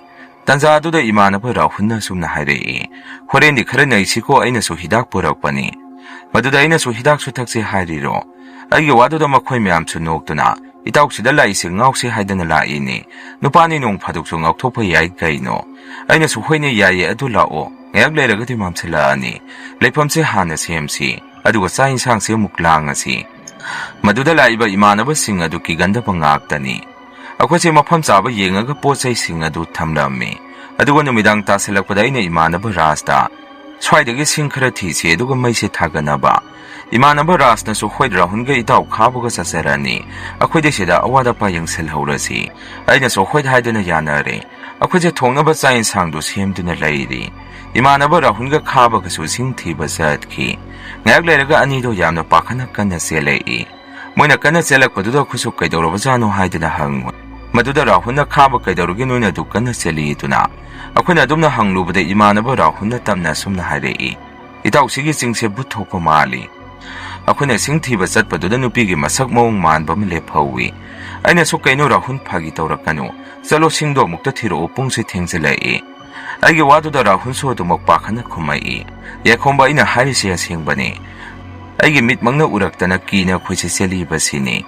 ꯇꯟꯖꯥ ꯑꯗꯨꯗ ꯏꯃꯥꯟꯅꯕ ꯔꯥꯍꯨꯜꯅ ꯑꯁꯨꯝꯅ ꯍꯥꯏꯔꯛꯏ, "ꯍꯣꯔꯦꯟꯗꯤ ꯈꯔ ꯅꯩꯁꯤꯀꯣ, ꯑꯩꯅꯁꯨ ꯍꯤꯗꯥꯛ ꯄꯨꯔꯛꯄꯅꯤ꯫" ꯃꯗꯨꯗ ꯑꯩꯅꯁꯨ, "ꯍꯤꯗꯥꯛꯁꯨ ꯊꯛꯁꯦ ꯍꯥꯏꯔꯤꯔꯣ?" ꯑꯩꯒꯤ ꯋꯥꯗꯨꯗ ꯃꯈꯣꯏ ꯃꯌꯥꯝꯁꯨ ꯅꯣꯛꯇꯨꯅ, "ꯏꯇꯥꯎꯁꯤꯗ ꯂꯥꯛꯏꯁꯦ ꯉꯥꯎꯁꯦ ꯍꯥꯏꯗꯅ ꯂꯥꯛꯏꯅꯤ꯫ ꯅꯨꯄꯥꯅꯤ, ꯅꯣꯡ ꯐꯥꯗꯣꯛꯁꯨ ꯉꯥꯎꯊꯣꯛꯄ ꯌꯥꯏ ꯀꯩꯅꯣ?" ꯑꯩꯅꯁꯨ, "ꯍꯣꯏꯅꯦ, ꯌꯥꯏꯌꯦ, ꯑꯗꯨ ꯂꯥꯛꯑꯣ꯫ ꯉꯥꯏꯍꯥꯛ ꯂꯩꯔꯒꯗꯤ ꯃꯝꯁꯤꯜꯂꯛꯑꯅꯤ꯫ ꯂꯩꯐꯝꯁꯦ ꯍꯥꯟꯅ ꯁꯦꯝꯁꯤ, ꯑꯗꯨꯒ ꯆꯥꯛ ꯌꯦꯟꯁꯥꯡꯁꯦ ꯑꯃꯨꯛ ꯂꯥꯡꯉꯁꯤ꯫" ꯃꯗꯨꯗ ꯂꯥꯛꯏꯕ ꯏꯃꯥꯟꯅꯕꯁꯤꯡ ꯑꯗꯨ ꯀꯤꯒꯟꯗꯕ ꯉꯥꯛꯇꯅꯤ꯫ ꯑꯩꯈꯣꯏꯁꯦ ꯃꯐꯝ ꯆꯥꯕ ꯌꯦꯡꯉꯒ ꯄꯣꯠ ꯆꯩꯁꯤꯡ ꯑꯗꯨ ꯊꯝꯂꯝꯃꯤ꯫ ꯑꯗꯨꯒ ꯅꯨꯃꯤꯗꯥꯡ ꯇꯥꯁꯤꯜꯂꯛꯄꯗ ꯑꯩꯅ ꯏꯃꯥꯟꯅꯕ ꯔꯥꯖꯇ, "ꯁ꯭ꯋꯥꯏꯗꯒꯤ ꯁꯤꯡ ꯈꯔ ꯊꯤꯁꯤ, ꯑꯗꯨꯒ ꯃꯩꯁꯦ ꯊꯥꯒꯠꯅꯕ꯫" ꯏꯃꯥꯟꯅꯕ ꯔꯥꯖꯅꯁꯨ, "ꯍꯣꯏ, ꯔꯥꯍꯨꯜꯒ ꯏꯇꯥꯎ ꯈꯥꯕꯒ ꯆꯠꯆꯔꯅꯤ꯫ ꯑꯩꯈꯣꯏꯗꯤ ꯁꯤꯗ ꯑꯋꯥꯠ ꯑꯄꯥ ꯌꯦꯡꯁꯤꯜꯍꯧꯔꯁꯤ꯫" ꯑꯩꯅꯁꯨ ꯍꯣꯏ ꯍꯥꯏꯗꯨꯅ ꯌꯥꯅꯔꯦ꯫ ꯑꯩꯈꯣꯏꯁꯦ ꯊꯣꯡꯅꯕ ꯆꯥꯛ ꯌꯦꯟꯁꯥꯡꯗꯨ ꯁꯦꯝꯗꯨꯅ ꯂꯩꯔꯤ꯫ ꯏꯃꯥꯟꯅꯕ ꯔꯥꯍꯨꯜꯒ ꯈꯥꯕꯒꯁꯨ ꯁꯤꯡ ꯊꯤꯕ ꯆꯠꯈꯤ꯫ ꯉꯥꯏꯍꯥꯛ ꯂꯩꯔꯒ ꯑꯅꯤꯗꯣ ꯌꯥꯝꯅ ꯄꯥꯈꯠꯅ ꯀꯟꯅ ꯆꯦꯜꯂꯛꯏ꯫ ꯃꯣꯏꯅ ꯀꯟꯅ ꯆꯦꯜꯂꯛꯄꯗꯨꯗ ꯑꯩꯈꯣꯏꯁꯨ ꯀꯩꯗꯧꯔꯕꯖꯥꯠꯅꯣ ꯍꯥꯏꯗꯅ ꯍꯪꯉꯨ꯫ ꯃꯗꯨꯗ ꯔꯥꯍꯨꯜꯅ, "ꯈꯥꯕ ꯀꯩꯗꯧꯔꯒꯦ ꯅꯣꯏꯅ ꯑꯗꯨꯛ ꯀꯟꯅ ꯆꯦꯜꯂꯤꯗꯨꯅ?" ꯑꯩꯈꯣꯏꯅ ꯑꯗꯨꯝꯅ ꯍꯪꯂꯨꯕꯗ ꯏꯃꯥꯟꯅꯕ ꯔꯥꯍꯨꯜꯅ ꯇꯞꯅ ꯑꯁꯨꯝꯅ ꯍꯥꯏꯔꯛꯏ, "ꯏꯇꯥꯎ, ꯁꯤꯒꯤ ꯆꯤꯡꯁꯦ ꯚꯨꯠ ꯊꯣꯛꯄ ꯃꯥꯜꯂꯤ꯫" ꯑꯩꯈꯣꯏꯅ ꯁꯤꯡ ꯊꯤꯕ ꯆꯠꯄꯗꯨꯗ ꯅꯨꯄꯤꯒꯤ ꯃꯁꯛ ꯃꯑꯣꯡ ꯃꯥꯟꯕ ꯑꯃ ꯂꯦꯞꯍꯧꯏ꯫ ꯑꯩꯅꯁꯨ, "ꯀꯩꯅꯣ ꯔꯥꯍꯨꯜ, ꯐꯥꯒꯤ ꯇꯧꯔꯛꯀꯅꯨ꯫ ꯆꯠꯂꯣ, ꯁꯤꯡꯗꯣ ꯑꯃꯨꯛꯇ ꯊꯤꯔꯛꯑꯣ, ꯄꯨꯡꯁꯦ ꯊꯦꯡꯖꯤꯜꯂꯛꯏ꯫" ꯑꯩꯒꯤ ꯋꯥꯗꯨꯗ ꯔꯥꯍꯨꯜꯁꯨ ꯑꯗꯨꯃꯛ ꯄꯥꯈꯠꯅ ꯈꯨꯝꯃꯛꯏ꯫ "ꯌꯥꯏꯈꯣꯝꯕ, ꯑꯩꯅ ꯍꯥꯏꯔꯤꯁꯦ ꯑꯁꯦꯡꯕꯅꯤ꯫ ꯑꯩꯒꯤ ꯃꯤꯠꯃꯛꯅ ꯎꯔꯛꯇꯅ ꯀꯤꯅ ꯑꯩꯈꯣꯏꯁꯦ ꯆꯦꯜꯂꯤꯕꯁꯤꯅꯤ꯫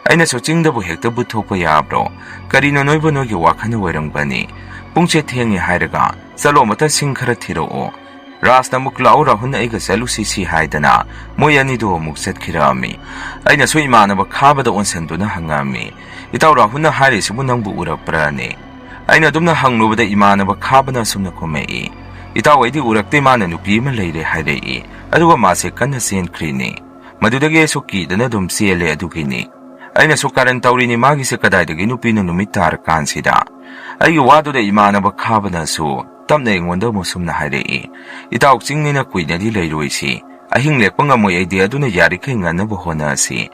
ꯑꯩꯅꯁꯨ ꯆꯤꯡꯗꯕꯨ ꯍꯦꯛꯇ ꯚꯨꯠ ꯊꯣꯛꯄ ꯌꯥꯕ꯭ꯔꯣ? ꯀꯔꯤꯅꯣ ꯅꯣꯏꯕꯨ ꯅꯣꯏꯒꯤ ꯋꯥꯈꯜꯅ ꯑꯣꯏꯔꯝꯒꯅꯤ꯫ ꯄꯨꯡꯁꯦ ꯊꯦꯡꯉꯦ ꯍꯥꯏꯔꯒ ꯆꯠꯂꯣ ꯑꯃꯇ ꯁꯤꯡ ꯈꯔ ꯊꯤꯔꯛꯑꯣ꯫" ꯔꯥꯖꯅ ꯑꯃꯨꯛ, "ꯂꯥꯛꯑꯣ ꯔꯥꯍꯨꯜ, ꯑꯩꯒ ꯆꯠꯂꯨꯁꯤ ꯁꯤ" ꯍꯥꯏꯗꯅ ꯃꯣꯏ ꯑꯅꯤꯗꯨ ꯑꯃꯨꯛ ꯆꯠꯈꯤꯔꯛꯑꯝꯃꯤ꯫ ꯑꯩꯅꯁꯨ ꯏꯃꯥꯟꯅꯕ ꯈꯥꯕꯗ ꯑꯣꯟꯁꯟꯗꯨꯅ ꯍꯪꯉꯛꯑꯝꯃꯤ, "ꯏꯇꯥꯎ, ꯔꯥꯍꯨꯜꯅ ꯍꯥꯏꯔꯤꯁꯤꯕꯨ ꯅꯪꯕꯨ ꯎꯔꯛꯄ꯭ꯔꯥꯅꯦ?" ꯑꯩꯅ ꯑꯗꯨꯝꯅ ꯍꯪꯂꯨꯕꯗ ꯏꯃꯥꯟꯅꯕ ꯈꯥꯕꯅ ꯑꯁꯨꯝꯅ ꯈꯨꯝꯃꯛꯏ, "ꯏꯇꯥꯎ, ꯑꯩꯗꯤ ꯎꯔꯛꯇꯦ, ꯃꯥꯅ ꯅꯨꯄꯤ ꯑꯃ ꯂꯩꯔꯦ ꯍꯥꯏꯔꯛꯏ, ꯑꯗꯨꯒ ꯃꯥꯁꯦ ꯀꯟꯅ ꯆꯦꯟꯈ꯭ꯔꯤꯅꯤ꯫ ꯃꯗꯨꯗꯒꯤ ꯑꯩꯁꯨ ꯀꯤꯗꯅ ꯑꯗꯨꯝ ꯆꯦꯜꯂꯦ, ꯑꯗꯨꯒꯤꯅꯤ꯫" ꯑꯩꯅꯁꯨ, "ꯀꯔꯟ ꯇꯧꯔꯤꯅꯤ, ꯃꯥꯒꯤꯁꯦ ꯀꯗꯥꯏꯗꯒꯤ ꯅꯨꯄꯤꯅꯣ ꯅꯨꯃꯤꯠ ꯇꯥꯔꯀꯥꯟꯁꯤꯗ?" ꯑꯩꯒꯤ ꯋꯥꯗꯨꯗ ꯏꯃꯥꯟꯅꯕ ꯈꯥꯕꯅꯁꯨ ꯇꯞꯅ ꯑꯩꯉꯣꯟꯗ ꯑꯃꯨꯛ ꯁꯨꯝꯅ ꯍꯥꯏꯔꯛꯏ, "ꯏꯇꯥꯎ, ꯆꯤꯡꯅꯤꯅ ꯀꯨꯏꯅꯗꯤ ꯂꯩꯔꯣꯏꯁꯤ꯫ ꯑꯍꯤꯡ ꯂꯦꯛꯄ ꯉꯝꯃꯣꯏ ꯑꯩꯗꯤ, ꯑꯗꯨꯅ ꯌꯥꯔꯤꯈꯩ ꯉꯟꯅꯕ ꯍꯣꯠꯅꯁꯤ꯫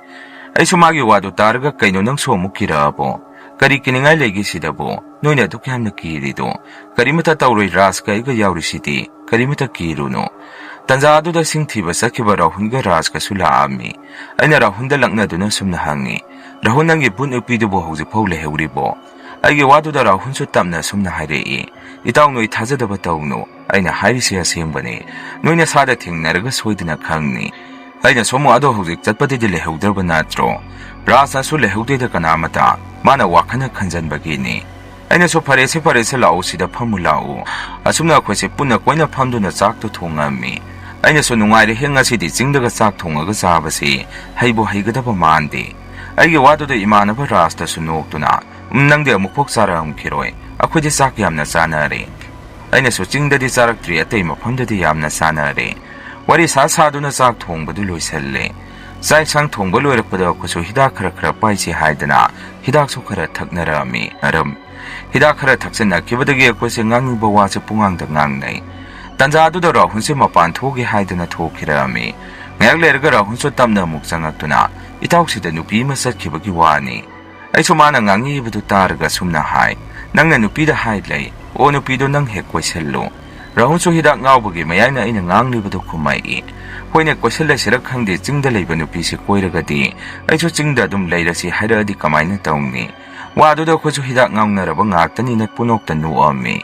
ꯑꯩꯁꯨ ꯃꯥꯒꯤ ꯋꯥꯗꯨ ꯇꯥꯔꯒ, "ꯀꯩꯅꯣ, ꯅꯪꯁꯨ ꯑꯃꯨꯛ ꯀꯤꯔꯛꯑꯕꯣ? ꯀꯔꯤ ꯀꯤꯅꯤꯡꯉꯥꯏ ꯂꯩꯒꯦ ꯁꯤꯗꯕꯨ? ꯅꯣꯏꯅ ꯑꯗꯨꯛ ꯌꯥꯝꯅ ꯀꯤꯔꯤꯗꯣ? ꯀꯔꯤꯃꯇ ꯇꯧꯔꯣꯏ, ꯔꯥꯖꯀ ꯑꯩꯒ ꯌꯥꯎꯔꯤꯁꯤꯗꯤ, ꯀꯔꯤꯃꯇ ꯀꯤꯔꯨꯅꯨ"꯫ ꯇꯟꯖꯥ ꯑꯗꯨꯗ ꯁꯤꯡ ꯊꯤꯕ ꯆꯠꯈꯤꯕ ꯔꯥꯍꯨꯜꯒ ꯔꯥꯖꯀꯁꯨ ꯂꯥꯛꯑꯝꯃꯤ꯫ ꯑꯩꯅ ꯔꯥꯍꯨꯜꯗ ꯂꯛꯅꯗꯨꯅ ꯁꯨꯝꯅ ꯍꯪꯉꯤ, "ꯔꯥꯍꯨꯜ, ꯅꯪꯒꯤ ꯚꯨꯠ ꯅꯨꯄꯤꯗꯨꯕꯨ ꯍꯧꯖꯤꯛꯐꯥꯎ ꯂꯩꯍꯧꯔꯤꯕꯣ?" ꯑꯩꯒꯤ ꯋꯥꯗꯨꯗ ꯔꯥꯍꯨꯜꯁꯨ ꯇꯞꯅ ꯁꯨꯝꯅ ꯍꯥꯏꯔꯛꯏ, "ꯏꯇꯥꯎ, ꯅꯣꯏ ꯊꯥꯖꯗꯕ ꯇꯧꯅꯨ꯫ ꯑꯩꯅ ꯍꯥꯏꯔꯤꯁꯦ ꯑꯁꯦꯡꯕꯅꯤ꯫ ꯅꯣꯏ ꯅꯁꯥꯗ ꯊꯦꯡꯅꯔꯒ ꯁꯣꯏꯗꯅ ꯈꯪꯅꯤ꯫ ꯑꯩꯅꯁꯨ ꯑꯃꯨꯛ, ꯑꯗꯣ ꯍꯧꯖꯤꯛ ꯆꯠꯄꯗꯗꯤ ꯂꯩꯍꯧꯗ꯭ꯔꯕ ꯅꯠꯇ꯭ꯔꯣ? ꯔꯥꯖꯅꯁꯨ ꯂꯩꯍꯧꯗꯦꯗ ꯀꯅꯥꯃꯇ꯫ ꯃꯥꯅ ꯋꯥꯈꯜꯅ ꯈꯟꯖꯟꯕꯒꯤꯅꯤ"꯫ ꯑꯩꯅꯁꯨ, "ꯐꯔꯦꯁꯦ, ꯐꯔꯦꯁꯦ, ꯂꯥꯛꯑꯣ, ꯁꯤꯗ ꯐꯝꯃꯨ ꯂꯥꯛꯑꯣ"꯫ ꯑꯁꯨꯝꯅ ꯑꯩꯈꯣꯏꯁꯦ ꯄꯨꯟꯅ ꯀꯣꯏꯅ ꯐꯝꯗꯨꯅ ꯆꯥꯛꯇꯨ ꯊꯣꯡꯉꯝꯃꯤ꯫ ꯑꯩꯅꯁꯨ, "ꯅꯨꯡꯉꯥꯏꯔꯦꯍꯦ, ꯉꯁꯤꯗꯤ ꯆꯤꯡꯗꯒ ꯆꯥꯛ ꯊꯣꯡꯉꯒ ꯆꯥꯕꯁꯤ꯫ ꯍꯩꯕꯨ ꯍꯩꯒꯗꯕ ꯃꯥꯟꯗꯦ"꯫ ꯑꯩꯒꯤ ꯋꯥꯗꯨꯗ ꯏꯃꯥꯟꯅꯕ ꯔꯥꯖꯇꯁꯨ ꯅꯣꯛꯇꯨꯅ, "ꯎꯝ, ꯅꯪꯗꯤ ꯑꯃꯨꯛꯐꯥꯎ ꯆꯥꯔꯛꯑꯝꯈꯤꯔꯣꯏ꯫ ꯑꯩꯈꯣꯏꯗꯤ ꯆꯥꯛ ꯌꯥꯝꯅ ꯆꯥꯅꯔꯦ"꯫ ꯑꯩꯅꯁꯨ, "ꯆꯤꯡꯗꯗꯤ ꯆꯥꯔꯛꯇ꯭ꯔꯤ, ꯑꯇꯩ ꯃꯐꯝꯗꯗꯤ ꯌꯥꯝꯅ ꯆꯥꯅꯔꯦ"꯫ ꯋꯥꯔꯤ ꯁꯥ ꯁꯥꯗꯨꯅ ꯆꯥꯛ ꯊꯣꯡꯕꯗꯨ ꯂꯣꯏꯁꯜꯂꯦ꯫ ꯆꯥꯛ ꯏꯟꯁꯥꯡ ꯊꯣꯡꯕ ꯂꯣꯏꯔꯛꯄꯗ ꯑꯩꯈꯣꯏꯁꯨ ꯍꯤꯗꯥꯛ ꯈꯔ ꯈꯔ ꯄꯥꯏꯁꯤ ꯍꯥꯏꯗꯅ ꯍꯤꯗꯥꯛꯁꯨ ꯈꯔ ꯊꯛꯅꯔꯛꯑꯝꯃꯤ꯫ ꯑꯔꯝ꯫ ꯍꯤꯗꯥꯛ ꯈꯔ ꯊꯛꯆꯤꯟꯅꯈꯤꯕꯗꯒꯤ ꯑꯩꯈꯣꯏꯁꯦ ꯉꯥꯡꯅꯤꯡꯕ ꯋꯥꯁꯦ ꯄꯨꯡꯉꯥꯡꯗ ꯉꯥꯡꯅꯩ꯫ ꯇꯟꯖꯥꯗꯨꯗ ꯔꯥꯍꯨꯜꯁꯦ ꯃꯄꯥꯟ ꯊꯣꯛꯎꯒꯦ ꯍꯥꯏꯗꯅ ꯊꯣꯛꯈꯤꯔꯛꯑꯝꯃꯤ꯫ ꯉꯥꯏꯍꯥꯛ ꯂꯩꯔꯒ ꯔꯥꯍꯨꯜꯁꯨ ꯇꯞꯅ ꯑꯃꯨꯛ ꯆꯪꯉꯛꯇꯨꯅ, "ꯏꯇꯥꯎꯁꯤꯗ ꯅꯨꯄꯤ ꯑꯃ ꯆꯠꯈꯤꯕꯒꯤ ꯋꯥꯅꯤ"꯫ ꯑꯩꯁꯨ ꯃꯥꯅ ꯉꯥꯡꯉꯤꯕꯗꯨ ꯇꯥꯔꯒ ꯁꯨꯝꯅ ꯍꯥꯏ, "ꯅꯪꯅ ꯅꯨꯄꯤꯗ ꯍꯥꯏ ꯂꯩ? ꯑꯣ, ꯅꯨꯄꯤꯗꯣ ꯅꯪ ꯍꯦꯛ ꯀꯣꯏꯁꯜꯂꯨ"꯫ ꯔꯥꯍꯨꯜꯁꯨ ꯍꯤꯗꯥꯛ ꯉꯥꯎꯕꯒꯤ ꯃꯌꯥꯏꯅ ꯑꯩꯅ ꯉꯥꯡꯂꯤꯕꯗꯨ ꯈꯨꯝꯃꯛꯏ꯫ "ꯍꯣꯏꯅꯦ, ꯀꯣꯏꯁꯜꯂꯁꯤꯔ ꯈꯪꯗꯦ, ꯆꯤꯡꯗ ꯂꯩꯕ ꯅꯨꯄꯤꯁꯤ ꯀꯣꯏꯔꯒꯗꯤ꯫ ꯑꯩꯁꯨ ꯆꯤꯡꯗ ꯑꯗꯨꯝ ꯂꯩꯔꯁꯤ ꯍꯥꯏꯔꯛꯑꯗꯤ ꯀꯃꯥꯏꯅ ꯇꯧꯅꯤ?" ꯋꯥꯗꯨꯗ ꯑꯩꯈꯣꯏꯁꯨ ꯍꯤꯗꯥꯛ ꯉꯥꯎꯅꯔꯕ ꯉꯥꯛꯇꯅꯤꯅ ꯄꯨꯅꯣꯛꯇ ꯅꯣꯛꯑꯝꯃꯤ꯫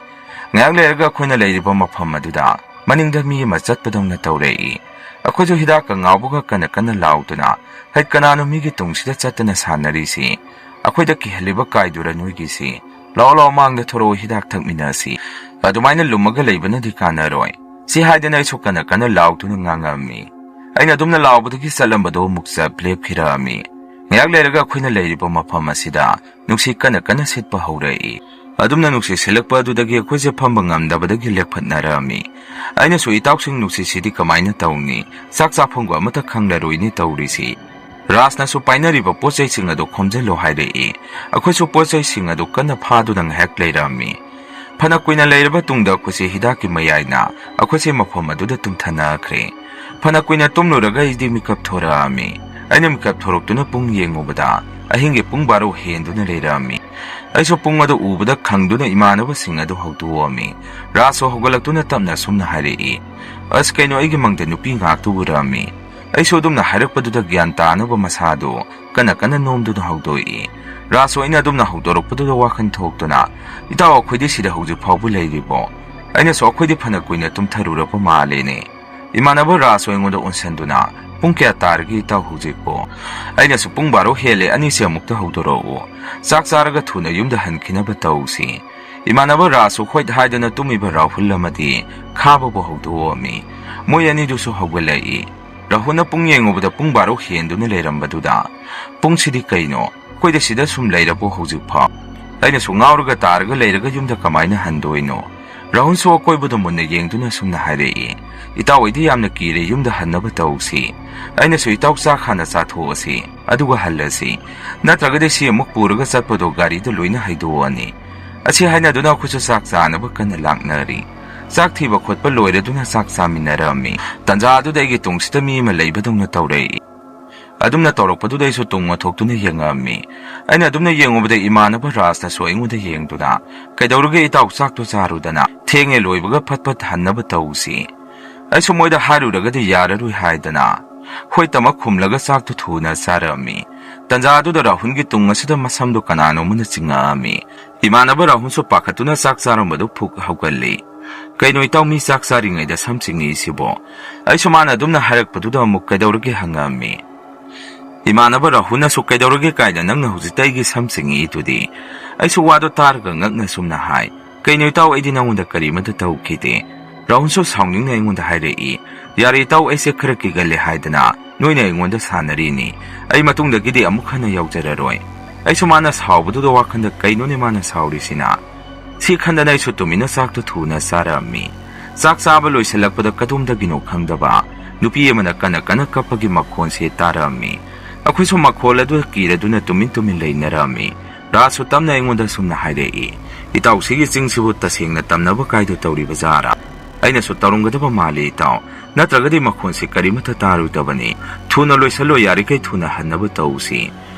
ꯉꯥꯏꯍꯥꯛ ꯂꯩꯔꯒ ꯑꯩꯈꯣꯏꯅ ꯂꯩꯔꯤꯕ ꯃꯐꯝ ꯑꯗꯨꯗ ꯃꯅꯤꯡꯗ ꯃꯤ ꯑꯃ ꯆꯠꯄꯗꯧꯅ ꯇꯧꯔꯛꯏ꯫ ꯑꯩꯈꯣꯏꯁꯨ ꯍꯤꯗꯥꯛꯀ ꯉꯥꯎꯕꯒ ꯀꯟꯅ ꯀꯟꯅ ꯂꯥꯎꯗꯨꯅ, "ꯍꯩꯠ, ꯀꯅꯥꯅꯣ ꯃꯤꯒꯤ ꯇꯨꯡꯁꯤꯗ ꯆꯠꯇꯅ ꯁꯥꯟꯅꯔꯤꯁꯤ? ꯑꯩꯈꯣꯏꯗ ꯀꯤꯍꯜꯂꯤꯕ ꯀꯥꯏꯗꯨꯔ ꯅꯣꯏꯒꯤꯁꯤ? ꯂꯥꯛꯑꯣ, ꯂꯥꯛꯑꯣ, ꯃꯥꯡꯗ ꯊꯣꯔꯛꯑꯣ, ꯍꯤꯗꯥꯛ ꯊꯛꯃꯤꯟꯅꯁꯤ꯫ ꯑꯗꯨꯃꯥꯏꯅ ꯂꯨꯝꯃꯒ ꯂꯩꯕꯅꯗꯤ ꯀꯥꯟꯅꯔꯣꯏ"꯫ ꯁꯤ ꯍꯥꯏꯗꯅ ꯑꯩꯁꯨ ꯀꯟꯅ ꯀꯟꯅ ꯂꯥꯎꯗꯨꯅ ꯉꯥꯡꯉꯝꯃꯤ꯫ ꯑꯩꯅ ꯑꯗꯨꯝꯅ ꯂꯥꯎꯕꯗꯒꯤ ꯆꯠꯂꯝꯕꯗꯣ ꯑꯃꯨꯛ ꯆꯞ ꯂꯦꯞꯈꯤꯔꯛꯑꯝꯃꯤ꯫ ꯉꯥꯏꯍꯥꯛ ꯂꯩꯔꯒ ꯑꯩꯈꯣꯏꯅ ꯂꯩꯔꯤꯕ ꯃꯐꯝ ꯑꯁꯤꯗ ꯅꯨꯡꯁꯤꯠ ꯀꯟꯅ ꯀꯟꯅ ꯁꯤꯠꯄ ꯍꯧꯔꯛꯏ꯫ ꯑꯗꯨꯝꯅ ꯅꯨꯡꯁꯤꯠ ꯁꯤꯠꯂꯛꯄ ꯑꯗꯨꯗꯒꯤ ꯑꯩꯈꯣꯏꯁꯦ ꯐꯝꯕ ꯉꯝꯗꯕꯗꯒꯤ ꯂꯦꯞꯈꯠꯅꯔꯝꯃꯤ꯫ ꯑꯩꯅꯁꯨ, "ꯏꯇꯥꯎꯁꯤꯡ, ꯅꯨꯡꯁꯤꯠꯁꯤꯗꯤ ꯀꯃꯥꯏꯅ ꯇꯧꯅꯤ? ꯆꯥꯛ ꯆꯥꯐꯝꯒ ꯑꯃꯠꯇ ꯈꯪꯂꯔꯣꯏꯅꯦ ꯇꯧꯔꯤꯁꯤ"꯫ ꯔꯥꯖꯅꯁꯨ, "ꯄꯥꯏꯅꯔꯤꯕ ꯄꯣꯠ ꯆꯩꯁꯤꯡ ꯑꯗꯨ ꯈꯣꯝꯖꯤꯜꯂꯨ" ꯍꯥꯏꯔꯛꯏ꯫ ꯑꯩꯈꯣꯏꯁꯨ ꯄꯣꯠ ꯆꯩꯁꯤꯡ ꯑꯗꯨ ꯀꯟꯅ ꯐꯥꯗꯨꯅ ꯉꯥꯏꯍꯥꯛ ꯂꯩꯔꯝꯃꯤ꯫ ꯐꯅ ꯀꯨꯏꯅ ꯂꯩꯔꯕ ꯇꯨꯡꯗ ꯑꯩꯈꯣꯏꯁꯦ ꯍꯤꯗꯥꯛꯀꯤ ꯃꯌꯥꯏꯅ ꯑꯩꯈꯣꯏꯁꯦ ꯃꯐꯝ ꯑꯗꯨꯗ ꯇꯨꯝꯊꯅꯈ꯭ꯔꯦ꯫ ꯐꯅ ꯀꯨꯏꯅ ꯇꯨꯝꯂꯨꯔꯒ ꯑꯩꯗꯤ ꯃꯤꯀꯞ ꯊꯣꯔꯛꯑꯝꯃꯤ꯫ ꯑꯩꯅ ꯃꯤꯀꯞ ꯊꯣꯔꯛꯇꯨꯅ ꯄꯨꯡ ꯌꯦꯡꯉꯨꯕꯗ ꯑꯍꯤꯡꯒꯤ ꯄꯨꯡ ꯕꯥꯔꯣ ꯍꯦꯟꯗꯨꯅ ꯂꯩꯔꯝꯃꯤ꯫ ꯑꯩꯁꯨ ꯄꯨꯡ ꯑꯗꯨ ꯎꯕꯗ ꯈꯪꯗꯨꯅ ꯏꯃꯥꯟꯅꯕꯁꯤꯡ ꯑꯗꯨ ꯍꯧꯗꯣꯛꯑꯝꯃꯤ꯫ ꯔꯥꯖꯁꯨ ꯍꯧꯒꯠꯂꯛꯇꯨꯅ ꯇꯞꯅ ꯑꯁꯨꯝꯅ ꯍꯥꯏꯔꯛꯏ, "ꯑꯁ, ꯀꯩꯅꯣ, ꯑꯩꯒꯤ ꯃꯪꯗ ꯅꯨꯄꯤ ꯉꯥꯛꯇ ꯎꯔꯝꯃꯤ꯫" ꯑꯩꯁꯨ ꯑꯗꯨꯝꯅ ꯍꯥꯏꯔꯛꯄꯗꯨꯗ ꯒ꯭ꯌꯥꯟ ꯇꯥꯅꯕ ꯃꯁꯥꯗꯨ ꯀꯟꯅ ꯀꯟꯅ ꯅꯣꯝꯗꯨꯅ ꯍꯧꯗꯣꯛꯏ꯫ ꯔꯥꯖꯁꯨ ꯑꯩꯅ ꯑꯗꯨꯝꯅ ꯍꯧꯗꯣꯔꯛꯄꯗꯨꯗ ꯋꯥꯈꯜ ꯊꯣꯛꯇꯨꯅ, "ꯏꯇꯥꯎ, ꯑꯩꯈꯣꯏꯗꯤ ꯁꯤꯗ ꯍꯧꯖꯤꯛ ꯐꯥꯎꯕ ꯂꯩꯔꯤꯕꯣ?" ꯑꯩꯅꯁꯨ, "ꯑꯩꯈꯣꯏꯗꯤ ꯐꯅ ꯀꯨꯏꯅ ꯇꯨꯝꯊꯔꯨꯔꯕ ꯃꯥꯜꯂꯦꯅꯦ꯫" ꯏꯃꯥꯟꯅꯕ ꯔꯥꯖꯁꯨ ꯑꯩꯉꯣꯟꯗ ꯑꯣꯟꯁꯟꯗꯨꯅ, "ꯄꯨꯡ ꯀꯌꯥ ꯇꯥꯔꯒꯦ ꯏꯇꯥꯎ ꯍꯧꯖꯤꯛꯄꯣ?" ꯑꯩꯅꯁꯨ, "ꯄꯨꯡ ꯕꯥꯔꯣ ꯍꯦꯜꯂꯦ, ꯑꯅꯤꯁꯦ ꯑꯃꯨꯛꯇ ꯍꯧꯗꯣꯔꯛꯎ꯫ ꯆꯥꯛ ꯆꯥꯔꯒ ꯊꯨꯅ ꯌꯨꯝꯗ ꯍꯟꯈꯤꯅꯕ ꯇꯧꯁꯤ꯫" ꯏꯃꯥꯟꯅꯕ ꯔꯥꯖꯁꯨ ꯍꯣꯏꯠ ꯍꯥꯏꯗꯨꯅ ꯇꯨꯝꯃꯤꯕ ꯔꯥꯍꯨꯜ ꯑꯃꯗꯤ ꯈꯥꯕꯕꯨ ꯍꯧꯗꯣꯛꯑꯝꯃꯤ꯫ ꯃꯣꯏ ꯑꯅꯤꯗꯨꯁꯨ ꯍꯧꯒꯠꯂꯛꯏ꯫ ꯔꯥꯍꯨꯜꯅ ꯄꯨꯡ ꯌꯦꯡꯉꯨꯕꯗ ꯄꯨꯡ ꯕꯥꯔꯣ ꯍꯦꯟꯗꯨꯅ ꯂꯩꯔꯝꯕꯗꯨꯗ, "ꯄꯨꯡꯁꯤꯗꯤ ꯀꯩꯅꯣ? ꯑꯩꯈꯣꯏꯗ ꯁꯤꯗ ꯁꯨꯝ ꯂꯩꯔꯕꯣ ꯍꯧꯖꯤꯛ ꯐꯥꯎ?" ꯑꯩꯅꯁꯨ, "ꯉꯥꯎꯔꯒ ꯇꯥꯔꯒ ꯂꯩꯔꯒ ꯌꯨꯝꯗ ꯀꯃꯥꯏꯅ ꯍꯟꯗꯣꯏꯅꯣ?" ꯔꯥꯍꯨꯜꯁꯨ ꯑꯀꯣꯏꯕꯗ ꯃꯨꯟꯅ ꯌꯦꯡꯗꯨꯅ ꯑꯁꯨꯝꯅ ꯍꯥꯏꯔꯛꯏ, "ꯏꯇꯥꯎ, ꯑꯩꯗꯤ ꯌꯥꯝꯅ ꯀꯤꯔꯦ, ꯌꯨꯝꯗ ꯍꯟꯅꯕ ꯇꯧꯁꯤ꯫" ꯑꯩꯅꯁꯨ, "ꯏꯇꯥꯎ, ꯆꯥꯛ ꯍꯥꯟꯅ ꯆꯥꯊꯣꯛꯑꯁꯤ, ꯑꯗꯨꯒ ꯍꯜꯂꯁꯤ꯫ ꯅꯠꯇ꯭ꯔꯒꯗꯤ ꯁꯤ ꯑꯃꯨꯛ ꯄꯨꯔꯒ ꯆꯠꯄꯗꯣ ꯒꯥꯔꯤꯗ ꯂꯣꯏꯅ ꯍꯩꯗꯣꯛꯑꯅꯤ꯫" ꯑꯁꯤ ꯍꯥꯏꯅꯗꯨꯅ ꯑꯩꯈꯣꯏꯁꯨ ꯆꯥꯛ ꯆꯥꯅꯕ ꯀꯟꯅ ꯂꯥꯛꯅꯔꯤ꯫ ꯆꯥꯛ ꯊꯤꯕ ꯈꯣꯠꯄ ꯂꯣꯏꯔꯗꯨꯅ ꯆꯥꯛ ꯆꯥꯃꯤꯟꯅꯔꯝꯃꯤ꯫ ꯇꯟꯖꯥ ꯑꯗꯨꯗ ꯑꯩꯒꯤ ꯇꯨꯡꯁꯤꯗ ꯃꯤ ꯑꯃ ꯂꯩꯕꯗꯧꯅ ꯇꯧꯔꯛꯏ꯫ ꯑꯗꯨꯝꯅ ꯇꯧꯔꯛꯄꯗꯨꯗ ꯑꯩꯁꯨ ꯇꯨꯡ ꯑꯣꯟꯊꯣꯛꯇꯨꯅ ꯌꯦꯡꯉꯛꯑꯝꯃꯤ꯫ ꯑꯩꯅ ꯑꯗꯨꯝꯅ ꯌꯦꯡꯉꯨꯕꯗ ꯏꯃꯥꯟꯅꯕ ꯔꯥꯖꯅꯁꯨ ꯑꯩꯉꯣꯟꯗ ꯌꯦꯡꯗꯨꯅ, "ꯀꯩꯗꯧꯔꯒꯦ ꯏꯇꯥꯎ, ꯆꯥꯛꯇꯣ ꯆꯥꯔꯨꯗꯅ, ꯊꯦꯡꯉꯦ, ꯂꯣꯏꯕꯒ ꯐꯠ ꯐꯠ ꯍꯟꯅꯕ ꯇꯧꯁꯤ꯫" ꯑꯩꯁꯨ ꯃꯣꯏꯗ ꯍꯥꯏꯔꯨꯔꯒꯗꯤ ꯌꯥꯔꯔꯣꯏ ꯍꯥꯏꯗꯅ, ꯍꯣꯏ ꯇꯝꯃ ꯈꯨꯝꯂꯒ ꯆꯥꯛꯇꯨ ꯊꯨꯅ ꯆꯥꯔꯛꯑꯝꯃꯤ꯫ ꯇꯟꯖꯥ ꯑꯗꯨꯗ ꯔꯥꯍꯨꯜꯒꯤ ꯇꯨꯡ ꯑꯁꯤꯗ ꯃꯁꯝꯗꯨ ꯀꯅꯥꯅꯣꯝꯃꯅ ꯆꯤꯡꯉꯛꯑꯝꯃꯤ꯫ ꯏꯃꯥꯟꯅꯕ ꯔꯥꯍꯨꯜꯁꯨ ꯄꯥꯈꯠꯇꯨꯅ ꯆꯥꯛ ꯆꯥꯔꯝꯕꯗꯨ ꯐꯨꯛ ꯍꯧꯒꯠꯂꯤ꯫ "ꯀꯩꯅꯣ ꯏꯇꯥꯎ, ꯃꯤ ꯆꯥꯛ ꯆꯥꯔꯤꯉꯩꯗ ꯁꯝ ꯆꯤꯡꯉꯛꯏꯁꯤꯕꯣ?" ꯑꯩꯁꯨ ꯃꯥꯅ ꯑꯗꯨꯝꯅ ꯍꯥꯏꯔꯛꯄꯗꯨꯗ ꯑꯃꯨꯛ "ꯀꯩꯗꯧꯔꯒꯦ?" ꯍꯪꯉꯛꯑꯝꯃꯤ꯫ ꯏꯃꯥꯟꯅꯕ ꯔꯥꯍꯨꯜꯅꯁꯨ "ꯀꯩꯗꯧꯔꯒꯦ ꯀꯥꯏꯅ ꯅꯪꯅ ꯍꯧꯖꯤꯛꯇ ꯑꯩꯒꯤ ꯁꯝ ꯆꯤꯡꯉꯛꯏꯗꯨꯗꯤ?" ꯑꯩꯁꯨ ꯋꯥꯗꯣ ꯇꯥꯔꯒ ꯉꯛꯅ ꯁꯨꯝꯅ ꯍꯥꯏ, "ꯀꯩꯅꯣ ꯏꯇꯥꯎ, ꯑꯩꯗꯤ ꯅꯉꯣꯟꯗ ꯀꯔꯤꯃꯠꯇ ꯇꯧꯈꯤꯗꯦ꯫" ꯔꯥꯍꯨꯜꯁꯨ ꯁꯥꯎꯅꯤꯡꯅ ꯑꯩꯉꯣꯟꯗ ꯍꯥꯏꯔꯛꯏ, "ꯌꯥꯔꯦ ꯏꯇꯥꯎ, ꯑꯩꯁꯦ ꯈꯔ ꯀꯤꯒꯜꯂꯦ ꯍꯥꯏꯗꯅ ꯅꯣꯏꯅ ꯑꯩꯉꯣꯟꯗ ꯁꯥꯟꯅꯔꯤꯅꯤ꯫ ꯑꯩ ꯃꯇꯨꯡꯗꯒꯤꯗꯤ ꯑꯃꯨꯛ ꯍꯟꯅ ꯌꯥꯎꯖꯔꯔꯣꯏ꯫" ꯑꯩꯁꯨ ꯃꯥꯅ ꯁꯥꯎꯕꯗꯨꯗ ꯋꯥꯈꯜꯗ "ꯀꯩꯅꯣꯅꯦ ꯃꯥꯅ ꯁꯥꯎꯔꯤꯁꯤꯅ?" ꯁꯤ ꯈꯟꯗꯅ ꯑꯩꯁꯨ ꯇꯨꯃꯤꯟꯅ ꯆꯥꯛꯇꯨ ꯊꯨꯅ ꯆꯥꯔꯛꯑꯝꯃꯤ꯫ ꯆꯥꯛ ꯆꯥꯕ ꯂꯣꯏꯁꯤꯜꯂꯛꯄꯗ ꯀꯗꯣꯝꯗꯒꯤꯅꯣ ꯈꯪꯗꯕ ꯅꯨꯄꯤ ꯑꯃꯅ ꯀꯟꯅ ꯀꯟꯅ ꯀꯞꯄꯒꯤ ꯃꯈꯣꯟꯁꯦ ꯇꯥꯔꯛꯑꯝꯃꯤ꯫ ꯑꯩꯈꯣꯏꯁꯨ ꯃꯈꯣꯜ ꯑꯗꯨ ꯀꯤꯔꯗꯨꯅ ꯇꯨꯃꯤꯟ ꯇꯨꯃꯤꯟ ꯂꯩꯅꯔꯛꯑꯝꯃꯤ꯫ ꯔꯥꯖꯁꯨ ꯇꯞꯅ ꯑꯩꯉꯣꯟꯗ ꯁꯨꯝꯅ ꯍꯥꯏꯔꯛꯏ, "ꯏꯇꯥꯎꯁꯤꯒꯤ ꯆꯤꯡꯁꯤꯕꯨ ꯇꯁꯦꯡꯅ ꯇꯝꯅꯕ ꯀꯥꯏꯗ ꯇꯧꯔꯤꯕ ꯖꯥꯔꯥ?" ꯑꯩꯅꯁꯨ, "ꯇꯧꯔꯝꯒꯗꯕ ꯃꯥꯜꯂꯤ ꯏꯇꯥꯎ, ꯅꯠꯇ꯭ꯔꯒꯗꯤ ꯃꯈꯣꯟꯁꯤ ꯀꯔꯤꯃꯠꯇ ꯇꯥꯔꯣꯏꯗꯕꯅꯤ꯫ ꯊꯨꯅ ꯂꯣꯏꯁꯜꯂꯣ, ꯌꯥꯔꯤꯈꯩ ꯊꯨꯅ ꯍꯟꯅꯕ ꯇꯧꯁꯤ"꯫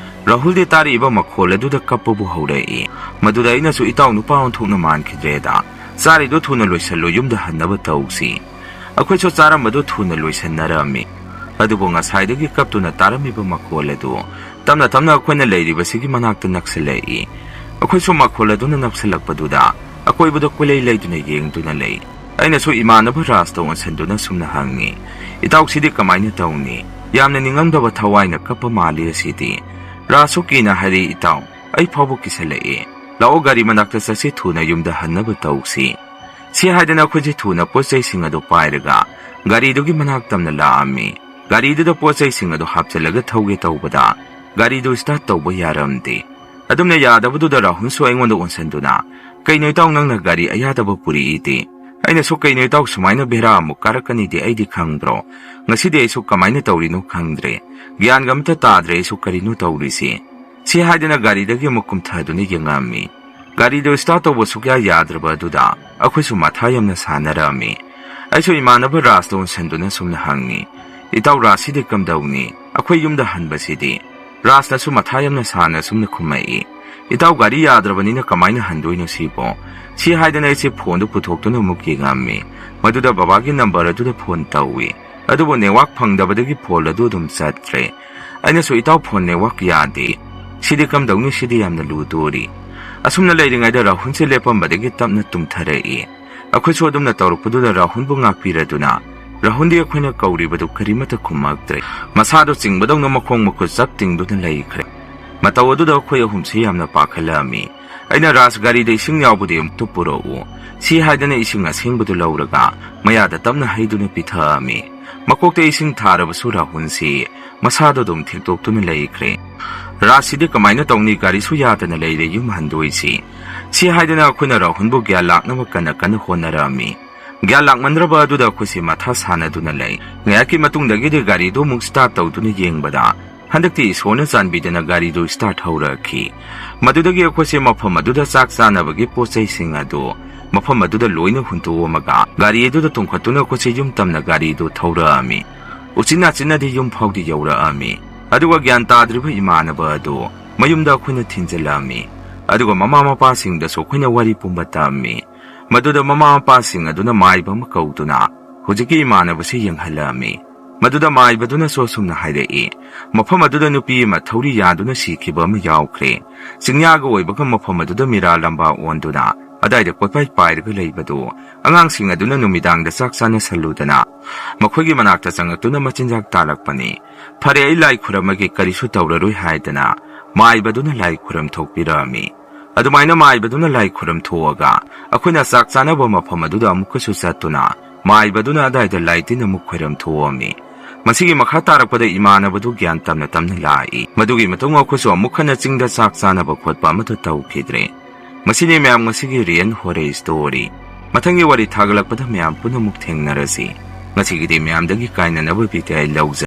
ꯔꯥꯍꯨꯜꯗꯤ ꯇꯥꯔꯛꯏꯕ ꯃꯈꯣꯜ ꯑꯗꯨꯗ ꯀꯞꯄꯕꯨ ꯍꯧꯔꯛꯏ꯫ ꯃꯗꯨꯗ ꯑꯩꯅꯁꯨ, "ꯏꯇꯥꯎ, ꯅꯨꯄꯥ ꯑꯣꯟꯊꯣꯛꯅ ꯃꯥꯟꯈꯤꯗ꯭ꯔꯦꯗ, ꯆꯥꯔꯤꯗꯨ ꯊꯨꯅ ꯂꯣꯏꯁꯜꯂꯨ, ꯌꯨꯝꯗ ꯍꯟꯅꯕ ꯇꯧꯁꯤ"꯫ ꯑꯩꯈꯣꯏꯁꯨ ꯆꯥꯔꯝꯕꯗꯨ ꯊꯨꯅ ꯂꯣꯏꯁꯟꯅꯔꯝꯃꯤ꯫ ꯑꯗꯨꯕꯨ ꯉꯁꯥꯏꯗꯒꯤ ꯀꯞꯇꯨꯅ ꯇꯥꯔꯝꯃꯤꯕ ꯃꯈꯣꯜ ꯑꯗꯨ ꯇꯞꯅ ꯇꯞꯅ ꯑꯩꯈꯣꯏꯅ ꯂꯩꯔꯤꯕꯁꯤꯒꯤ ꯃꯅꯥꯛꯇ ꯅꯛꯁꯤꯜꯂꯛꯏ꯫ ꯑꯩꯈꯣꯏꯁꯨ ꯃꯈꯣꯜ ꯑꯗꯨꯅ ꯅꯛꯁꯤꯜꯂꯛꯄꯗꯨꯗ ꯑꯀꯣꯏꯕꯗ ꯀꯣꯏꯂꯩ ꯂꯩꯗꯨꯅ ꯌꯦꯡꯗꯨꯅ ꯂꯩ꯫ ꯑꯩꯅꯁꯨ ꯏꯃꯥꯟꯅꯕ ꯔꯥꯖꯇ ꯑꯣꯟꯁꯤꯟꯗꯨꯅ ꯁꯨꯝꯅ ꯍꯪꯉꯤ, "ꯏꯇꯥꯎꯁꯤꯗꯤ ꯀꯃꯥꯏꯅ ꯇꯧꯅꯤ? ꯌꯥꯝꯅ ꯅꯤꯡꯉꯝꯗꯕ ꯊꯋꯥꯏꯅ ꯀꯞꯄ ꯃꯥꯜꯂꯤ ꯑꯁꯤꯗꯤ"꯫ ꯔꯥꯖꯁꯨ ꯀꯤꯅ ꯍꯥꯏꯔꯤ, "ꯏꯇꯥꯎ, ꯑꯩ ꯐꯥꯎꯕ ꯀꯤꯁꯜꯂꯛꯑꯦ꯫ ꯂꯥꯛꯑꯣ, ꯒꯥꯔꯤ ꯃꯅꯥꯛꯇ ꯆꯠꯁꯤ, ꯊꯨꯅ ꯌꯨꯝꯗ ꯍꯟꯅꯕ ꯇꯧꯁꯤ"꯫ ꯁꯤ ꯍꯥꯏꯗꯅ ꯑꯩꯈꯣꯏꯁꯦ ꯊꯨꯅ ꯄꯣꯠ ꯆꯩꯁꯤꯡ ꯑꯗꯨ ꯄꯥꯏꯔꯒ ꯒꯥꯔꯤꯗꯨꯒꯤ ꯃꯅꯥꯛ ꯇꯝꯅ ꯂꯥꯛꯑꯝꯃꯤ꯫ ꯒꯥꯔꯤꯗꯨꯗ ꯄꯣꯠ ꯆꯩꯁꯤꯡ ꯑꯗꯨ ꯍꯥꯞꯆꯤꯜꯂꯒ ꯊꯧꯒꯦ ꯇꯧꯕꯗ ꯒꯥꯔꯤꯗꯨ start ꯇꯧꯕ ꯌꯥꯔꯝꯗꯦ꯫ ꯑꯗꯨꯝꯅ ꯌꯥꯗꯕꯗꯨꯗ ꯔꯥꯍꯨꯜꯁꯨ ꯑꯩꯉꯣꯟꯗ ꯑꯣꯟꯁꯤꯟꯗꯨꯅ, "ꯀꯩꯅꯣ ꯏꯇꯥꯎ, ꯅꯪꯅ ꯒꯥꯔꯤ ꯑꯌꯥꯗꯕ ꯄꯨꯔꯛꯏꯗꯤ?" ꯑꯩꯅꯁꯨ, "ꯀꯩꯅꯣ ꯏꯇꯥꯎ, ꯁꯨꯃꯥꯏꯅ ꯕꯦꯔꯥ ꯑꯃꯨꯛ ꯀꯥꯔꯛꯀꯅꯤꯗꯤ ꯑꯩꯗꯤ ꯈꯪꯗ꯭ꯔꯣ? ꯉꯁꯤꯗꯤ ꯑꯩꯁꯨ ꯀꯃꯥꯏꯅ ꯇꯧꯔꯤꯅꯣ ꯈꯪꯗ꯭ꯔꯦ꯫ ꯒ꯭ꯌꯥꯟꯒ ꯑꯝꯇ ꯇꯥꯗ꯭ꯔꯦ ꯑꯩꯁꯨ, ꯀꯔꯤꯅꯣ ꯇꯧꯔꯤꯁꯤ?" ꯁꯤ ꯍꯥꯏꯗꯅ ꯒꯥꯔꯤꯗꯒꯤ ꯑꯃꯨꯛ ꯀꯨꯝꯊꯗꯨꯅ ꯌꯦꯡꯉꯝꯃꯤ꯫ ꯒꯥꯔꯤꯗꯨ start ꯇꯧꯕ ꯁꯨꯛꯌꯥ ꯌꯥꯗ꯭ꯔꯕ ꯑꯗꯨꯗ ꯑꯩꯈꯣꯏꯁꯨ ꯃꯊꯥ ꯌꯥꯝꯅ ꯁꯥꯟꯅꯔꯛꯑꯝꯃꯤ꯫ ꯑꯩꯁꯨ ꯏꯃꯥꯟꯅꯕ ꯔꯥꯖꯇ ꯑꯣꯟꯁꯤꯟꯗꯨꯅ ꯁꯨꯝꯅ ꯍꯪꯉꯤ, "ꯏꯇꯥꯎ, ꯔꯥꯖꯁꯤꯗꯤ ꯀꯝꯗꯧꯅꯤ? ꯑꯩꯈꯣꯏ ꯌꯨꯝꯗ ꯍꯟꯕꯁꯤꯗꯤ?" ꯔꯥꯖꯅꯁꯨ ꯃꯊꯥ ꯌꯥꯝꯅ ꯁꯥꯅ ꯁꯨꯝꯅ ꯈꯨꯝꯃꯛꯏ, "ꯏꯇꯥꯎ, ꯒꯥꯔꯤ ꯌꯥꯗ꯭ꯔꯕꯅꯤꯅ ꯀꯃꯥꯏꯅ ꯍꯟꯗꯣꯏꯅꯣ ꯁꯤꯕꯣ?" ꯁꯤ ꯍꯥꯏꯗꯅ ꯑꯩꯁꯦ ꯐꯣꯟꯗꯨ ꯄꯨꯊꯣꯛꯇꯨꯅ ꯑꯃꯨꯛ ꯌꯦꯡꯉꯝꯃꯤ꯫ ꯃꯗꯨꯗ ꯕꯕꯥꯒꯤ ꯅꯝꯕꯔ ꯑꯗꯨꯗ ꯐꯣꯟ ꯇꯧꯏ꯫ ꯑꯗꯨꯕꯨ ꯅꯦꯠꯋꯥꯛ ꯐꯪꯗꯕꯗꯒꯤ ꯐꯣꯟ ꯑꯗꯨ ꯑꯗꯨꯝ ꯆꯠꯇ꯭ꯔꯦ꯫ ꯑꯩꯅꯁꯨ, "ꯏꯇꯥꯎ, ꯐꯣꯟ ꯅꯦꯠꯋꯥꯛ ꯌꯥꯗꯦ꯫ ꯁꯤꯗꯤ ꯀꯝꯗꯧꯅꯤ? ꯁꯤꯗꯤ ꯌꯥꯝꯅ ꯂꯨꯗꯣꯔꯤ"꯫ ꯑꯁꯨꯝꯅ ꯂꯩꯔꯤꯉꯩꯗ ꯔꯥꯍꯨꯜꯁꯦ ꯂꯦꯞꯄꯝꯕꯗꯒꯤ ꯇꯞꯅ ꯇꯨꯝꯊꯔꯛꯏ꯫ ꯑꯩꯈꯣꯏꯁꯨ ꯑꯗꯨꯝꯅ ꯇꯧꯔꯛꯄꯗꯨꯗ ꯔꯥꯍꯨꯜꯕꯨ ꯉꯥꯛꯄꯤꯔꯗꯨꯅ, ꯔꯥꯍꯨꯜꯗꯤ ꯑꯩꯈꯣꯏꯅ ꯀꯧꯔꯤꯕꯗꯨ ꯀꯔꯤꯃꯠꯇ ꯈꯨꯝꯃꯛꯇ꯭ꯔꯦ꯫ ꯃꯁꯥꯗꯣ ꯆꯤꯡꯕꯗꯧꯅ ꯃꯈꯣꯡ ꯃꯈꯨꯠ ꯆꯞ ꯇꯤꯡꯗꯨꯅ ꯂꯩꯈ꯭ꯔꯦ꯫ ꯃꯇꯧ ꯑꯗꯨꯗ ꯑꯩꯈꯣꯏ ꯑꯍꯨꯝꯁꯤ ꯌꯥꯝꯅ ꯄꯥꯈꯠꯂꯛꯑꯝꯃꯤ꯫ ꯑꯩꯅ, "ꯔꯥꯖ, ꯒꯥꯔꯤꯗ ꯏꯁꯤꯡ ꯌꯥꯎꯕꯗꯤ ꯑꯃꯨꯛꯇ ꯄꯨꯔꯛꯎ"꯫ ꯁꯤ ꯍꯥꯏꯗꯅ ꯏꯁꯤꯡ ꯑꯁꯦꯡꯕꯗꯨ ꯂꯧꯔꯒ ꯃꯌꯥꯗ ꯇꯞꯅ ꯍꯩꯗꯨꯅ ꯄꯤꯊꯛꯑꯝꯃꯤ꯫ ꯃꯀꯣꯛꯇ ꯏꯁꯤꯡ ꯊꯥꯔꯕꯁꯨ ꯔꯥꯍꯨꯜꯁꯤ ꯃꯁꯥꯗꯣ ꯑꯗꯨꯝ ꯊꯦꯛꯇꯣꯛꯇꯨꯅ ꯂꯩꯈ꯭ꯔꯦ꯫ "ꯔꯥꯖꯁꯤꯗꯤ ꯀꯃꯥꯏꯅ ꯇꯧꯅꯤ? ꯒꯥꯔꯤꯁꯨ ꯌꯥꯗꯅ ꯂꯩꯔꯦ ꯌꯨꯝ ꯍꯟꯗꯣꯏꯁꯤ"꯫ ꯁꯤ ꯍꯥꯏꯗꯅ ꯑꯩꯈꯣꯏꯅ ꯔꯥꯍꯨꯜꯕꯨ ꯒ꯭ꯌꯥꯟ ꯂꯥꯛꯅꯕ ꯀꯟꯅ ꯀꯟꯅ ꯍꯣꯠꯅꯔꯝꯃꯤ꯫ ꯒ꯭ꯌꯥꯟ ꯂꯥꯛꯃꯟꯗ꯭ꯔꯕ ꯑꯗꯨꯗ ꯑꯩꯈꯣꯏꯁꯦ ꯃꯊꯥ ꯁꯥꯟꯅꯗꯨꯅ ꯂꯩ꯫ ꯉꯥꯏꯍꯥꯛꯀꯤ ꯃꯇꯨꯡꯗꯒꯤꯗꯤ ꯒꯥꯔꯤꯗꯨ ꯑꯃꯨꯛ start ꯇꯧꯗꯨꯅ ꯌꯦꯡꯕꯗ, ꯍꯟꯗꯛꯇꯤ ꯏꯁꯣꯔꯅ ꯆꯥꯟꯕꯤꯗꯅ ꯒꯥꯔꯤꯗꯨ start ꯍꯧꯔꯛꯈꯤ꯫ ꯃꯗꯨꯗꯒꯤ ꯑꯩꯈꯣꯏꯁꯦ ꯃꯐꯝ ꯑꯗꯨꯗ ꯆꯥꯛ ꯆꯥꯅꯕꯒꯤ ꯄꯣꯠ ꯆꯩꯁꯤꯡ ꯑꯗꯨ ꯃꯐꯝ ꯑꯗꯨꯗ ꯂꯣꯏꯅ ꯍꯨꯟꯇꯣꯛꯑꯝꯃꯒ ꯒꯥꯔꯤ ꯑꯗꯨꯗ ꯇꯣꯡꯈꯠꯇꯨꯅ ꯑꯩꯈꯣꯏꯁꯦ ꯌꯨꯝ ꯇꯝꯅ ꯒꯥꯔꯤꯗꯨ ꯊꯧꯔꯛꯑꯝꯃꯤ꯫ ꯎꯆꯤꯟ ꯅꯥꯆꯤꯟꯅꯗꯤ ꯌꯨꯝ ꯐꯥꯎꯗꯤ ꯌꯧꯔꯛꯑꯝꯃꯤ꯫ ꯑꯗꯨꯒ ꯒ꯭ꯌꯥꯟ ꯇꯥꯗ꯭ꯔꯤꯕ ꯏꯃꯥꯟꯅꯕ ꯑꯗꯨ ꯃꯌꯨꯝꯗ ꯑꯩꯈꯣꯏꯅ ꯊꯤꯟꯖꯤꯜꯂꯛꯑꯝꯃꯤ꯫ ꯑꯗꯨꯒ ꯃꯃꯥ ꯃꯄꯥꯁꯤꯡꯗꯁꯨ ꯑꯩꯈꯣꯏꯅ ꯋꯥꯔꯤ ꯄꯨꯝꯕ ꯇꯝꯃꯤ꯫ ꯃꯗꯨꯗ ꯃꯃꯥ ꯃꯄꯥꯁꯤꯡ ꯑꯗꯨꯅ ꯃꯥꯏꯕ ꯑꯃ ꯀꯧꯗꯨꯅ ꯍꯧꯖꯤꯛꯀꯤ ꯏꯃꯥꯟꯅꯕꯁꯤ ꯌꯦꯡꯍꯜꯂꯛꯑꯝꯃꯤ꯫ ꯃꯗꯨꯗ ꯃꯥꯏꯕꯗꯨꯅꯁꯨ ꯑꯁꯨꯝꯅ ꯍꯥꯏꯔꯛꯏ, "ꯃꯐꯝ ꯑꯗꯨꯗ ꯅꯨꯄꯤ ꯑꯃ ꯊꯧꯔꯤ ꯌꯥꯗꯨꯅ ꯁꯤꯈꯤꯕ ꯑꯃ ꯌꯥꯎꯈ꯭ꯔꯦ꯫ ꯆꯤꯡꯌꯥꯒ ꯑꯣꯏꯕꯒ ꯃꯐꯝ ꯑꯗꯨꯗ ꯃꯤꯔꯥ ꯂꯝꯕꯥ ꯑꯣꯟꯗꯨꯅ ꯑꯗꯥꯏꯗ ꯀꯣꯏꯄꯥꯏ ꯄꯥꯏꯔꯒ ꯂꯩꯕꯗꯨ ꯑꯉꯥꯡꯁꯤꯡ ꯑꯗꯨꯅ ꯅꯨꯃꯤꯗꯥꯡꯗ ꯆꯥꯛ ꯆꯥꯅꯁꯜꯂꯨꯗꯅ ꯃꯈꯣꯏꯒꯤ ꯃꯅꯥꯛꯇ ꯆꯪꯉꯛꯇꯨꯅ ꯃꯆꯤꯟꯖꯥꯛ ꯇꯥꯜꯂꯛꯄꯅꯤ꯫ ꯐꯔꯦ, ꯑꯩ ꯂꯥꯏ ꯈꯨꯔꯝꯃꯒꯦ, ꯀꯔꯤꯁꯨ ꯇꯧꯔꯔꯣꯏ" ꯍꯥꯏꯗꯅ ꯃꯥꯏꯕꯗꯨꯅ ꯂꯥꯏ ꯈꯨꯔꯝ ꯊꯣꯛꯄꯤꯔꯛꯑꯝꯃꯤ꯫ ꯑꯗꯨꯃꯥꯏꯅ ꯃꯥꯏꯕꯗꯨꯅ ꯂꯥꯏ ꯈꯨꯔꯝ ꯊꯣꯛꯑꯒ ꯑꯩꯈꯣꯏꯅ ꯆꯥꯛ ꯆꯥꯅꯕ ꯃꯐꯝ ꯑꯗꯨꯗ ꯑꯃꯨꯛꯀꯁꯨ ꯆꯠꯇꯨꯅ ꯃꯥꯏꯕꯗꯨꯅ ꯑꯗꯥꯏꯗ ꯂꯥꯏ ꯇꯤꯟ ꯑꯃꯨꯛ ꯈꯣꯏꯔꯝ ꯊꯣꯛꯑꯝꯃꯤ꯫ ꯃꯁꯤꯒꯤ ꯃꯈꯥ ꯇꯥꯔꯛꯄꯗ ꯏꯃꯥꯟꯅꯕꯗꯨ ꯒ꯭ꯌꯥꯟ ꯇꯝꯅ ꯇꯝꯅ ꯂꯥꯛꯏ꯫ ꯃꯗꯨꯒꯤ ꯃꯇꯨꯡ ꯑꯩꯈꯣꯏꯁꯨ ꯑꯃꯨꯛ ꯍꯟꯅ ꯆꯤꯡꯗ ꯆꯥꯛ ꯆꯥꯅꯕ ꯈꯣꯠꯄ ꯑꯃꯠꯇ ꯇꯧꯈꯤꯗ꯭ꯔꯦ꯫ ꯃꯁꯤꯅꯤ ꯃꯌꯥꯝ ꯉꯁꯤꯒꯤ real horror story꯫ ꯃꯊꯪꯒꯤ ꯋꯥꯔꯤ ꯊꯥꯒꯠꯂꯛꯄꯗ ꯃꯌꯥꯝ ꯄꯨꯟꯅ ꯑꯃꯨꯛ ꯊꯦꯡꯅꯔꯁꯤ꯫ ꯉꯁꯤꯒꯤꯗꯤ ꯃꯌꯥꯝꯗꯒꯤ ꯀꯥꯏꯅꯅꯕ ꯕꯤꯗꯥꯏ ꯂꯧꯖꯔꯦ꯫